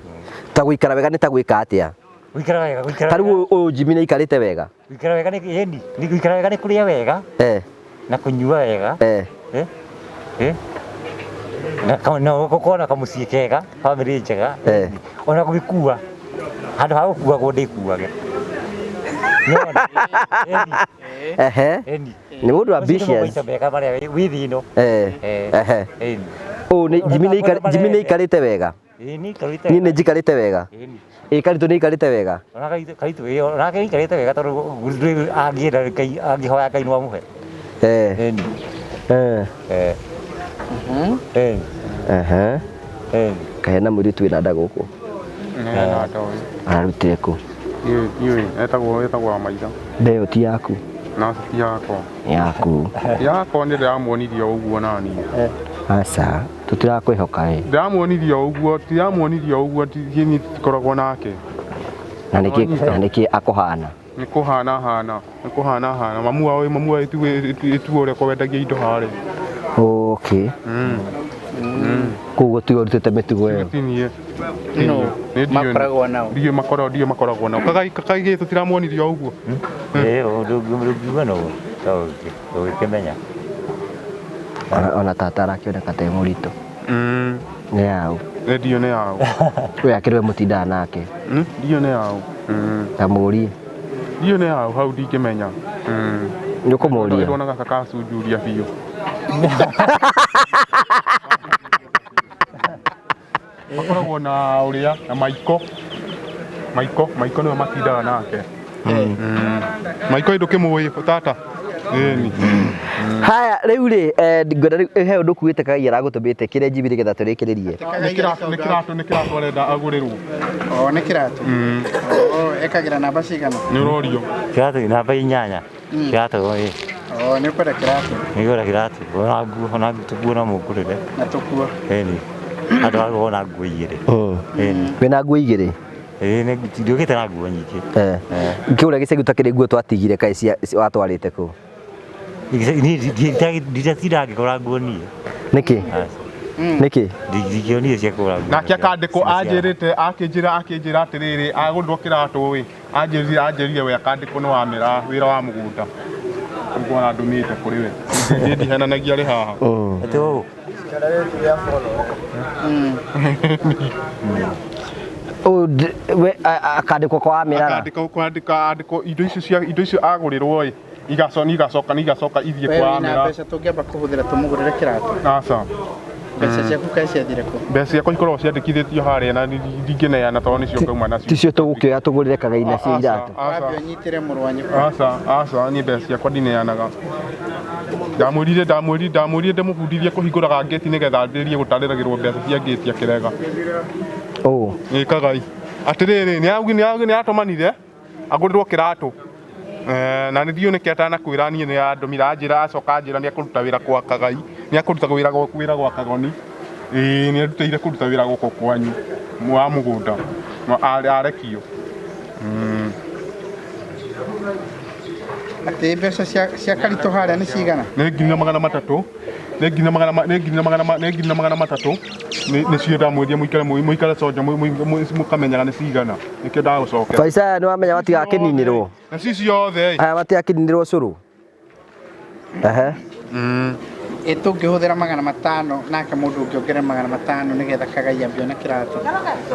Ta gũikara wega nĩ ta gwĩka atĩa?
Gũikara wega, gũikara
Ta rĩu ũyũ Jimmy nĩ aikarĩte wega?
Gũikara wega nĩ ĩni, nĩ gũikara wega nĩ kũrĩa wega.
Eh.
Na kũnyua wega.
Eh.
Eh. Eh. Na na gũkorwo na kamũciĩ kega, bamĩrĩ njega.
Eh.
Ona gũgĩkua. Handũ ha gũkuagwo ndĩkuage. Nĩwona?
Ehe.
Ĩni.
Nĩ mũndũ
Macio nĩmo
ambitious.
maica mega marĩa wĩ thĩ ĩno.
Eh. Ehe.
Ĩni.
Ũyũ nĩ Jimmy nĩ Jimmy nĩ aikarĩte wega.
Ĩĩ nĩ aikarĩte.
Niĩ nĩ njikarĩte wega.
Ĩni.
Ĩ Karitũ nĩ aikarĩte wega.
Ona Karitũ ĩĩ onake aikarĩte wega tondũ ndũĩ angĩenda Ngai angĩhoya Ngai no amũhe.
Eh.
Ĩni.
Eh.
Eh. Ĩni.
Ehe.
Ĩni.
Kahe na mũirĩtu wĩna nda gũkũ.
Nĩ ndoĩ.
Ararutire kũ?
Ndiũĩ, etagwo wa maitha.
Nda ĩyo ti yaku.
Na ti yakwa.
Yaku.
Yakwa nĩ ndĩramuonirie o ũguo nani.
Aca, tũtirakwĩhoka ĩ.
Ndĩramuonirie o ũguo, ndĩramuonirie o ũguo niĩ tikoragwo nake.
Na nĩkĩ na nĩkĩ akũhana?
Nĩ kũhana hana, nĩ kũhana hana. Mamu wao mamu wao ĩtuo ũrĩa kwendagia indo harĩa.
Okay. Koguo tiwe ũrutĩte mĩtugo ĩyo.
Ti niĩ.
No, makoragwo nao.
Ndiũĩ makoragwo ndiũĩ makoragwo nao. Kagai kagai gĩtũ tiramuonirie o ũguo.
Ĩĩ ndũngiuga no ndũngĩkĩmenya.
Ona tata arakĩoneka ta e mũritũ. Nĩ yaũ?
Ndiũĩ nĩ yaũ.
We akĩrĩ we mũtindaga nake.
Ndiũĩ nĩ yaũ.
Ta mũrie.
Ndiũĩ nĩ yaũ hau ndingĩmenya.
Nĩ ũkũmũria?
Ndona gaka kacunjuria biũ. Makoragwo na ũrĩa na Maiko. Maiko, Maiko nĩwe matindaga nake. Maiko ndũkĩmũĩ tata? Ĩni.
Haya rĩu rĩ, ngwenda rĩu he ũndũ kuĩte Kagai aragũtũmĩte kĩrĩa Jimmy nĩgetha tũrĩkĩrĩrie.
Nĩ kĩratũ, nĩ kĩratũ, nĩ kĩratũ arenda agũrĩrwo.
O nĩ kĩratũ. O ekagĩra namba cigana?
Nĩ ũrorio.
Kĩratũ namba 8. Kĩratũ ĩ.
O nĩ ũkwenda kĩratũ
Nĩngwenda kĩratũ. Ona nguo, ona tũkuo no mũngũrĩre.
na tũkuo.
Ĩni. Andũ agũkorwo na nguo igĩrĩ. Ĩni.
Wĩna nguo igĩrĩ?
Ĩĩ nĩ ndiũkĩte na nguo nyingĩ.
Kĩũrĩa gĩcagi ũtakĩrĩ nguo twatigire kaĩ cia watwarĩte kũ?
Niĩ ndiratinda ngĩgũra nguo niĩ.
Nĩkĩ? Nĩkĩ?
Ndingĩonire cia kũgũra nguo.
Nake akandĩkwo anjĩrĩte akĩnjĩra akĩnjĩra atĩrĩrĩ agũrĩrwo kĩratũ ĩ anjĩrire anjĩrire we akandĩkwo nĩ wamĩra wĩra wa mũgũnda. Nĩguo arandũmĩte kũrĩ we. Niĩ ndihenanagia rĩ haha.
Atĩ ũũ.
We akandĩkwo kwa wamĩrara.
Akandĩka kwandĩka andĩkwo indo icio cia indo icio agũrĩrwo ĩ igacoka igacoka igacoka ithiĩ
We
kwa
wĩna
wamĩra.
mbeca tũngĩamba kũhũthĩra tũmũgũrĩre kĩratũ.
Aca.
Mbeca ciaku kaĩ ciathire kũ?
Mbeca ciakwa ikoragwo ciandĩkithĩtio harĩa na ndingĩneana tondũ nĩcio ngauma nacio.
Ticio tũgũkĩoya tũgũrĩre Kagai nacio iratũ.
Wambe ũnyitĩre mũrũ wa nyũkwa.
Aca, aca, niĩ mbeca ciakwa ndineanaga. Ndamwĩrire ndamwĩrire ndamwĩrire ndĩmũbundithie kũhingũraga ngĩti nĩgetha ambĩrĩrie gũtarĩragĩrwo mbeca cia ngĩti akĩrega.
Ũũ.
Ĩ Kagai. Atĩrĩrĩ, nĩ atũmanire agũrĩrwo kĩratũ. Na nĩ ndiũĩ nĩkĩ atanakwĩra niĩ nĩ andũmire anjĩra acoka anjĩra nĩ ekũruta wĩra kwa Kagai. Nĩ ekũruta wĩra gwa wĩra gwa Kagoni. Ĩĩ nĩ arutĩire kũruta wĩra gũkũ kwanyu wa mũgũnda. Arekio.
Atĩ mbeca cia Karitũ harĩa nĩ cigana?
Nĩ 1,300. Nĩ ngiri na magana nĩ ngiri na magana nĩ 1,300. Nĩcio ndamwĩria mũikare mũikare conjo mũkamenyaga nĩ cigana. Nĩkĩo ndagũcokera.
Faiza aya nĩ wamenya matigakĩninĩrwo.
Na ci ciothe.
Aya matigakĩninĩrwo cũrũ. Ehe.
Ĩ tũngĩhũthĩra 500 nake mũndũ ũngĩ ongerere 500 nĩgetha Kagai ambe one kĩratũ.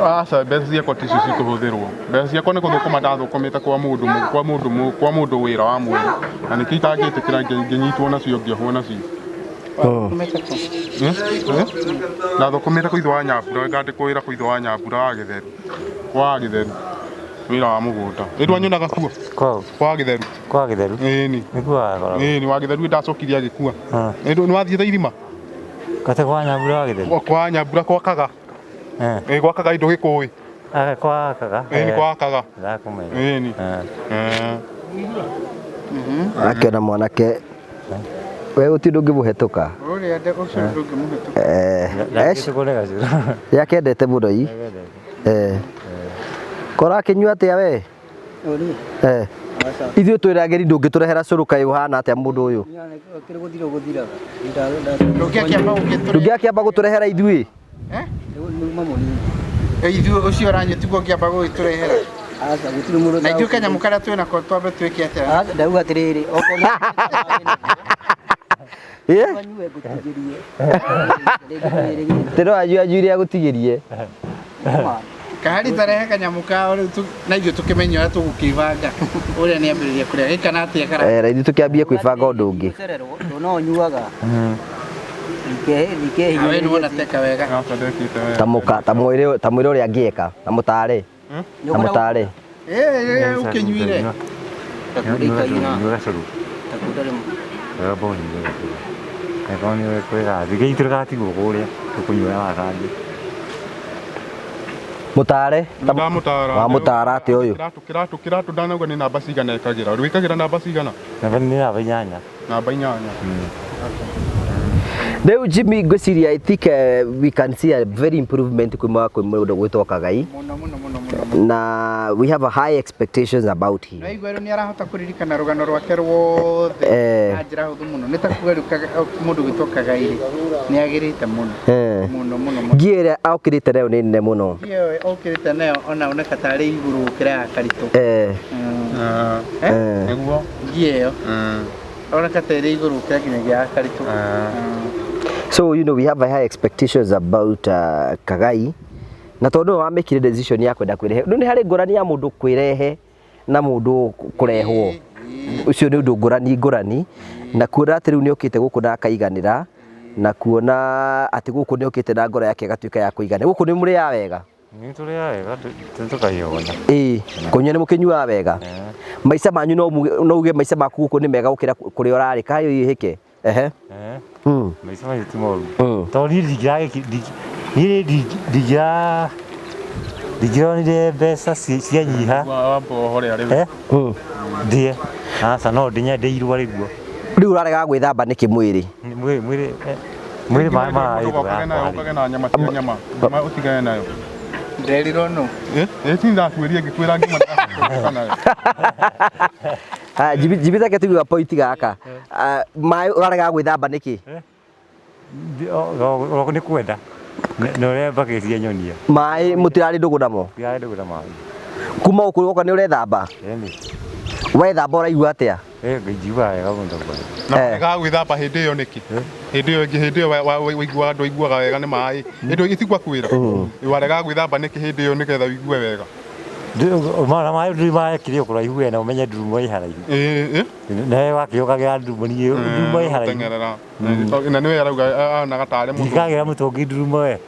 Aca mbeca ciakwa ticio cikũhũthĩrwo. Mbeca ciakwa nĩ gũthũkũma ndathũkũmĩte kwa mũndũ kwa mũndũ kwa mũndũ wĩra wa mweri. Na nĩkĩo itangĩtĩkĩra ngĩnyitwo nacio ngĩohwo nacio.
Wathũkũmĩte kũ?
Ndathũkũmĩte kwa ithe wa Nyambura, ngandĩkwo wĩra kwa ithe wa Nyambura wa Gĩtheru. Kwa Gĩtheru. Wĩra wa mũgũnda. Ĩ ndwanyonaga kuo? Kwa Gĩtheru.
Kwa Gĩtheru?
Ĩni.
Nĩkuo wakoragwo?
Ĩni, wa Gĩtheru ndacokire agĩkua. Ĩ nĩ wathiĩte irima?
Gate kwa Nyambura wa Gĩtheru?
Kwa Nyambura kwa Kaga. Ĩ gwa Kaga ndũgĩkũĩ?
Kwa Kaga.
Ĩni kwa Kaga.
Ndakũmenya.
Ĩni.
Akĩona mwanake we gũtirĩ ũndũ ũngĩmũhetũka.
Ũrĩa ũcio ndũngĩmũhetũka.
Nĩakendete mũno ii. Kora akĩnyua atĩa we? Ithuĩ twĩra ageni ndũngĩtũrehera cũrũ kaĩ ũhana atĩa mũndũ ũyũ? Ndũngĩakĩamba gũtũrehera ithuĩ?
Ithuĩ ũcio ũranyua tiguo ũngĩamba gũgĩtũrehera. Na ithuĩ kanyamũ karĩa twĩnako twambe twĩke atĩa?
Ndauga atĩrĩrĩ, okorwo nyue ngũtigĩrie.
Tĩno anyua anyuire agũtigĩrie.
Kahari tarehe kanyamũ kao rĩu na ithuĩ tũkĩmenye ũrĩa tũgũkĩbanga ũrĩa nĩ ambĩrĩria kũrĩa gĩka na atĩa kara.
Na ithuĩ tũkĩambie kwĩbanga ũndũ ũngĩ.
No nyuaga.
We nĩwona teka wega.
Ta mwĩre ũrĩa angĩeka na mũtare. Na mũtare.
Ũkĩnyuire.
Nyuaga cũrũ. Angĩkorwo nĩ kwĩga thĩ tũgatigwo kũrĩa tũkũnyuaga wakangĩ.
Mũtare.
Ndamũtara.
Wamũtara atĩa ũyũ?
Kĩratũ kĩratũ kĩratũ ndanauga nĩ namba cigana ĩkagĩra. Wĩkagĩra namba cigana?
Namba nĩ namba 8.
Namba 8.
Rĩu Jimmy ngwĩciria I think we can see a very improvement kuma kwĩ mũndũ gwĩtwo Kagai.
Mũno mũno mũno mũno.
Na we have a high expectations about him.
Naigua rĩu nĩ arahota kũririkana rũgano rwake ruothe na njĩra hũthũ mũno. Nĩ ta kuga rĩu mũndũ gwĩtwo Kagai rĩ nĩ agĩrĩte mũno. Mũno mũno mũno.
Ngie ĩrĩa okĩrĩte nayo nĩ nene mũno.
Ngie ĩyo okĩrĩte nayo ona oneka tarĩ igũrũ gũkĩra ya Karitũ.
Nĩguo.
Ngie ĩyo. Oneka tarĩ igũrũ gũkĩra nginyagia ya Karitũ.
So you know we have high expectations about Kagai. Na tondu wa mekire decision ya kwenda kwirehe. Ndu ni hari ngurani ya mundu kwirehe na mundu kurehwo. Ucio ni undu ngurani ngurani. Na kuona ati riu ni okite guku na akaiganira. Na kuona atĩ gũkũ nĩ okĩte na ngoro yake ĩgatuĩka ya kũigana. Gũkũ nĩ mũrĩaga wega?
Nĩ tũrĩaga wega tũkahũna.
Ĩĩ, kũnyua nĩ mũkĩnyuaga wega? Maica manyu no uge maica maku gũkũ nĩ mega gũkĩra kũrĩa ũrarĩ kaĩ ũhĩke? Ehe.
Maica maitũ ti moru. Tondũ niĩ ndingĩra ndingĩronire mbeca cianyiha. Ndĩe. Aca no ndĩnyendeirwo rĩguo.
Rĩu ũraregaga gwĩthamba nĩkĩ mwĩrĩ?
Mwĩrĩ mwĩrĩ mwĩrĩ maĩ
maraĩ. Ũkage na nyama cia nyama. Ngima ũtigane nayo.
Nderirwo nũ?
Ĩ ti ndakwĩrire ngĩkwĩra ngima ndũgakage nayo.
Ah, Jimmy take tuiga point gaka. Maĩ ũraregaga gwĩthamba nĩkĩ?
Nĩ kwenda. Na ũrĩa mbaketi nyonia.
Maĩ mũtirarĩ ndũgũ namo?
Mũtirarĩ ndũgũ na maĩ.
Kuma gũkũ woka nĩ ũrethamba?
Ĩni.
Wethamba ũraigua atĩa?
Njiguaga wega mũno.
Na waregaga gwĩthamba hĩndĩ ĩyo nĩkĩ? Hĩndĩ ĩyo ĩngĩ hĩndĩ ĩyo waiguaga ndwaiguaga wega nĩ maĩ. Hĩndĩ ĩyo itigua kwĩra. Waregaga gwĩthamba nĩkĩ hĩndĩ ĩyo nĩgetha ũigue wega?
Mana maĩ nduri maekire kũraihu we na ũmenye ndurumo ĩ haraihu. Nawe wakĩũkagĩra ndurumo niĩ ndurumo ĩ haraihu.
Teng'erera. Na nĩwe arauga onaga tarĩ mũndũ.
Ndikagĩra mũtũngi ndurumo we.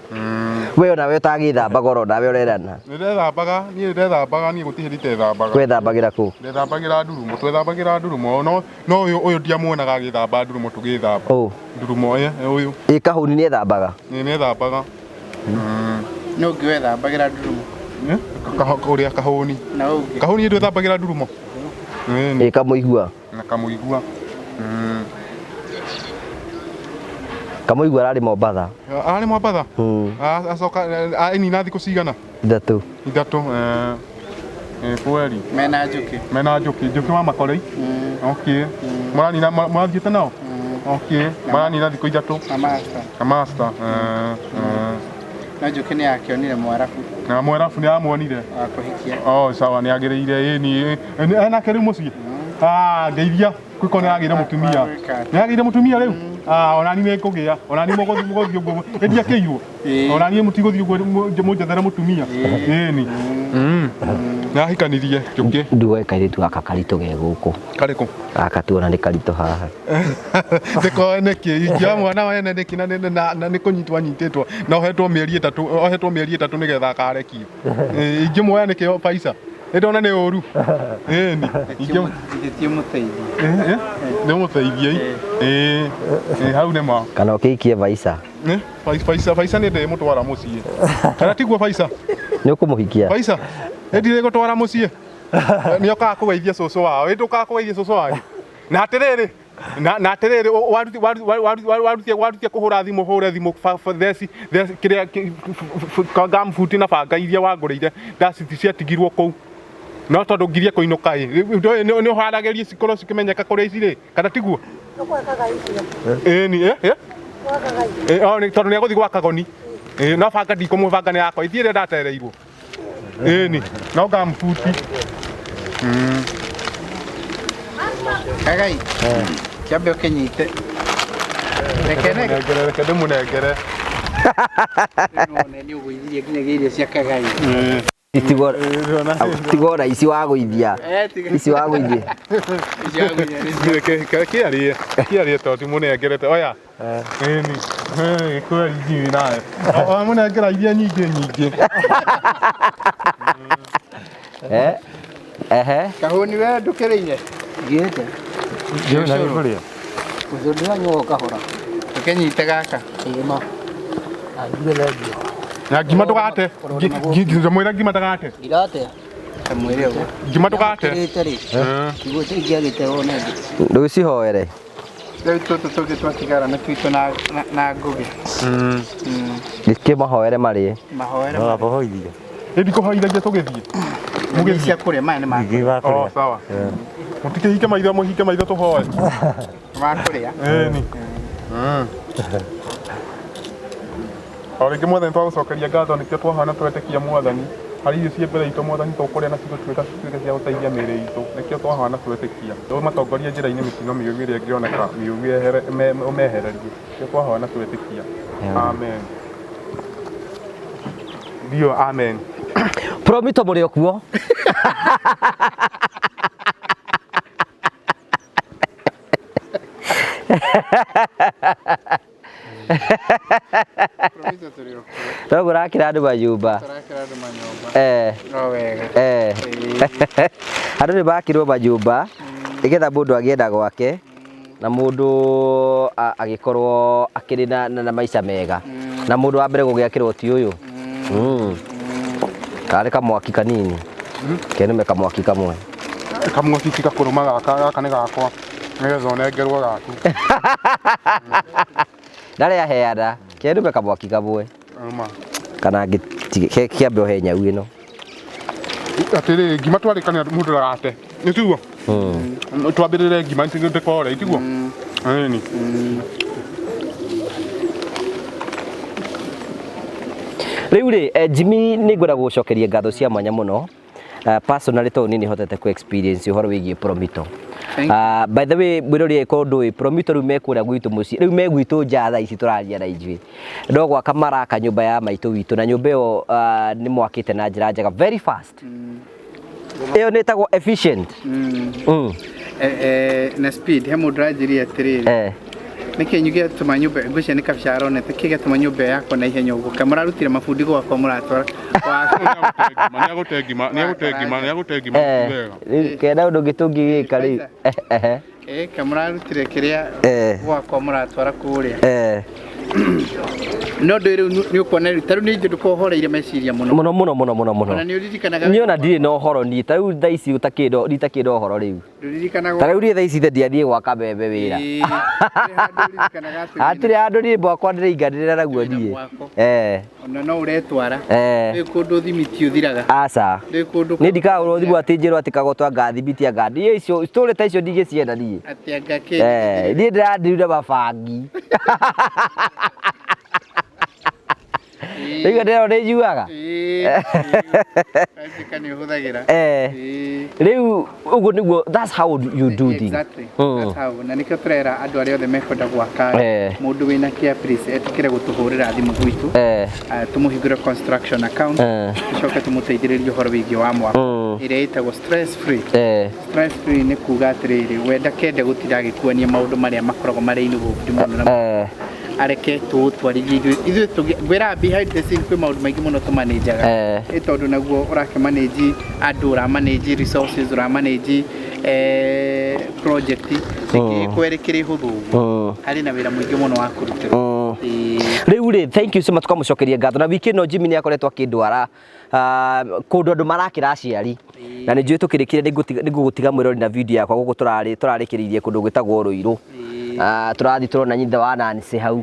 We onawe ũtagĩthamba goro nawe ũrerana.
Nĩndethambaga, niĩ ndethambaga niĩ gũtirĩ hĩndĩ itethambagĩra.
Wethambagĩra kũ?
Ndethambagĩra ndurumo, twethambagĩra ndurumo no no ũyũ ũyũ ndiamuonaga agĩthamba ndurumo tũgĩthamba.
Ũ.
Ndurumo ĩ ũyũ.
Ĩ kahũni nĩethambaga?
Ĩ nĩethambaga.
Nũ ũngĩ wethambagĩra ndurumo?
Ũrĩa kahũni.
Na ũngĩ.
Kahũni ndwethambagĩra ndurumo?
Ĩ kamũigua.
Na kamũigua.
Kamũigua ararĩ Mombatha.
Ararĩ Mombatha? Acoka ainina thikũ cigana?
Ithatũ.
Ithatũ. Kweli.
Mena Njũkĩ.
Mena Njũkĩ. Njũkĩ wa Makorei? Okay. Mũranina mũrathiĩte nao? Okay. Maranina thikũ ithatũ.
Na master.
Na master.
No Njũkĩ nĩ akĩonire Mwarabu.
Na Mwarabu nĩ amuonire?
Wa kũhikia.
Oh, sawa nĩ agĩrĩire ĩni. Enake rĩu mũciĩ? Ah, ngeithia. Kwĩko nĩ agĩire mũtumia. Nĩ agĩire mũtumia rĩu? Ah, ona niĩ nĩngũgĩa. Ona niĩ mũgũthiĩ mũgũthiĩ ũguo. Ĩ ndiakĩirwo. Ona niĩ mũtigũthiĩ ũguo mũnjethere mũtumia. Ĩni. Nĩ ahikanirie Njũkĩ.
Nduoe kairĩtu gaka karitũ ge gũkũ.
Karĩkũ?
Gaka tuona nĩ karitũ haha.
Ndĩkoe nĩkĩ? Ingĩoya mwana wene nĩkĩ na nĩ kũnyitwo anyitĩtwo na ohetwo mĩeri ĩtatũ ohetwo mĩeri ĩtatũ nĩgetha akarekio. Ingĩmuoya nĩkĩ Faisa? Nĩndona nĩ ũru. Ĩni.
Githĩ mũteithie.
Nĩ mũteithie. Ĩĩ. Hau nĩ ma.
Kana ũkĩikie Faisa.
Faisa Faisa nĩ ndĩmũtwara mũciĩ. Kana tiguo Faisa?
Nĩ ũkũmũhikia?
Faisa. Nĩ ndirĩgũtwara mũciĩ. Nĩ okaga kũgeithia cũcũ wao. Ĩ ndũkaga kũgeithia cũcũ wanyu. Na atĩrĩrĩ na atĩrĩrĩ warutie kũhũra thimũ hũre thimũ theci kĩrĩa ngambuti na banga iria wangũrĩire ciatigirwo kũu. No tondũ ngirie kũinũka ĩ nĩ ũharagĩrie cikorwo cikĩmenyeka kũrĩa ici rĩ kana tiguo? Ĩni tondũ nĩ egũthiĩ gwa Kagoni. No banga ndikũmũhe banga nĩ yakwa ithiĩ ĩrĩa ndatereirwo. Ĩni no ngambuti.
Kagai. Kĩambe ũkĩnyite. Reke
reke ndĩmũnengere.
Nĩ ũgũithirie nginyagia irio cia Kagai.
Tigo na ici wa gũithia. Ici wa gũithia.
Kĩarie. Kĩarie tondũ timũnengerete. Oya. Ĩni. Kweli Jimmy nawe. Wamũnengera iria nyingĩ nyingĩ.
Ehe.
Kahũni we ndũkĩrĩire?
Ngĩte.
Na nĩ kũrĩa?
Ũcũrũ ndĩranyua o kahora.
Ũkĩnyite gaka.
Ĩma. Na njuge thengiũ.
Na ngima ndũgate. Mwĩra ngima ndagate.
Ndirate.
Kamwĩre ũguo.
Ngima ndũgate.
Kĩrĩte rĩ. Kiugo ingĩagĩte one ndĩ.
Ndũcihoere.
Rĩu tũtũ tũngĩ twatigara nĩ twitũ na Ngũgĩ.
Kĩmahoere marĩe.
Mahoere.
No abohoithie.
Ĩ ndikũhoithagia tũgĩthiĩ.
Mũgĩthiĩ cia kũrĩa maya nĩ ma
kũrĩa.
Oh, sawa. Mũtikĩhinge maitho mũhinge maitho tũhoe.
Ma kũrĩa.
Ĩni. O rĩngĩ mwathani twagũcokeria ngatho nĩkĩo twahana twetĩkia mwathani harĩ irio ciĩ mbere itũ mwathani tũkũrĩa na cigũtuĩka cituĩke cia gũteithia mĩĩrĩ itũ nĩkĩo twahana twetĩkia ũmatongorie njĩra-inĩ mĩtino mĩũru ĩrĩa ĩngĩoneka mĩũru ũmehererie nĩkĩo twahana twetĩkia. Amen. Ndio, amen.
Promito mũrĩ o kuo.
Promito tũrĩ o kuo.
No mũrakĩra andũ manyũmba.
Tũrakĩra andũ manyũmba.
Eh.
No wega.
Eh. Andũ nĩ makĩrwo manyũmba nĩgetha mũndũ agĩe na gwake na mũndũ agĩkorwo akĩrĩ na maica mega na mũndũ wa mbere gũgĩakĩrwo ti ũyũ. Karĩ kamwaki kanini kenume kamwaki kamwe.
Kamwaki ti gakũrũma gaka, gaka nĩ gakwa nĩgetha ũnengerwo gaku.
Ndarĩ aheana kenume kamwaki kamwe.
Rũma.
Kana kĩambe ũhe nyau ĩno.
Atĩrĩrĩ, ngima twarĩkania mũndũ ndagate. Nĩ tiguo? Twambĩrĩre ngima ndĩkore, tiguo? Ĩni.
Rĩu rĩ, Jimmy, nĩ ngwenda gũgũcokeria ngatho cia mwanya mũno. Personally tondũ niĩ nĩ hotete ku experience ũhoro wĩgiĩ Promito. By the way, mwĩrori angĩkorwo ndũĩ, Promito rĩu me kũrĩa gwitũ mũciĩ, rĩu me gwitũ nja thaa ici tũraria na ithuĩ. No gwaka maraka nyũmba ya maitũ witũ, na nyũmba ĩyo nĩ mwakĩte na njĩra njega very fast. Ĩyo nĩ ĩtagwo efficient.
Na speed he mũndũ ũranjĩrire atĩrĩrĩ, nĩkĩ inyuĩ gĩatũma nyũmba, ngwĩciria nĩ kabica aronete, kĩ gĩatũma nyũmba ĩyo yakwo na ihenya ũguo? Kaĩ mũrarutire mabundi gwakwa mũratwara?
Nĩ agũte ngima, nĩ agũte ngima, nĩ agũte ngima wega.
Kena ũndũ ũngĩ tũngĩgĩka rĩu.
Kaĩ mũrarutire kĩrĩa gwakwa mũratwara kũrĩa? No ndũĩ rĩu nĩ ũkuona rĩu, ta rĩu nĩ ithuĩ ndũkoragwo ũhoreire meciria mũno.
Mũno mũno mũno mũno mũno.
Ona nĩ ũririkanaga
Niĩ ona ndirĩ na ũhoro niĩ, ta rĩu thaa ici ũtakĩnda ũhoro rĩu.
Ndũririkanaga.
Ta rĩu niĩ thaa ici ndiathiĩ gwaka mbembe wĩra.
Ĩĩ, hatirĩ handũ ũririkanaga atĩ wĩna-
Hatirĩ handũ niĩ mwakwa ndĩrĩinganĩrĩra naguo
Wĩna
niĩ.
mwako. Ona no ũretwara. Ndũĩ kũndũ thimiti ũthiraga.
Aca.
Ndũĩ kũndũ
Niĩ ndikagũrwo thimũ atĩ njĩrwo atĩ kagotwa anga thimiti anga niĩ icio story ta icio ndingĩcienda niĩ.
Atĩ anga kĩ.
Niĩ ndĩrandirire mabangi. Rĩu ndĩrona nĩ njuaga.
Ĩĩ, nĩ ũhũthagĩra.
Rĩu ũguo nĩguo, that's how you do things.
Exactly. That's how. Na nĩkĩo tũrera andũ arĩa othe mekwenda gwaka, mũndũ wĩna care please etĩkĩre gũtũhũrĩra thimũ gwitũ, tũmũhingũre construction account, tũcoke tũmũteithĩrĩrie ũhoro wĩgiĩ wa mwako ĩrĩa ĩtagwo stress free. Stress free nĩ kuga atĩrĩrĩ, we ndakende gũtinda agĩkuania maũndũ marĩa makoragwo marĩ involved mũno na areke tũũtwarithie ithuĩ ngwĩraga behind the scene kwĩ maũndũ maingĩ mũno tũmanĩnjaga. Ĩ tondũ naguo ũrakĩmanĩnji andũ, ũramanĩnji resources, ũramanĩnji project ĩkĩkwerĩ kĩrĩ hũthũ ũguo, harĩ na wĩra mũingĩ mũno wa kũrutĩrwo.
Rĩu rĩ, thank you so much, tũkamũcokeria ngatho. Na wiki ĩno Jimmy nĩ akoretwo akĩndwara kũndũ andũ marakĩra aciari, na nĩ njũĩ tũkĩrĩkire nĩngũgũtiga mwĩrori na video yakwa gũkũ tũrarĩkĩrĩirie kũndũ gwĩtagwo Rũirũ. Tũrathiĩ tũrona nyitha wa Nancy hau.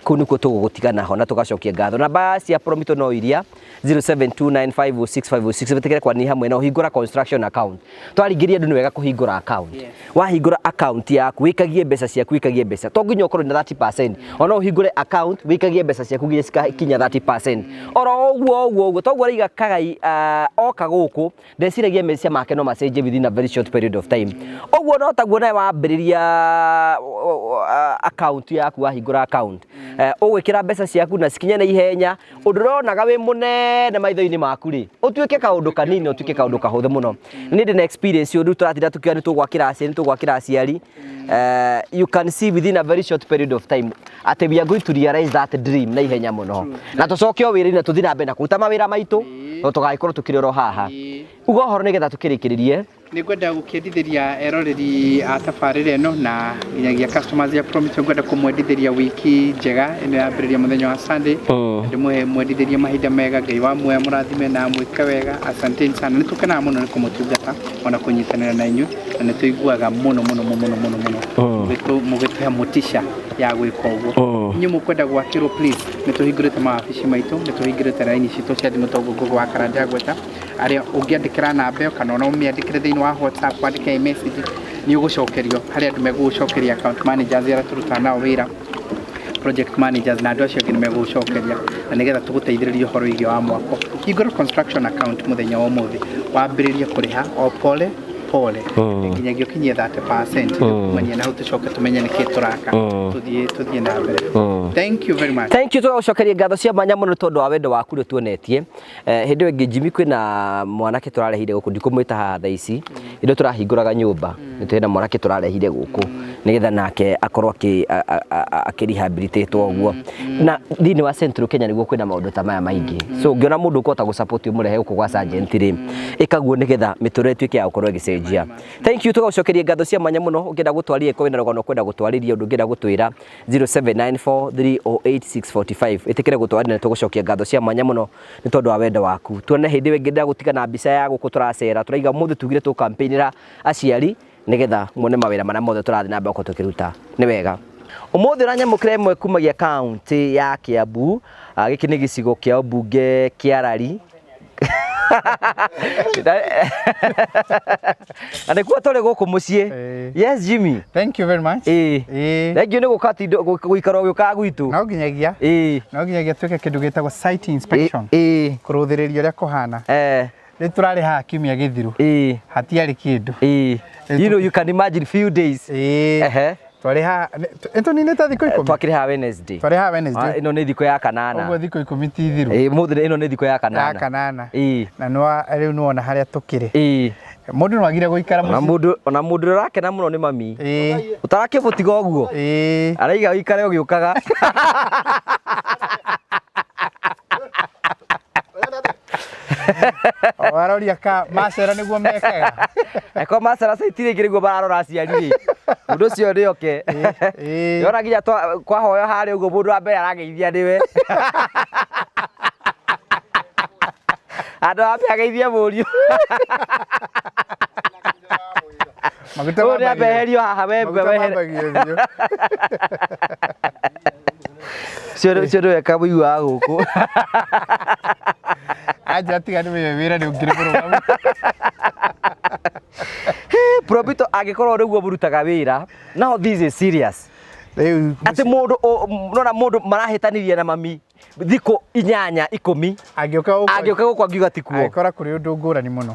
Kũu nĩkuo tũgũgũtiga naho na tũgacokia ngatho. Namba cia Promito no iria 0729506506, wĩtĩkĩre kwaranĩria hamwe na ũhingũra construction account. Twaringĩria andũ nĩ wega kũhingũra account. Wahingũra account yaku wĩikagie mbeca ciaku, wĩikagie mbeca, to nginya ũkorwo na 30%, ona ũhingũre account wĩikagie mbeca ciaku nginya cikakinya 30%, oro ũguo ũguo ũguo toguo araiga Kagai. Oka gũkũ ndeciragia meciria make no macenjie within a very short period of time. Ũguo no taguo nawe wambĩrĩria account yaku, wahingũra account, ũgwĩkĩra mbeca ciaku na cikinye na ihenya, ũndũ ũronaga wĩ mũnene maitho-inĩ maku rĩ, ũtuĩke kaũndũ kanini, ũtuĩke kaũndũ kahũthũ mũno. Nĩ ndĩ na experience ũndũ tũratinda tũkiuga nĩ tũgwakĩra aciari, nĩ tũgwakĩra aciari. You can see within a very short period of time atĩ we are going to realize that dream na ihenya mũno, na tũcoke o wĩra-inĩ na tũthiĩ na mbere na kũruta mawĩra maitũ, no tũgagĩkorwo tũkĩrĩ oro haha. Uga ũhoro nĩgetha tũkĩrĩkĩrĩrie.
Nĩ ngwenda gũkĩendithĩria eroreri a tabarĩra ĩno na nginyagia customers ya Promito, ngwenda kũmwendithĩria wiki njega ĩno yambĩrĩria mũthenya wa Sunday. Ndĩmũhe mwendithĩrie mahinda mega, Ngai wa muoya mũrathime na amwĩke wega. Asanteni sana, nĩ tũkenaga mũno nĩ kũmũtungata ona kũnyitanĩra na inyuĩ, na nĩ tũiguaga mũno mũno mũno mũno mũno mũgĩtũhe motisha ya gwĩka ũguo. Inyuĩ mũkwenda gwakĩrwo, please, nĩ tũhingũrĩte mawabici maitũ, nĩ tũhingũrĩte raini citũ cia thimũ, toguo Google wa Karanja gweta arĩa ũngĩandĩkĩra namba ĩyo kana ona ũmĩandĩkĩre thĩinĩ wa WhatsApp, wandĩke message nĩ ũgũcokerio. Harĩ andũ megũgũcokeria, account managers arĩa tũrutaga nao wĩra, project managers na andũ acio angĩ nĩ megũgũcokeria, na nĩgetha tũgũteithĩrĩrie ũhoro wĩgiĩ wa mwako. Hingũra construction account mũthenya wa ũmũthĩ, wambĩrĩrie kũrĩha o pole. pole nginyagia ũkinyie 30% kumania na hau tũcoke tũmenye nĩkĩ tũraka tũthiĩ na mbere. Thank you very much.
Thank you, tũgagũcokeria ngatho cia mwanya mũno tondũ wa wendo waku ũrĩa tuonetie. Hĩndĩ ĩyo ĩngĩ Jimmy, kwĩna mwanake tũrarehire gũkũ, ndikũmwĩta haha thaa ici, hĩndĩ ĩyo tũrahingũraga nyũmba, nĩ twĩna mwanake tũrarehire gũkũ nĩgetha nake akorwo akĩ-rehabilitate ũguo. Na thĩinĩ wa Central Kenya nĩguo kwĩna maũndũ ta maya maingĩ, so ũngĩona mũndũ ũkũhota gũ-support ũmũrehe gũkũ gwa Sergeant rĩ, ĩkaguo nĩgetha mĩtũrĩre ĩtuĩke ya gũkorwo ĩgĩcenjia. Thank you, tũgagũcokeria ngatho cia mwanya mũno. Ũngĩenda gũtwarĩria, ĩkorwo wĩna rũgano ũkwenda gũtwarĩria, ũndũ ũngĩenda gũtwĩra, 0794308645, ĩtĩkĩre gũtwarĩria na tũgũcokia ngatho cia mwanya mũno nĩ tondũ wa wendo waku. Tuone hĩndĩ ĩyo ĩngĩ. Ndagũtiga na mbica ya gũkũ tũracera, tũraiga ũmũthĩ tugire tũkampĩinĩra aciari nĩgetha muone mawĩra marĩa mothe tũrathiĩ na mbere gũkorwo tũkĩruta. Nĩ wega ũmũthĩ ũranyamũkĩra ĩmwe kumagia kaunti ya Kiambu. Gĩkĩ nĩ gĩcigo kĩa ũmbunge kĩa Rari na nĩkuo tũrĩ gũkũ mũciĩ. Yes, Jimmy.
Thank you very much.
Thengiũ nĩ gũka tindo gũikara ũgĩũkaga gwitũ.
No nginyagia no nginyagia twĩke kĩndũ gĩtagwo site inspection, kũrũthĩrĩria ũrĩa kũhana. Rĩu tũrarĩ haha kiumia gĩthiru, hatiarĩ kĩndũ.
You know, you can imagine few days.
Twarĩ haha nĩtũninĩte thikũ 10.
Twakĩrĩ haha Wednesday.
Twarĩ haha Wednesday.
Ĩno nĩ thikũ ya kanana.
Ũguo thikũ 10 ti thiru.
Mũthĩ ĩno nĩ thikũ ya kanana.
Ya kanana. Na rĩu nĩwona harĩa tũkĩrĩ. Mũndũ no agire gũikara
Ona
mũciĩ.
Mũndũ, ona mũndũ ũrĩa ũrakena mũno nĩ mami. Ũtarakĩmũtiga ũguo. Araiga ũikare ũgĩũkaga.
O aroria ka macera nĩguo mekaga.
Angĩkorwo macera site rĩngĩ nĩguo mararora aciari rĩ, mũndũ ũcio nĩ oke. Yona nginya kwahoywo harĩa ũguo, mũndũ wa mbere arageithia nĩwe. Andũ a mbere ageithie mũriũ.
Maguta
Ũyũ nĩ
mambagia-
ambeherio haha we
maguta
wehere.
mambagia ũthiũ.
Ũcio nĩwe kamũiguaga gũkũ.
Anja tiga nĩ wĩra wĩra nĩ ũngĩrĩ mũrũgamu.
Probito, angĩkorwo nĩguo mũrutaga wĩra, now this is serious.
Rĩu
atĩ mũndũ nona mũndũ marahĩtanirie na mami thikũ 8 10
angĩũka gũkũ
angĩũka gũkũ angiuga ti kuo.
Angĩkora kũrĩ ũndũ ngũrani mũno.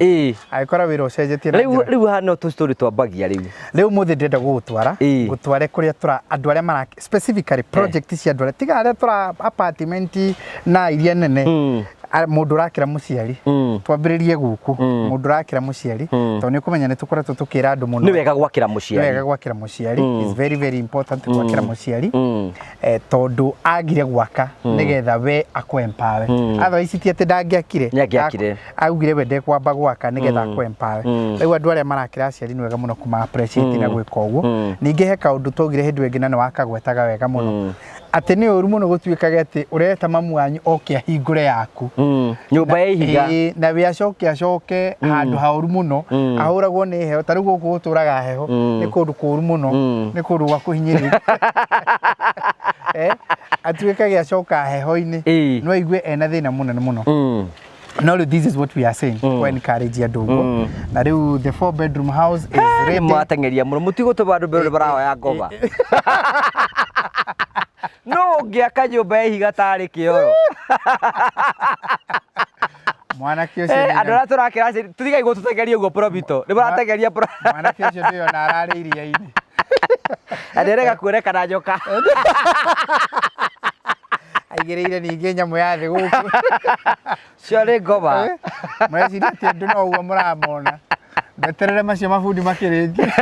Angĩkora wĩra ũcenjetie na
Rĩu
njĩra.
Rĩu haha no tũ-story twambagia rĩu.
Rĩu mũthĩ ndĩrenda gũgũtwara ngũtware kũrĩa tũra andũ arĩa mara specifically project cia andũ arĩa tiga arĩa tũra apartment na iria nene. Mũndũ ũrakĩra mũciari, twambĩrĩrie gũkũ, mũndũ ũrakĩra mũciari, tondũ nĩ ũkũmenya nĩ tũkoretwo tũkĩra andũ mũno
Nĩ wega gwakĩra
nĩ
mũciari.
Wega gwakĩra mũciari. It's very very important gwakĩra mũciari, tondũ agire gwaka nĩgetha we akũ empower. Otherwise ti atĩ ndangĩakire.
Nĩ angĩakire.
Augire we ndekwamba gwaka nĩgetha akũ empower. Rĩu andũ arĩa marakĩra aciari nĩ wega mũno kũma appreciate na gwĩka ũguo. Ningĩ he kaũndũ twaugire hĩndĩ ĩyo ĩngĩ na nĩ wakagwetaga wega mũno, atĩ nĩ ũru mũno gũtuĩkage atĩ ũreta mamu wanyu oke ahingũre yaku
Nyũmba ya ihiga.
Ĩĩ, na we acoke acoke handũ haũru mũno ahũragwo nĩ heho. Ta rĩu gũkũ gũtũraga heho, nĩ kũndũ kũũru mũno, nĩ kũndũ gwa kũhinyĩrĩria. Atuĩkage acoka heho-inĩ, no aigue ena thĩna mũnene mũno. No rĩu this is what we are saying, mm. encourage andũ ũguo. Na rĩu the four bedroom house is
Nĩ
ready.
mwateng'eria mũno, mũtigũtũma andũ mbere marahoya ngoma. No ũngĩaka nyũmba ya ihiga tarĩ kĩoro?
Mwanake ũcio
Andũ arĩa tũrakĩra aciari, tũtigai gũtũtengeria ũguo. Probito nĩ mũratengeria
Mwanake ũcio ndĩona ararĩ iria-inĩ.
Na nĩarega kuonekana njoka.
Aigĩrĩire ningĩ nyamũ ya thĩ gũkũ.
Cio nĩ ngoma.
Mreciria atĩ andũ no ũguo mũramona. Mbeterere macio mabundi makĩrĩkia.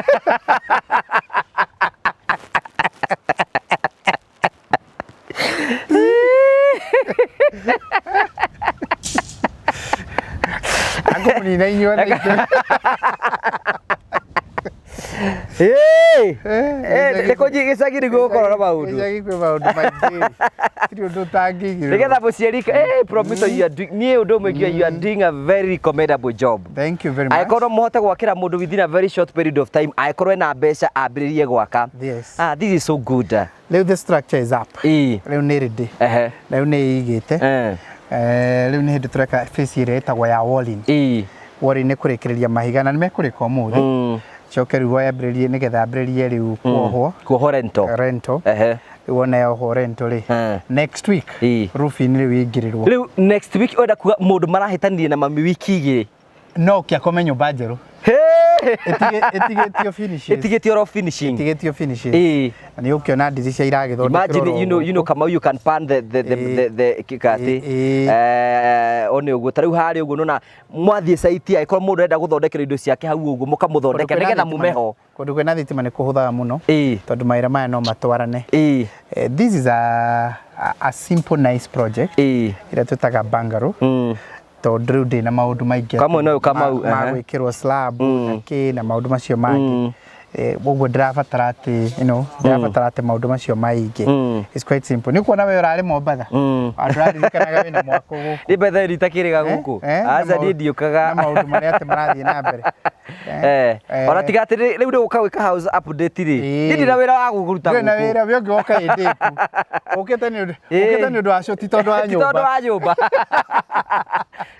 Akũmũnina inyuothe.
Nĩ kũnyi gĩcagi nĩguo gũkorwo na maũndũ.
Gĩcagi kwĩ maũndũ maingĩ. Tirĩ ũndũ ũtangĩigĩrĩrwo.
Nĩgetha mũciari, Promito, you are doing, niĩ ũndũ ũmwe ingiuga, you are doing a very commendable job.
Thank you very much.
Angĩkorwo no mũhote gwakĩra mũndũ within a very short period of time, angĩkorwo ena mbeca ambĩrĩrie gwaka.
Yes.
Ah, this is so good.
Rĩu the structure is up. Rĩu nĩ ready. Rĩu nĩ ĩigĩte. Rĩu nĩ hĩndĩ tũreka phase ĩrĩa ĩtagwo ya walling. Walling nĩ kũrĩkĩrĩria mahiga na nĩ mekũrĩka ũmũthĩ. Coke rĩu yambĩrĩrie nĩgetha ambĩrĩrie rĩu kuohwo.
Kuohwo rento.
Rento. Rĩu wona yohwo rento rĩ, next week roofing rĩu ĩingĩrĩrwo.
Rĩu next week ũrenda kuga mũndũ marahĩtanirie na mami wiki 2
no kĩakome nyũmba njerũ.
Hey!
Ĩtigĩtio finishes.
Ĩtigĩtio oro finishing.
Ĩtigĩtio finishes.
Ĩĩ.
Na nĩ ũkĩona ndirica iragĩthondekerwo
Imagine,
oro
you know, you know,
gũkũ.
Kamau, you can pan the
Ĩĩ.
the kikati.
Ĩĩ.
Eh, one ũguo ta rĩu harĩa ũguo nona mwathiĩ site angĩkorwo mũndũ arenda gũthondekerwo indo ciake hau ũguo mũkamũthondekera
Kũndũ kwĩna
nĩgetha
thitima
mume
nĩ-
ho.
Kũndũ kwĩna thitima nĩ kũhũthaga mũno.
Ĩĩ.
Tondũ mawĩra maya no matwarane.
Ĩĩ.
This is a simple nice project.
Ĩĩ.
Ĩrĩa twĩtaga bungalow. Tondũ rĩu ndĩ na maũndũ maingĩ
Kamwe no Kamau,
ma
ehe.
gwĩkĩrwo slab na kĩ na maũndũ macio mangĩ. Ũguo ndĩrabatara atĩ you know ndĩrabatara atĩ maũndũ macio maingĩ. It's quite simple. Nĩ kuona we ũrarĩ Mombatha. Andũ aririkanaga wĩna mwako gũkũ.
Nĩ betha itakĩrĩga gũkũ.
Na
Aca niĩ ndiũkaga.
Na maũndũ marĩa atĩ marathiĩ na mbere.
Ona tiga atĩ rĩu nĩ gũka gwĩka house update rĩ.
Ĩĩ.
Niĩ ndina wĩra wa gũkũruta
Ndũrĩ na
gũkũ.
wĩra we ũngĩ woka hĩndĩ ĩku. Ũkĩte nĩ ũndũ ũkĩte nĩ ũndũ wa cũ ti tondũ wa
Ti tondũ
nyũmba.
wa nyũmba.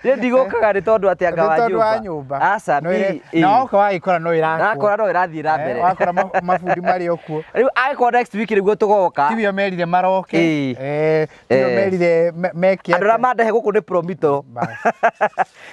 Niĩ ndigũkaga nĩ tondũ atĩ anga
Nĩ
wa
tondũ wa
nyũmba.
nyũmba.
Aca
No
niĩ-
ĩre- Na
ĩĩ.
woka wagĩkora no ĩrakwo.
Nakora no ĩrathiĩ na mbere.
Wakora mabundi marĩ o kuo.
Rĩu angĩkorwo next week nĩguo tũgoka.
Tiwe merire maroke.
Ĩĩ.
Tiwe merire meke
Andũ arĩa
atĩa.
mandehe gũkũ nĩ Promito.
Bas.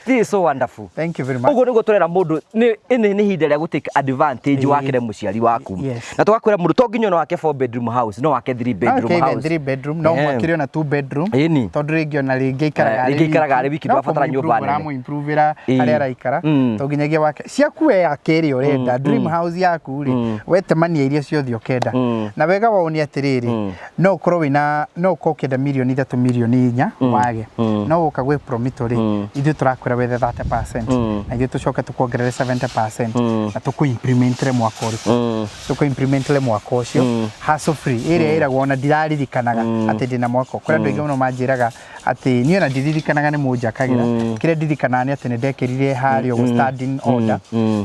This is so wonderful.
Thank you very much.
Ũguo nĩguo tũrera mũndũ nĩ ĩnĩ nĩ ihinda rĩa gũ take advantage
Ĩĩ.
wakĩre mũciari waku.
Yes.
Na tũgakwĩra mũndũ to nginya ona wake 4 bedroom house no wake 3 bedroom
Okay, even
house.
three bedroom no mwakire ona two bedroom
Ĩni.
tondũ rĩngĩ ona rĩngĩ aikaraga
Rĩngĩ aikaraga arĩ wiki,
No
ndũrabatara nyũmba
kũmũ-improve
nene.
ũramũ-improve-ĩra
Ĩĩ.
harĩa araikara to nginyagia wake ciaku we yake ĩrĩa ũrenda dream house yaku rĩ wetemania iria ciothe ũkenda na wega wao nĩ atĩrĩrĩ no ũkorwo wĩna no ũkorwo ũkĩenda mirioni 3 mirioni 4 wage no woka gwĩ Promito rĩ ithuĩ tũrakwĩra wethe 30% na ithuĩ tũcoke tũkuongerere 70% na tũkũ-implementere mwaka ũrĩkũ tũkũ-implementere mwaka ũcio hassle free ĩrĩa ĩragwo ona ndiraririkanaga atĩ ndĩna mwako kũrĩ andũ aingĩ mũno manjĩraga atĩ niĩ ona ndiririkanaga nĩ mũnjakagĩra kĩrĩa ndirikanaga nĩ atĩ nĩ ndekĩrire harĩa ũguo standing order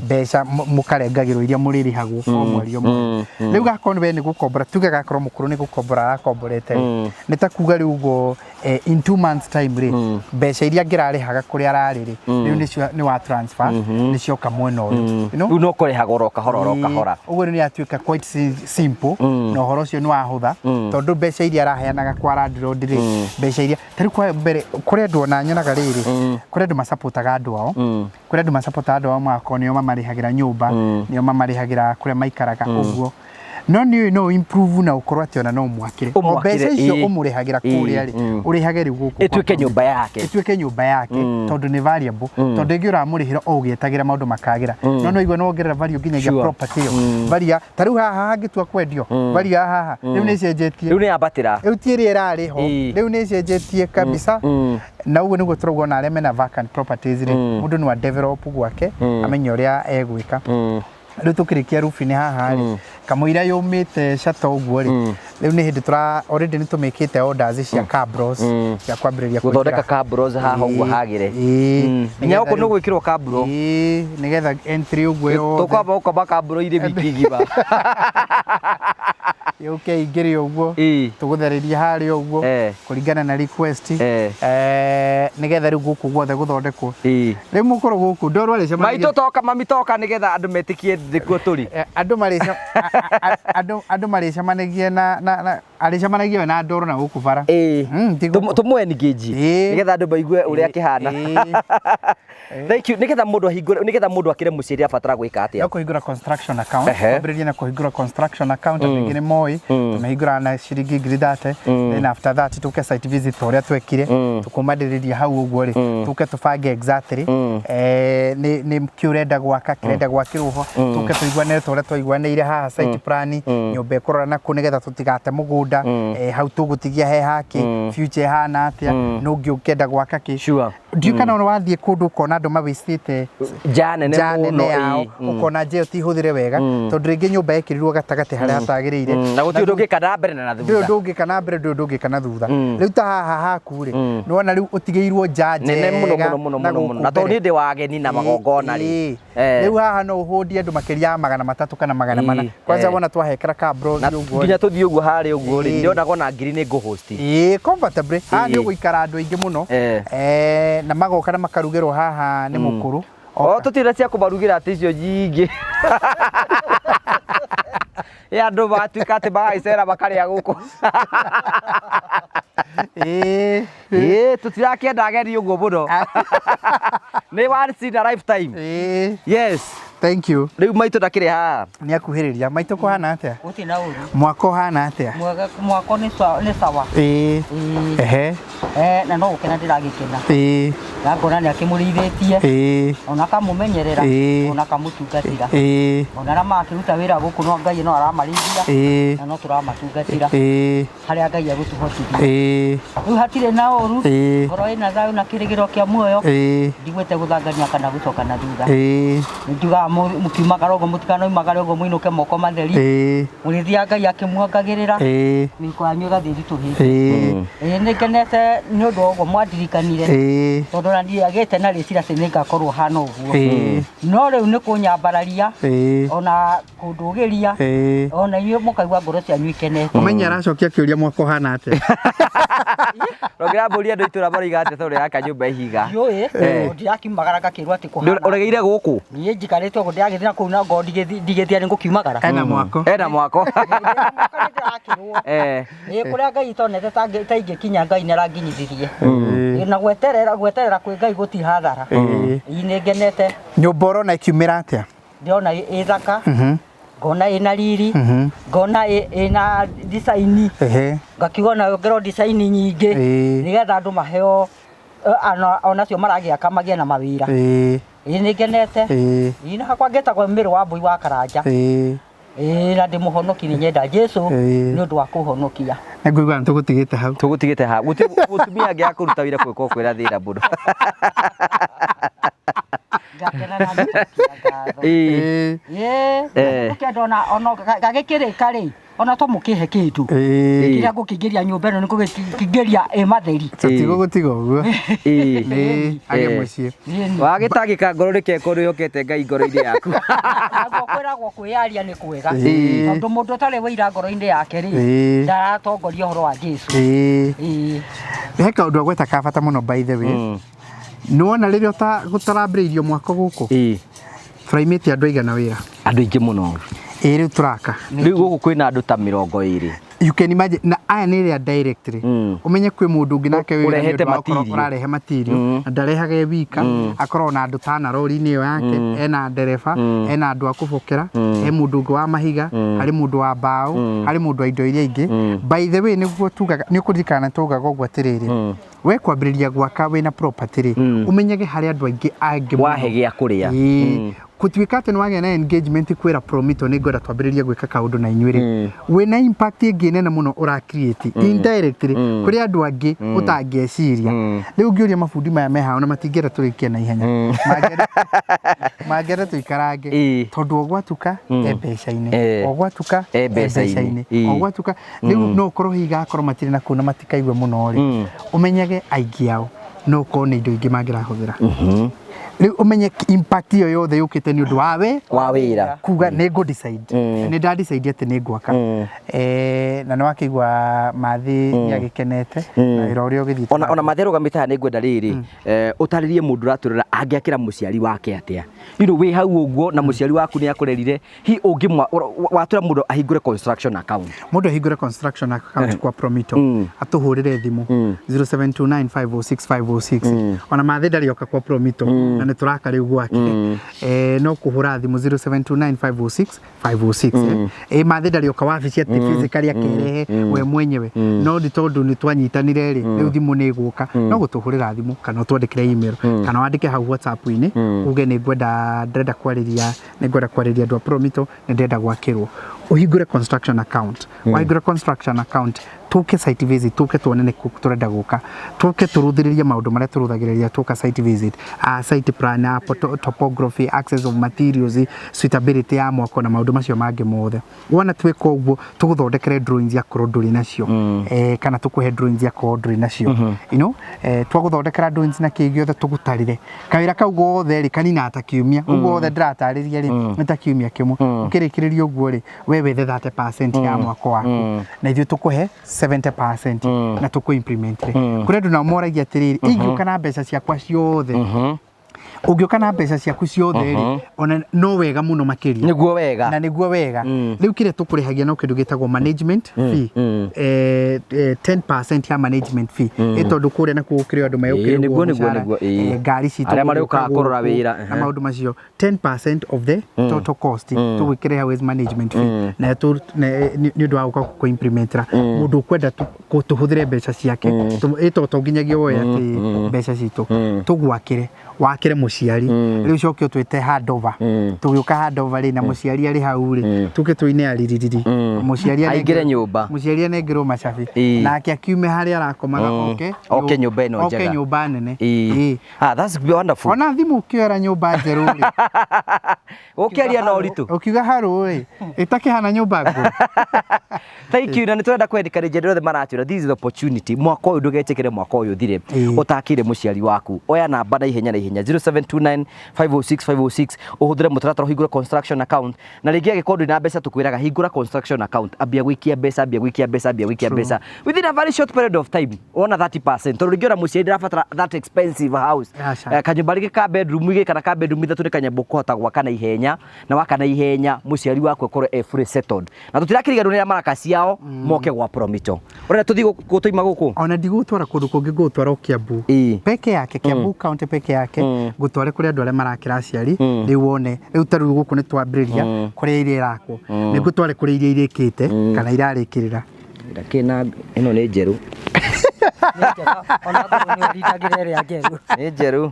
mbeca mũkarengagĩrwo iria mũrĩrĩhagwo o mweri o mweri rĩu gakorwo we nĩ gũkombora tuge gakorwo mũkũrũ nĩ gũkombora arakomborete rĩ nĩ ta kuga rĩu ũguo in 2 months time rĩ mbeca iria ngĩrarĩhaga kũrĩa ararĩ rĩ rĩu nĩcio nĩ wa transfer nĩcioka mwena ũyũ you know?
Rĩu no kũrĩhaga oro kahora oro kahora.
Ũguo rĩu nĩ yatuĩka quite simple na ũhoro ũcio nĩ wahũtha tondũ mbeca iria araheanaga kwa landlord rĩ mbeca iria ta rĩu kwa mbere kũrĩ andũ ona nyonaga rĩrĩ kũrĩ andũ macapotaga andũ ao kũrĩ andũ macapotaga andũ ao magakorwo nĩo mamarĩhagĩra nyũmba nĩo mamarĩhagĩra kũrĩa maikaraga ũguo no nĩ no improve na ũkorwo atĩ ona no mwakĩre o
Ũmwakĩre,
mbeca icio
ĩĩ.
ũmũrĩhagĩra kũrĩa rĩ ũrĩhage rĩu gũkũ kwa
Ĩtuĩke
Promito.
nyũmba yake.
Ĩtuĩke nyũmba yake tondũ nĩ variable tondũ rĩngĩ ũramũrĩhĩra o ũgĩetagĩra maũndũ makagĩra no no igua no wongerera value nginyagia
Sure.
property ĩyo value ta rĩu haha hangĩtua kwendio value ya haha rĩu nĩ ĩcenjetie
Rĩu nĩ yambatĩra.
rĩu ti ĩrĩa ĩrarĩ ho
Ĩĩ.
rĩu nĩ ĩcenjetie kabisa na ũguo nĩguo tũrauga ona arĩa mena vacant properties rĩ mũndũ no a develop gwake amenye ũrĩa egwĩka rĩu tũkĩrĩkia rubi-inĩ haha rĩ kamũira yũmĩte shata ũguo rĩ rĩu nĩ hĩndĩ tũra already nĩ tũmĩkĩte orders cia cabros cia kwambĩrĩria
Gũthondeka
gwĩkĩra.
cabros haha ũguo hagĩre.
Ĩĩ.
Nginya gũkũ
Nĩgetha
nĩ gwĩkĩrwo cabro.
Ĩĩ, nĩgetha entry ũguo yothe
Tũkwamba gũkoma cabro irĩ wiki ng'ima.
yũke ingĩre ũguo
Ĩĩ.
tũgũthereria harĩa ũguo kũringana na request nĩgetha rĩu gũkũ guothe gũthondekwo
Ĩĩ.
Rĩu mũkũrũ gũkũ ndorwo arĩcemanagia
Maitũ toka mami toka nĩgetha andũ metĩkie nĩkuo tũrĩ.
Andũ marĩca andũ marĩcemanagia na arĩcemanagia we na ndoro na gũkũ bara.
Ĩĩ.
Ti gũkũ.
Tũmũ engage nĩgetha andũ maigue ũrĩa akĩhana. Thank you. Nĩgetha mũndũ ahingũre nĩgetha mũndũ akĩre mũciĩ abatara gwĩka atĩa?
No kũhingũra construction account kwambĩrĩria na kũhingũra construction account andũ aingĩ nĩ moĩ tũmĩhingũraga na ciringi 30,000 then after that tũke site visit ta ũrĩa twekire tũkũmanĩrĩria hau ũguo rĩ tũke tũbange exactly nĩ kĩ ũrenda gwaka kĩrenda gwakĩrwo ho tũke tũiguanĩre ta ũrĩa twaiguanĩire haha site plan nyũmba ĩkũrora na kũ nĩgetha tũtigate mũgũnda hau tũgũtigia he hake future ĩhana atĩa nũ ũngĩ ũngĩenda gwaka kĩ ndiũ kana ona wathiĩ kũndũ ũkona andũ mawĩcĩte
Nja nene
nja nene
mũno,
yao
ĩĩ.
Ũkona nja ĩyo ti hũthĩre wega tondũ rĩngĩ nyũmba ĩkĩrirwo gatagatĩ harĩa hatagĩrĩire.
Na gũtirĩ ũndũ ũngĩka na mbere na
Ndũrĩ
thutha.
ũndũ ũngĩka na mbere ndũrĩ ũndũ ũngĩka na thutha rĩu ta haha haku rĩ nĩwona rĩu ũtigĩirwo nja
Nene mũno
njega
mũno mũno
na
mũno
gũkũ
mũno. Na tondũ
mbere.
niĩ ndĩ wa ageni na magongona rĩ.
Rĩu haha no ũhũndie andũ makĩria ya 300 kana 400 kwanza wona twahekera kabros
Na
ũguo
nginya tũthiĩ ũguo harĩa ũguo rĩ ndĩonaga ona ngiri nĩ ngũhost.
Ĩĩ, comfortably haha nĩ ũgũikara andũ aingĩ mũno na magoka na makarugĩrwo haha nĩ mũkũrũ.
O tũtirĩ cia kũmarugĩra atĩ icio nyingĩ. Ĩ andũ matuĩka atĩ magagĩcera makarĩa gũkũ. Ĩĩ tũtirakĩenda ageni ũguo mũno. Nĩ once in a lifetime. Yes.
Thank you.
Rĩu maitũ ndakĩrĩ haha.
Nĩ akuhĩrĩria. Maitũ kũhana atĩa?
Gũtirĩ na ũru.
Mwako ũhana atĩa?
Mwega mwako nĩ sawa nĩ sawa.
Ĩĩ.
Ĩĩ.
Ehe.
Eh, na no gũkena ndĩragĩkena.
Ĩĩ.
Na ngona nĩ akĩmũrĩithĩtie.
Ĩĩ.
Ona akamũmenyerera.
Ĩĩ.
Ona akamũtungatĩra.
Ĩĩ.
Ona arĩa makĩruta wĩra gũkũ no Ngai no aramarĩithia.
Ĩĩ.
Na no tũramatungatĩra.
Ĩĩ.
Harĩa Ngai egũtũhotithia.
Ĩĩ.
Rĩu hatirĩ na ũru.
Ĩĩ.
Ngoro ĩna thayũ na kĩrĩgĩro kĩa muoyo.
Ĩĩ.
Ndigwĩte gũthangania kana gũcoka na thutha.
Ĩĩ.
Njugaga mũkiumagara ũguo mũtikanoimagare ũguo mũinũke moko matheri.
Ĩĩ.
Mũrĩthiaga Ngai akĩmuongagĩrĩra.
Ĩĩ.
Mĩhuko yanyu ĩgathiĩ ĩritũhĩte.
Ĩĩ.
Ĩĩ nĩ ngenete nĩ ũndũ wa ũguo mwandirikanire.
Ĩĩ.
Tondũ ona niĩ agĩte na rĩciria atĩ nĩ ngakorwo hana ũguo.
Ĩĩ.
No rĩu nĩ kũnyambararia
Ĩĩ.
ona kũndũgĩria
Ĩĩ.
ona inyuĩ mũkaigua ngoro cianyu ikenete.
Ũmenye aracokia kĩũria mwako ũhana atĩa?
Rongera mbũri andũ itũra maroiga atĩa tondũ yaka nyũmba ihiga.
Ndiũĩ
Eh.
tondũ ndirakiumagara ngakĩrwo atĩ kũhana.
Ũregeire gũkũ?
Niĩ njikarĩte ũguo ndĩragĩthiĩ na kũu na ngorwo ndigĩthia nĩ ngũkiumagara.
Ena mwako.
Ena mwako.
Ndĩrakĩrwo.
Eh.
Ĩĩ kũrĩa Ngai itonete ta ingĩkinya Ngai nĩ aranginyithirie. Ĩĩ, na gweterera gweterera kwĩ Ngai gũtirĩ hathara.
Ĩĩ.
Ĩĩ nĩ ngenete
Nyũmba ũrona ĩkiumĩra atĩa?
ndĩrona ĩ thaka ngona ĩna riri ngona ĩna design
Ehe.
ngakiuga ona yongerwo design nyingĩ
Ĩĩ.
nĩgetha andũ maheo onacio maragĩaka magĩe na mawĩra.
Ĩĩ.
Ĩĩ nĩ ngenete.
Ĩĩ.
Ĩĩ na hakwa ngĩtagwo Mĩrũ wa Mbũi wa Karanja.
Ĩĩ.
Ĩĩ na ndĩ mũhonoki nĩ nyenda Jesũ
Ĩĩ.
nĩ ũndũ wa kũhonokia.
Nĩ ngũigua nĩ tũgũtigĩte hau.
Tũgũtigĩte haha. Mũtumia angĩaga kũruta wĩra kwĩkwo kwĩra thĩna mũno.
Ngakena na ngĩcokia ngatho.
Ĩĩ.
Ĩĩ
Eh.
ũkĩenda ona ona gagĩkĩrĩka rĩ ona to mũkĩhe kĩndũ
Ĩĩ.
kĩrĩa ngũkĩingĩria nyũmba ĩno nĩ ngũgĩkĩingĩria ĩ matheri.
Tũtigũgũtiga ũguo.
Ĩĩ.
Nĩ agĩe
Eh.
mũciĩ.
Wagĩtangĩka ngoro nĩkeko nĩwĩhokete Ngai ngoro-inĩ yaku.
Naguo kwĩragwo kwĩyaria nĩ kwega
Ĩĩ.
tondũ mũndũ ũtarĩ wĩira ngoro-inĩ yake rĩ
Ĩĩ.
ndaratongoria ũhoro wa Jesũ.
Ĩĩ.
Ĩĩ.
He kaũndũ agweta ka bata mũno by the way. Nĩwona rĩrĩa gũtarambĩrĩirio mwako gũkũ
Ĩĩ.
tũraimĩte andũ aigana wĩra.
Andũ aingĩ mũno.
Ĩĩ rĩu tũraka.
Rĩu gũkũ kwĩna andũ ta 20.
You can imagine na aya nĩ ĩrĩa directly. Ũmenye kwĩ mũndũ ũngĩ nake wĩra nĩ
Ũrehete
ũndũ wa gũkorwo
material.
ũrarehe material na ndarehaga e wika akoragwo na andũ tana rori-inĩ ĩyo yake ena ndereba ena andũ a kũbokera he mũndũ ũngĩ wa mahiga harĩ mũndũ wa mbaũ harĩ mũndũ wa indo iria ingĩ. By the way nĩguo tugaga nĩ ũkũririkana tugaga ũguo atĩrĩrĩ we kwambĩrĩria gwaka wĩna property rĩ ũmenyage harĩ andũ aingĩ angĩ mũno.
Wahe gĩa kũrĩa.
Ĩĩ. Gũtuĩka atĩ nĩ wagĩa na engagement kwĩra Promito nĩ ngwenda twambĩrĩrie gwĩka kaũndũ na inyuĩ rĩ wĩna impact ĩngĩ nene mũno ũra create indirectly kũrĩ andũ angĩ ũtangĩeciria. Rĩu ngĩũria mabundi maya me haha ona matingĩenda tũrĩkie na ihenya mangĩenda tũikarange
Ĩĩ.
tondũ o gwatuka e mbeca-inĩ
Eh.
o gwatuka
E mbeca-inĩ. Ĩĩ.
o gwatuka rĩu no ũkorwo hihi gakorwo matirĩ na kũu na matikaigue mũno rĩ ũmenyage aingĩ ao no ũkorwo nĩ indo ingĩ mangĩrahũthĩra. Rĩu ũmenye impact ĩyo yothe yũkĩte nĩ ũndũ wa we
Wa wĩra.
kuga nĩ ngũ decide nĩ nda decide atĩ nĩ ngwaka. Na nĩ wakĩigua Mathi nĩ agĩkenete na wĩra ũrĩa ũgĩthiĩte
Ona ona Mathi arũgamĩte haha nĩ ngwenda rĩrĩ ũtarĩrie mũndũ ũratũrĩra angĩakĩra mũciari wake atĩa. You know, wĩ hau ũguo na mũciari waku nĩ akũrerire hi ũngĩmwa watũra mũndũ ahingũre construction account.
Mũndũ ahingũre construction account kwa Promito atũhũrĩre thimũ 0729506506 ona Mathi ndarĩoka kwa Promito na nĩ tũraka rĩu gwake no kũhũra thimũ 0729506506 Mathi ndarĩoka wabici atĩ physically akerehe we mwenyewe no nĩ tondũ nĩ twanyitanire rĩ rĩu thimũ nĩ ĩgũka no gũtũhũrĩra thimũ kana ũtwandĩkĩre email kana wandĩke hau WhatsApp-inĩ uge nĩ ngwenda ndĩrenda kwarĩria nĩ ngwenda kwarĩria andũ a Promito nĩ ndĩrenda gwakĩrwo ũhingũre construction account. Wahingũra construction account tũke site visit tũke tuone nĩ kũ tũrenda gũka tũke tũrũthĩrĩrie maũndũ marĩa tũrũthagĩrĩria tũka site visit site plan topography, access of materials, suitability ya mwako na maũndũ macio mangĩ mothe. Wona twĩka ũguo tũgũthondekere drawings akorwo ndũrĩ nacio kana tũkũhe drawings akorwo ndũrĩ nacio you know twagũthondekera drawings na kĩ gĩothe tũgũtarĩre kawĩra kau gothe rĩ kanina ta kiumia ũguo wothe ndĩratarĩria rĩ nĩ ta kiumia kĩmwe ũkĩrĩkĩrĩria ũguo rĩ we wethe 30% ya mwako waku na ithuĩ tũkũhe 70% na tũkũ implement rĩ kũrĩ andũ nao moragia atĩrĩrĩ ingĩũka na mbeca ciakwa ciothe Ũngĩũka na mbeca ciaku ciothe rĩ, ona no wega mũno makĩria.
Nĩguo wega.
Na nĩguo wega. Rĩu kĩrĩa tũkũrĩhagia no kĩndũ gĩtagwo management fee. 10% ya management fee. Ĩ tondũ kũrĩa nakuo gũkĩrĩ andũ
Ĩĩ,
meyũkĩrĩrwo
nĩguo, nĩguo,
mĩcara,
nĩguo, ĩĩ.
ngari citũ
Arĩa
gũgĩũka
marĩũkaga kũrora
gũkũ,
wĩra,
na maũndũ macio 10% of the total cost tũgwĩkĩre hau as management fee na nĩ ũndũ wa gũka kũ-implementera mũndũ ũkwenda tũhũthĩre mbeca ciake, ĩ to nginyagia woe atĩ mbeca citũ tũgwakĩre, wakĩre mũciari, rĩu ũcoke ũtwĩte handover. Tũgĩũka handover rĩ, na mũciari arĩ hau rĩ, tũke tũine aririri, mũciari
Aingĩre nyũmba.
Mũciari anengerwo macabi nake akiume harĩa arakomaga oke
Oke nyũmba ĩno
oke
njega.
Nyũmba nene.
Ĩĩ.
Ĩĩ.
Ah, that's wonderful.
Ona thimũ ũkĩoera nyũmba njerũ rĩ,
Ũkĩaria na ũritũ.
Ũkiuga harũ rĩ, ĩtakĩhana nyũmba ngũrũ.
Thank you, na nĩ tũrenda kwendekanĩria andũ othe maratwĩra, this is the opportunity. Mwaka ũyũ ndũgetĩkĩre mwaka ũyũ ũthire ũtakĩire mũciari waku. Oya namba na ihenya na ihenya, 0729 506 506, ũhũthĩre mũtaratara, ũhingũre construction account. Na rĩngĩ angĩkorwo ndũrĩ na mbeca, tũkwĩraga hingũra construction account, ambia gũikia mbeca, ambia gũikia mbeca, ambia gũikia mbeca. Within a very short period of time wona 30%, tondũ rĩngĩ ona mũciari ndarabatara that expensive house.
Aca.
Kanyũmba rĩngĩ ka bedroom igĩrĩ kana ka bedroom ithatũ nĩ kanyamũ ũkũhota gwaka na ihenya, na waka na ihenya mũciari waku akorwo e fully settled, na tũtirakĩriganĩrwo nĩ arĩa maraka ciao moke gwa Promito. Ũrenda tũthiĩ gũtũima gũkũ?
Ona ndigũtwara kũndũ kũngĩ, ngũgũtwara o Kiambu peke yake, Kiambu county peke yake. Ngũtware kũrĩ andũ arĩa marakĩra aciari rĩu wone. Rĩu ta rĩu gũkũ nĩ twambĩrĩria kũrĩa iria irakwo, nĩ ngũtware kũrĩa iria irĩkĩte kana irarĩkĩrĩra.
Ndakĩna ĩno nĩ njerũ.
Nĩ njega, ona ngorwo nĩ ũrindagĩra ĩrĩa njerũ.
Nĩ njerũ.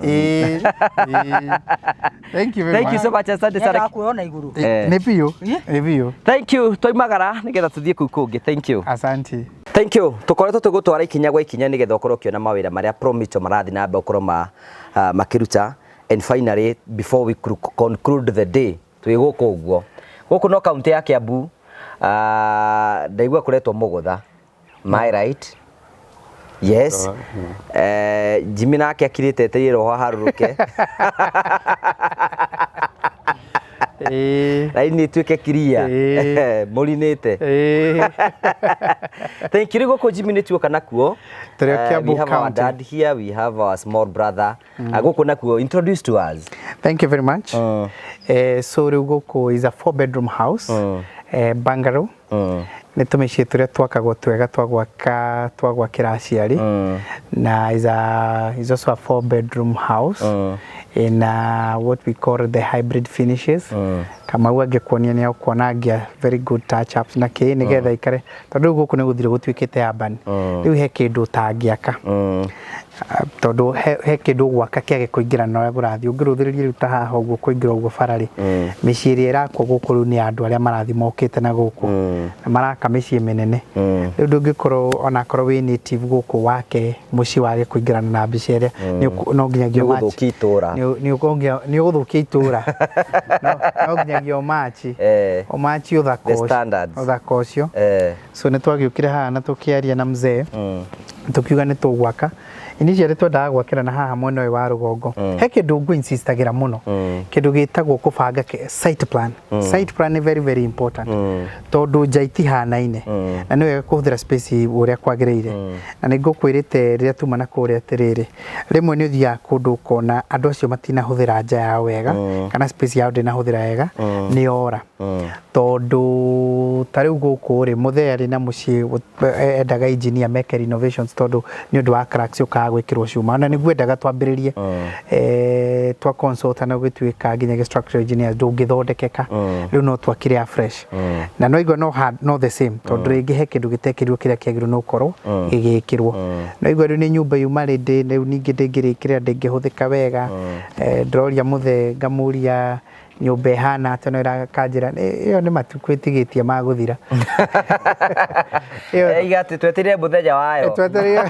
Ĩĩ. Thank you very
Thank you so much, asante sana.
Nyendaga kuona igũrũ.
Nĩ biũ, nĩ biũ.
Thank you, twaimagara nĩgetha tũthiĩ kũu kũngĩ. Thank you.
Asante.
Thank you. Tukoretwo tũgũtwara ikinya gwa ikinya nĩgetha ũkorwo ũkĩona mawĩra marĩa Promito marathiĩ na mbere gũkorwo makĩruta. And finally, before we conclude the day, twĩ gũkũ ũguo. Gũkũ no kaunti ya Kiambu, ndaigua kũretwo Mũgũtha. My right? Yes. Jimmy nake akirĩte etereire roho aharũrũke. Raini ĩtuĩke clear. Mũrinĩte. Thank you. Rĩu gũkũ Jimmy nĩ tuoka nakuo.
Tũrĩ o Kiambu
We have our
County.
dad here, we have our small brother. Gũkũ nakuo, introduce to us.
Thank you very much. So rĩu gũkũ is a four bedroom house, bungalow. Nĩ tũmĩciĩ tũrĩa twakagwo twega twa gwaka, twa gwakĩra aciari, na is also a four bedroom house in what we call the hybrid finishes. Kamau angĩkuonia nĩ akuona ngia very good touch ups na kĩ nĩgetha ikare, tondũ rĩu gũkũ nĩ gũthire gũtuĩkĩte urban. Rĩu he kĩndũ ũtangĩaka. Ah, tondũ he kĩndũ ũgwaka kĩage kũingĩrana na ũrĩa kũrathiĩ. Ũngĩrũthĩrĩria rĩu ta haha ũguo kũingĩra ũguo bara rĩ, mĩciĩ ĩrĩa ĩrakwo gũkũ rĩu nĩ andũ arĩa marathiĩ mokĩte na gũkũ na maraka mĩciĩ mĩnene. Rĩu ndũngĩkorwo onakorwo wĩ native gũkũ wake mũciĩ wage kũingĩrana na mbica ĩrĩa no nginyagia
Nĩ ũgũthũkia itũũra.
Nĩ ũgũthũkia itũũra. No nginyagia ũmachi ũmachi ũthaka
The
ũcio,
standards.
Ũthaka ũcio. So nĩ twagĩũkire haha na tũkĩaria na mzee, tukiuga nĩ tũgwaka. Initially twendaga gwakĩra na haha mwena ũyũ wa rũgongo. He kĩndũ ngũ insistagĩra mũno, kĩndũ gĩtagwo kũbanga site plan. Site plan nĩ very very important, tondũ nja itihanaine na nĩ wega kũhũthĩra space ũrĩa kwagĩrĩire. Na nĩ ngũkwĩrĩte rĩrĩa tuma na kũrĩa atĩrĩrĩ, rĩmwe nĩ ũthiaga kũndũ ũkona andũ acio matinahũthĩra nja yao wega kana space yao ndĩnahũthĩra wega, nĩ yora. Tondũ ta rĩu gũkũ rĩ, mũthee arĩ na mũciĩ endaga engineer meke renovations, tondũ nĩ ũndũ wa cracks ũkaga gwĩkĩrwo cuma, na nĩguo endaga twambĩrĩrie. Twa consult na gũtuĩka nginyagia structural engineers, ndũngĩthondekeka rĩu, no twakire afresh. Na no igua no, no the same, tondũ rĩngĩ he kĩndũ gĩtekĩrirwo kĩrĩa kĩagĩrĩirwo nĩ gũkorwo gĩgĩkĩrwo. No igua rĩu nĩ nyũmba yuma rĩndĩ, rĩu ningĩ ndĩngĩrĩkĩrĩra, ndĩngĩhũthĩka wega. Ndĩroria mũthee, ngamũria nyũmba ĩhana atĩa, no ĩrakanjĩra ĩyo nĩ matukũ ĩtigĩtie ma gũthira.
Iga atĩ twetereire mũthenya wayo.
Twetereire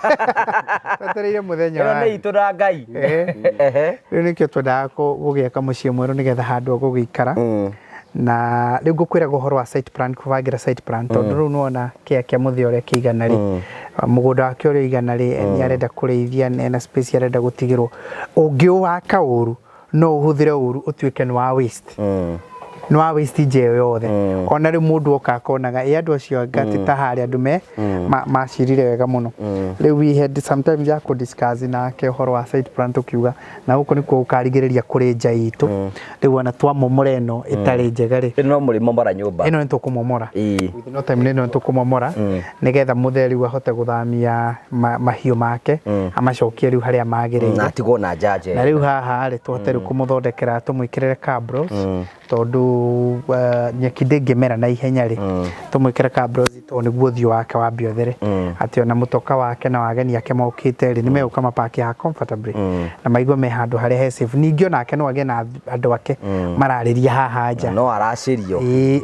mũthenya
Ĩno nĩ
wayo.
itũ na Ngai.
Rĩu nĩkĩo twendaga gũgĩaka mũciĩ mwerũ nĩgetha handũ ha gũgĩikara. Na rĩu ngũkwĩraga ũhoro wa site plan, kũbangĩra site plan, tondũ rĩu nĩwona kĩa kĩa mũthĩ ũrĩa kĩigana rĩ, mũgũnda wake ũrĩa ũigana rĩ, nĩ arenda kũrĩithia, ena space arenda gũtigĩrwo. Ũngĩwaka ũru, no ũhũthĩre ũru ũtuĩke nĩ wa waste. Nĩ wa waste nja ĩyo yothe. Ona rĩu mũndũ oka akonaga ĩ andũ acio anga ti ta harĩa andũ me macirire wega mũno. Rĩu we had sometimes ya kũ discuss nake ũhoro wa site plan, tũkiuga na gũkũ nĩkuo gũkarigĩrĩria kũrĩ nja itũ. Rĩu ona twamomora ĩno ĩtarĩ njega rĩ,
Ĩno no mũrĩmomora nyũmba.
Ĩno nĩ tũkũmomora.
Ĩĩ.
With no time ĩno nĩ tũkũmomora nĩgetha mũthee rĩu ahote gũthamia mahiũ make, amacokie rĩu harĩa magĩrĩire.
Na atigwo na nja njega.
Na rĩu haha rĩ, tũhote rĩu kũmũthondekera, tũmwĩkĩrĩre cabros, tondũ nyeki ndĩngĩmera na ihenya rĩ, tũmwĩkĩre cabros tondũ nĩguo ũthiũ wake wambe ũthere, atĩ ona mũtoka wake na wageni ake mokĩte rĩ, nĩ megũka mapaki haha comfortably na maigue me handũ harĩa he safe. Ningĩ onake no agĩe na andũ ake mararĩria haha nja.
No aracĩrio.
Ĩĩ.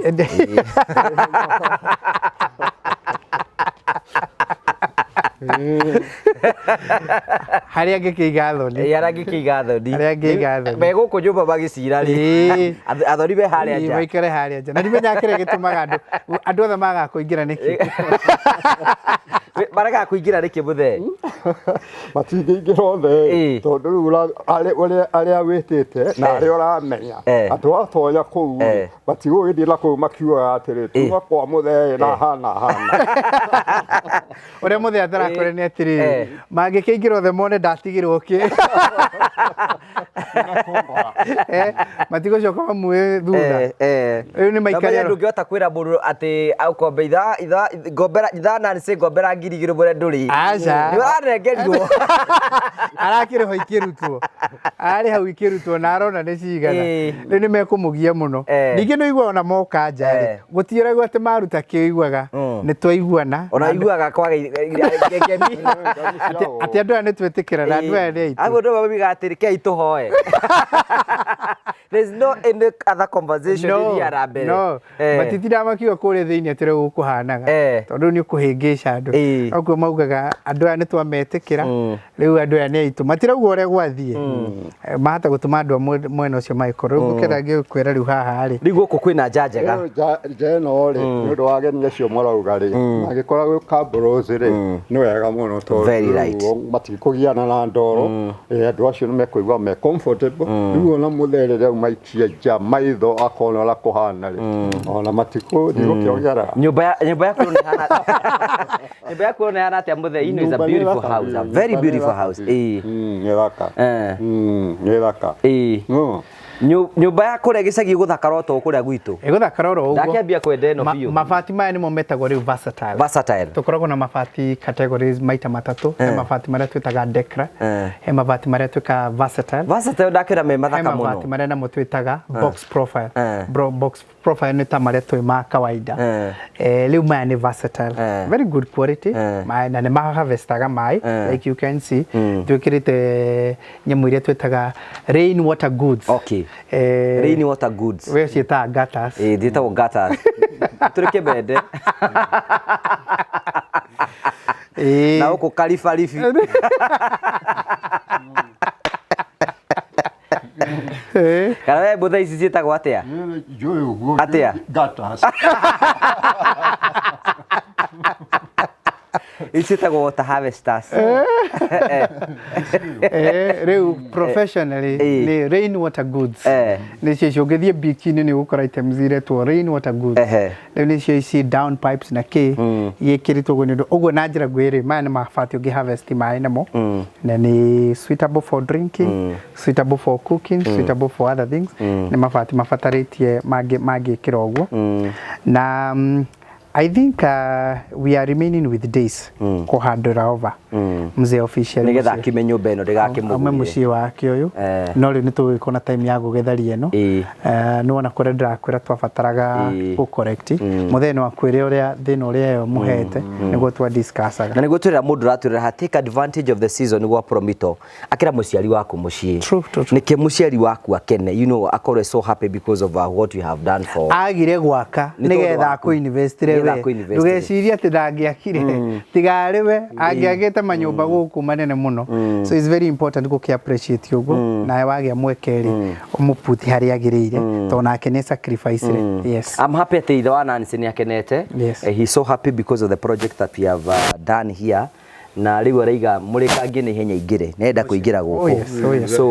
Harĩa angĩkĩiga thoni.
Ĩĩ, harĩa angĩkĩiga thoni.
Harĩa angĩiga thoni.
Me gũkũ nyũmba magĩcira rĩ,
Ĩĩ.
Athoni me harĩa
Ĩĩ,
nja.
maikare harĩa nja, na ndimenyaga kĩrĩa gĩtũmaga andũ othe magaga kũingĩra nĩkĩ.
Maregaga kũingĩra nĩkĩ, mũthee?
Matingĩingĩra othe.
Ĩĩ.
Tondũ rĩu arĩa wĩtĩte na arĩa ũramenya atĩ watonya kũu rĩ, matigũgĩthiĩ na kũu makiugaga atĩrĩ, tuma kwa mũthee na hana hana.
Ũrĩa mũthee atarakwĩra nĩ atĩrĩrĩ, mangĩkĩingĩra othe mone ndatigĩrwo kĩ, matigũcoka mamue thutha. Rĩu nĩ maikare
Ndamenya ndũngĩhota kwĩra mũndũ atĩ aukombe ithaa ithaa ngombera ithaa Nancy, ngombera 2,000 mũre ndũrĩ.
Aca.
Nĩ ũranengerirwo.
Arakĩrĩ ho ikĩrutwo, arĩ hau ikĩrutwo na arona nĩ cigana. Rĩu nĩ mekũmũgia mũno. Ningĩ nĩ ũiguaga ona moka nja rĩ, gũtiĩragwo atĩ maruta kĩ, ũiguaga nĩ twaiguana.
Ona iguaga kwaga ngemi.
Atĩ andũ aya nĩ twĩtĩkĩra na andũ aya nĩ aitũ.
Aguo ndio maugaga atĩ rekei tũhoe. There's no any other conversation ĩthiaga mbere.
No. Matitindaga makiuga kũrĩa thĩinĩ atĩ rĩu gũkũhanaga, tondũ rĩu nĩ ũkũhĩngĩca andũ. Oguo maugaga andũ aya nĩ twametĩkĩra, rĩu andũ aya nĩ aitũ, matirauga ũrĩa gwathiĩ. Mahota gũtũma andũ a mwena ũcio magĩkorwo rĩu gũkĩra ngĩkwĩra rĩu haha rĩ.
Rĩu gũkũ kwĩna nja njega.
Rĩu nja ĩno rĩ, nĩ ũndũ wa ageni acio marauga rĩ, mangĩkora gwĩ kambũrũci rĩ, nĩ wega mũno tondũ
Very right.
rĩu matikũgiana na ndoro. Andũ acio nĩ mekũigua me comfortable. Rĩu ona mũthee rĩrĩa auma aikia nja maitho akona ũrĩa kũhana rĩ, ona matikũthiĩ gũkĩongerera.
Nyũmba yaku ĩno ĩhana atĩa, mũthee? Ino is a
Nyũmba nĩ
beautiful
thaka
house, a
biũ,
very
nyũmba nĩ
beautiful
thaka
house.
biũ.
Ĩĩ.
Nĩ thaka. Nĩ thaka.
Ĩĩ. Nyũmba ya kũrĩa gĩcagi gũthakara o ta kũrĩa gwitũ.
Ĩgũthakara oro ũguo.
Ndakĩambia kwenda ĩno biũ.
Mabati maya nĩmo metagwo rĩu versatile.
Versatile.
Tũkoragwo na mabati categories maita matatũ. He mabati marĩa twĩtaga Decra, he mabati marĩa twĩtaga versatile.
Versatile ndakĩra me
he
mathaka
mabati
mũno.
marĩa namo twĩtaga box profile. Box profile nĩ ta marĩa twĩ ma kawaida. Rĩu maya nĩ versatile. Very good quality. Maĩ na nĩ maharvestaga maĩ, like you can see. Twĩkĩrĩte nyamũ iria twĩtaga rain water goods.
Okay. Rain water goods.
We ciĩtaga gutters.
Ĩĩ, thiĩtagwo gutters. Tũrĩ kĩmende.
Ĩĩ.
Na gũkũ karibaribi. Kana we mbũtha ici ciĩtagwo atĩa?
Njũĩ ũguo.
Atĩa?
Gutters.
Ici ciĩtagwo water harvesters.
Rĩu professionally nĩ rain water goods. Nĩcio icio ũngĩthiĩ biki-inĩ nĩ ũgũkora items iretwo rain water goods. Rĩu nĩcio ici down pipes na kĩ gĩkĩrĩtwo ũguo nĩ ũndũ ũguo na njĩra nguhĩ rĩ, maya nĩ mabati ũngĩ harvest maĩ namo na nĩ suitable for drinking, suitable for cooking, suitable for other things. Nĩ mabati mabatarĩtie mangĩkĩra ũguo na I think we are remaining with days kũhandũra over mzee officially
Nĩgetha
mũciĩ.
akiume nyũmba ĩno
Aume
ndĩgakĩmũgũrĩre.
Mũciĩ wake ũyũ. No rĩu nĩ tũgũgĩkorwo na time ya gũgĩtharia ĩno. Nĩ wona kũrĩa ndĩrakwĩra twabataraga gũ correct. Mũthee no akwĩre ũrĩa thĩna ũrĩa yo mũhete nĩguo twa discussaga.
Na nĩguo twĩrĩra mũndũ ũratwĩrĩra ha, take advantage of the season gwa Promito, akĩra mũciari waku mũciĩ.
True, true, true.
Nĩkĩ mũciari waku akene, akorwe so happy because of what you have done for
Agire gwaka
Nĩ tondũ
nĩgetha
waku.
akũinvestire
Nĩgetha
we.
akũinvestire.
Ndũgecirie atĩ ndangĩakire, tiga arĩ we angĩagĩte manyũmba gũkũ manene mũno. So it's very important gũkĩ appreciate ũguo, nawe wagĩa mweke rĩ, ũmũputi harĩa agĩrĩire, tondũ nake nĩ sacrifice rĩ. Yes.
I'm happy atĩ ithe wa Nancy nĩ akenete.
Yes.
He's so happy because of the project that we have done here. Na rĩu araiga mũrĩkangie na ihenya ingĩre nenda kũingĩra
Oh
gũkũ.
yes, oh yes.
So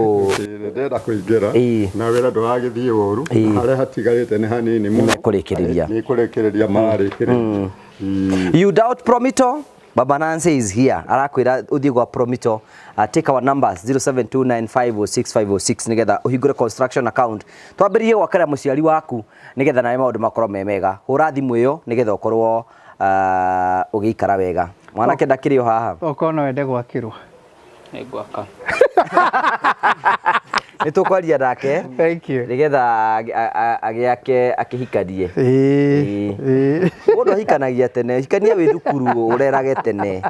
Ndĩrenda kũingĩra na wĩra ndũragĩthiĩ ũru, harĩa hatigarĩte nĩ hanini mũno.
Nĩmekũrĩkĩrĩria.
Nĩ kũrĩkĩrĩria mararĩkĩrĩria.
You doubt Promito? Baba Nancy is here. Arakwira uthie gwa Promito. Take our numbers 0729506506 nigetha uhingure construction account. Twambiririe gwakĩra mũciari waku nigetha nawe maũndũ makorwo me mega. Hũra thimũ ĩyo nigetha ũkorwo ũgĩikara wega. Mwanake ndakĩrĩ o haha.
Okorwo no wende gwakĩrwo.
Nĩ ngwaka.
Nĩ tũkwaria nake
Thank you.
nigetha agĩake akĩhikanie.
Ĩĩ, ĩĩ.
Mũndũ ahikanagia tene, hikania wĩ thukuru ũrerage tene.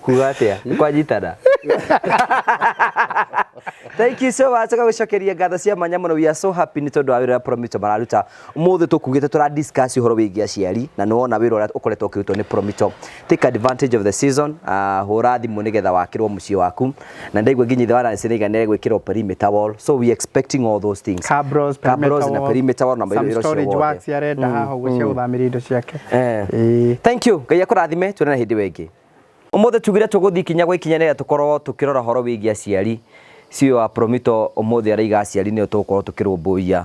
Kuga atĩa? Nĩ kwanyitana? Thank you so much. Tũgagũcokeria ngatho cia mwanya mũno. We are so happy nĩ tondũ wa wĩra ũrĩa Promito mararuta. Ũmũthĩ tũkugĩte tũra discuss ũhoro wĩgiĩ aciari na nĩ wona wĩra ũrĩa ũkoretwo ũkĩrutwo nĩ Promito. Take advantage of the season. Hũra thimũ nĩgetha wakĩrwo mũciĩ waku. Na ndaigua nginya ithe wa Nancy nĩaiga nĩegwĩkĩrwo perimeter wall. So we expecting all those things.
Cabros,
Cabros na perimeter wall na
some
wĩra ũcio
storage
wothe.
works arenda haha ũguo cia gũthamĩria indo ciake. Ĩĩ.
Thank you. Ngai akũrathime tuonane hĩndĩ ĩyo ĩngĩ. Ũmũthĩ tugire tũgũthiĩ ikinya gwa ikinya nĩgetha tũkorwo tũkĩrora ũhoro wĩgiĩ aciari. CEO wa Promito ũmũthĩ araiga aciari nĩo tũgũkorwo tũkĩrũmbũiya.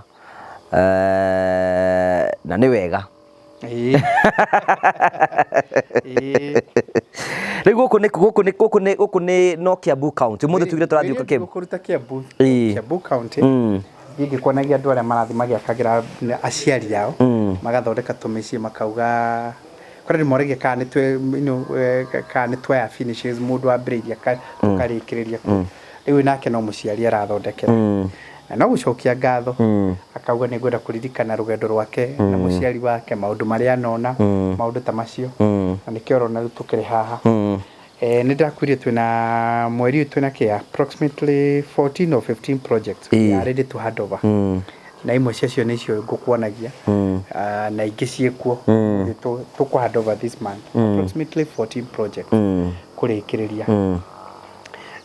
Na nĩ wega.
Ĩĩ. Ĩĩ.
Rĩu gũkũ nĩ gũkũ nĩ gũkũ nĩ gũkũ nĩ no Kiambu County. Ũmũthĩ tugire tũrathiĩ Kiambu.
Kũruta Kiambu.
Ĩĩ.
Kiambu County. Niĩ ngĩkuonagia andũ arĩa marathiĩ magĩakagĩra aciari ao magathondeka tũmĩciĩ makauga kũrĩ andũ moragia kana nĩ twe you know, kana nĩ twaya finishes mũndũ ambĩrĩirie tũkarĩkĩrĩria kũ. Rĩu nake no mũciari arathondekera na no gũcokia ngatho akauga nĩ ngwenda kũririkana rũgendo rwake na mũciari wake maũndũ marĩa anona maũndũ ta macio na nĩkĩo ũrona rĩu tũkĩrĩ haha. Nĩ ndakwĩrire twĩna mweri ũyũ twĩna kĩ approximately 14 or 15 projects we are ready to hand over na imwe ciacio nĩcio ngũkuonagia na ingĩ ciĩkuo tũkũ hand over this month approximately 14 projects kũrĩkĩrĩria.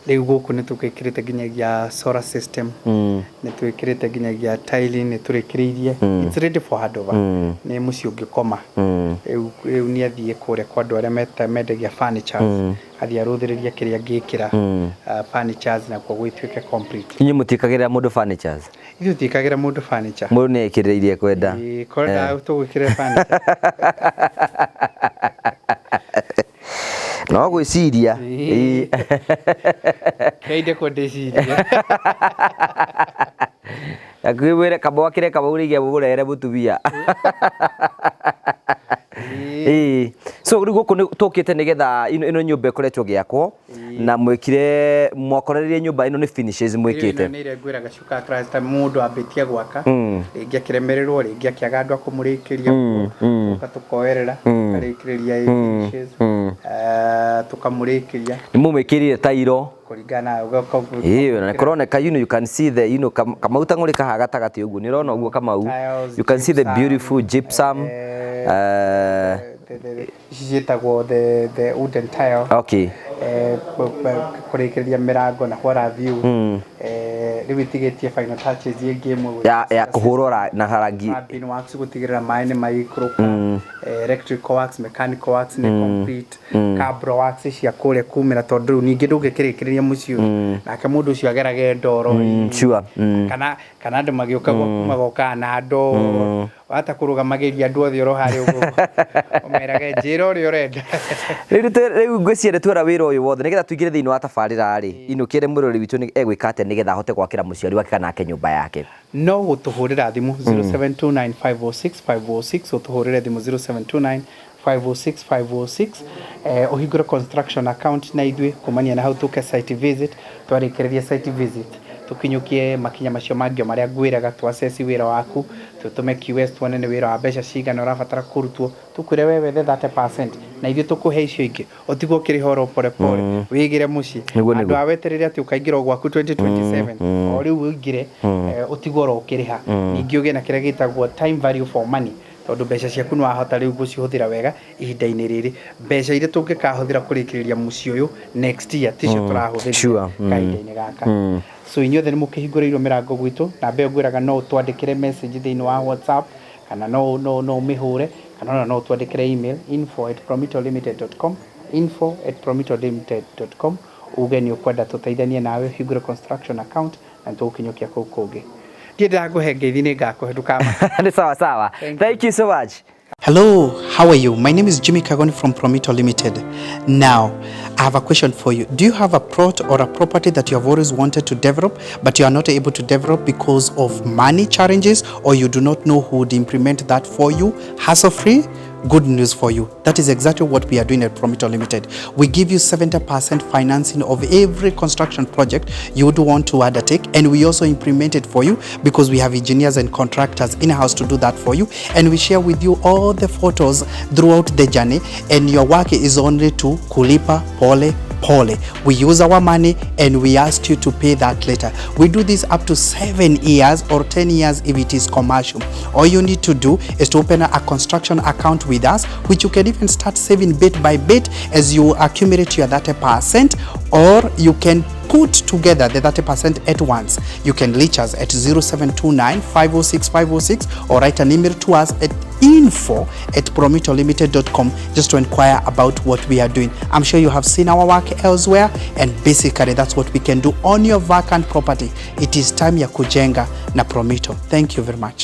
Rĩu gũkũ nĩ tũgĩkĩrĩte nginyagia solar system, nĩ twĩkĩrĩte nginyagia tiling, nĩ tũrĩkĩrĩirie, it's ready for handover. Nĩ mũciĩ ũngĩkoma rĩu rĩu nĩ athiĩ kũrĩa kwa andũ arĩa mendagia furnitures, athiĩ arũthĩrĩrie kĩrĩa angĩkĩra furnitures nakuo gũgĩtuĩke complete.
Inyuĩ mũtiĩkagĩrĩra mũndũ furnitures?
Ithuĩ tũtiĩkagĩra mũndũ furniture.
Mũndũ nĩ ekĩrĩire kwenda.
Ĩĩ, korwo tũgwĩkĩrĩra furniture.
No gwĩciria.
Ĩĩ. Keinde kwa ndĩcirie.
Hakuhĩ mwĩre kaba wakĩre kaba ũrĩige mũrehere mũtumia. Ĩĩ. So rĩu gũkũ nĩ tũkĩte nĩgetha ĩno nyũmba ĩkoretwo ĩgĩakwo na mwĩkire mwakorereire nyũmba ĩno nĩ finishes mwĩkĩte.
Ĩno nĩ ĩrĩa ngwĩraga cuka cluster mũndũ ambĩtie gwaka rĩngĩ akĩremererwo rĩngĩ akĩaga andũ a kũmũrĩkĩria tũka tũkoerera tũkarĩkĩrĩria finishes tũkamũrĩkĩria.
Nĩ mũmĩkĩrire tairo.
Kũringana
Ĩĩ, na kũroneka you know you can see the you know kamau tang'ũrĩ kaha gatagatĩ ũguo nĩ ũrona ũguo kamau.
Tiles,
You can see the
gypsum,
beautiful gypsum.
Ici ciĩtagwo the wooden tile.
Okay.
Kũrĩkĩrĩria mĩrango na what have you. Rĩu ĩtigĩtie final touches ĩngĩ ĩmwe
Ya kũhũrwo na rangi.
Plumbing works gũtigĩrĩra maĩ nĩ maikũrũka, electrical works, mechanical works nĩ complete, cabro works cia kũrĩa kumĩra tondũ rĩu ningĩ ndũngĩkĩrĩkĩrĩria mũciĩ ũyũ nake mũndũ ũcio agerage ndoro
Sure.
Kana andũ magĩũka gwaku magokaga na ndoro wahota kũrũgamagĩria andũ othe oro harĩa ũguo ũmerage njĩra ũrĩa ũrenda.
Rĩu ngwĩciria twera wĩra ũyũ wothe nĩgetha tũingĩre thĩinĩ wa tabarĩra rĩ inũkĩre mwĩroreri witũ nĩ egwĩka atĩa nĩgetha ahote gwakĩra mũciari wake kana ake nyũmba yake.
No gũtũhũrĩra thimũ 0729506506 ũtũhũrĩre thimũ 0729506506 ũhingũre construction account na ithuĩ kumania na hau tũke site visit twarĩkĩrĩria site visit tũkinyũkie makinya macio mangĩ marĩa ngwĩraga tũ assess wĩra waku tũtũme QS tuone nĩ wĩra wa mbeca cigana ũrabatara kũrutwo tũkwĩre we wethe 30% na ithuĩ tũkũhe icio ingĩ ũtigwo ũkĩrĩha oro pore pore wĩigĩre mũciĩ
Nĩguo,
andũ
nĩguo.
a weterere atĩ ũkaingĩra o gwaku 2027 o rĩu ũingĩre ũtigwo oro ũkĩrĩha ningĩ ũgĩe na kĩrĩa gĩtagwo time value for money tondũ mbeca ciaku nĩ wahota rĩu gũcihũthĩra wega ihinda-inĩ rĩrĩ mbeca iria tũngĩkahũthĩra kũrĩkĩrĩria mũciĩ ũyũ next year ticio tũrahũthĩrire kahinda-inĩ gaka. So inyuothe nĩ mũkĩhingũrĩirwo mĩrango gwitũ na mbeo ngwĩraga no ũtwandĩkĩre message thĩinĩ wa WhatsApp kana no no no ũmĩhũre kana Kana ona no ũtwandĩkĩre email info@promitolimited.com, info@promitolimited.com, uge nĩ ũkwenda tũteithanie nawe ũhingũre construction account na nĩtũgũkinyũkia kũu kũngĩ. Ndiendaga ngũhe ngeithi, nĩ ngakũhe, ndũkama.
Nĩ sawa sawa. Thank you so much.
Hello, how are you? My name is Jimmy Kagoni from Promito Limited. Now, I have a question for you. Do you have a plot or a property that you have always wanted to develop, but you are not able to develop because of money challenges, or you do not know who would implement that for you hassle-free? Good news for you. That is exactly what we are doing at Promito Limited. We give you 70% financing of every construction project you would want to undertake, and we also implement it for you because we have engineers and contractors in-house to do that for you, and we share with you all the photos throughout the journey, and your work is only to kulipa pole pole. We use our money and we ask you to pay that later. We do this up to 7 years or 10 years if it is commercial. All you need to do is to open a construction account with us, which you can even start saving bit by bit as you accumulate your 30%, or you can put together the 30% at once. You can reach us at 0729 506 506 or write an email to us at info@promitolimited.com just to inquire about what we are doing. I'm sure you have seen our work elsewhere, and basically that's what we can do on your vacant property. It is time ya kujenga na Promito. Thank you very much.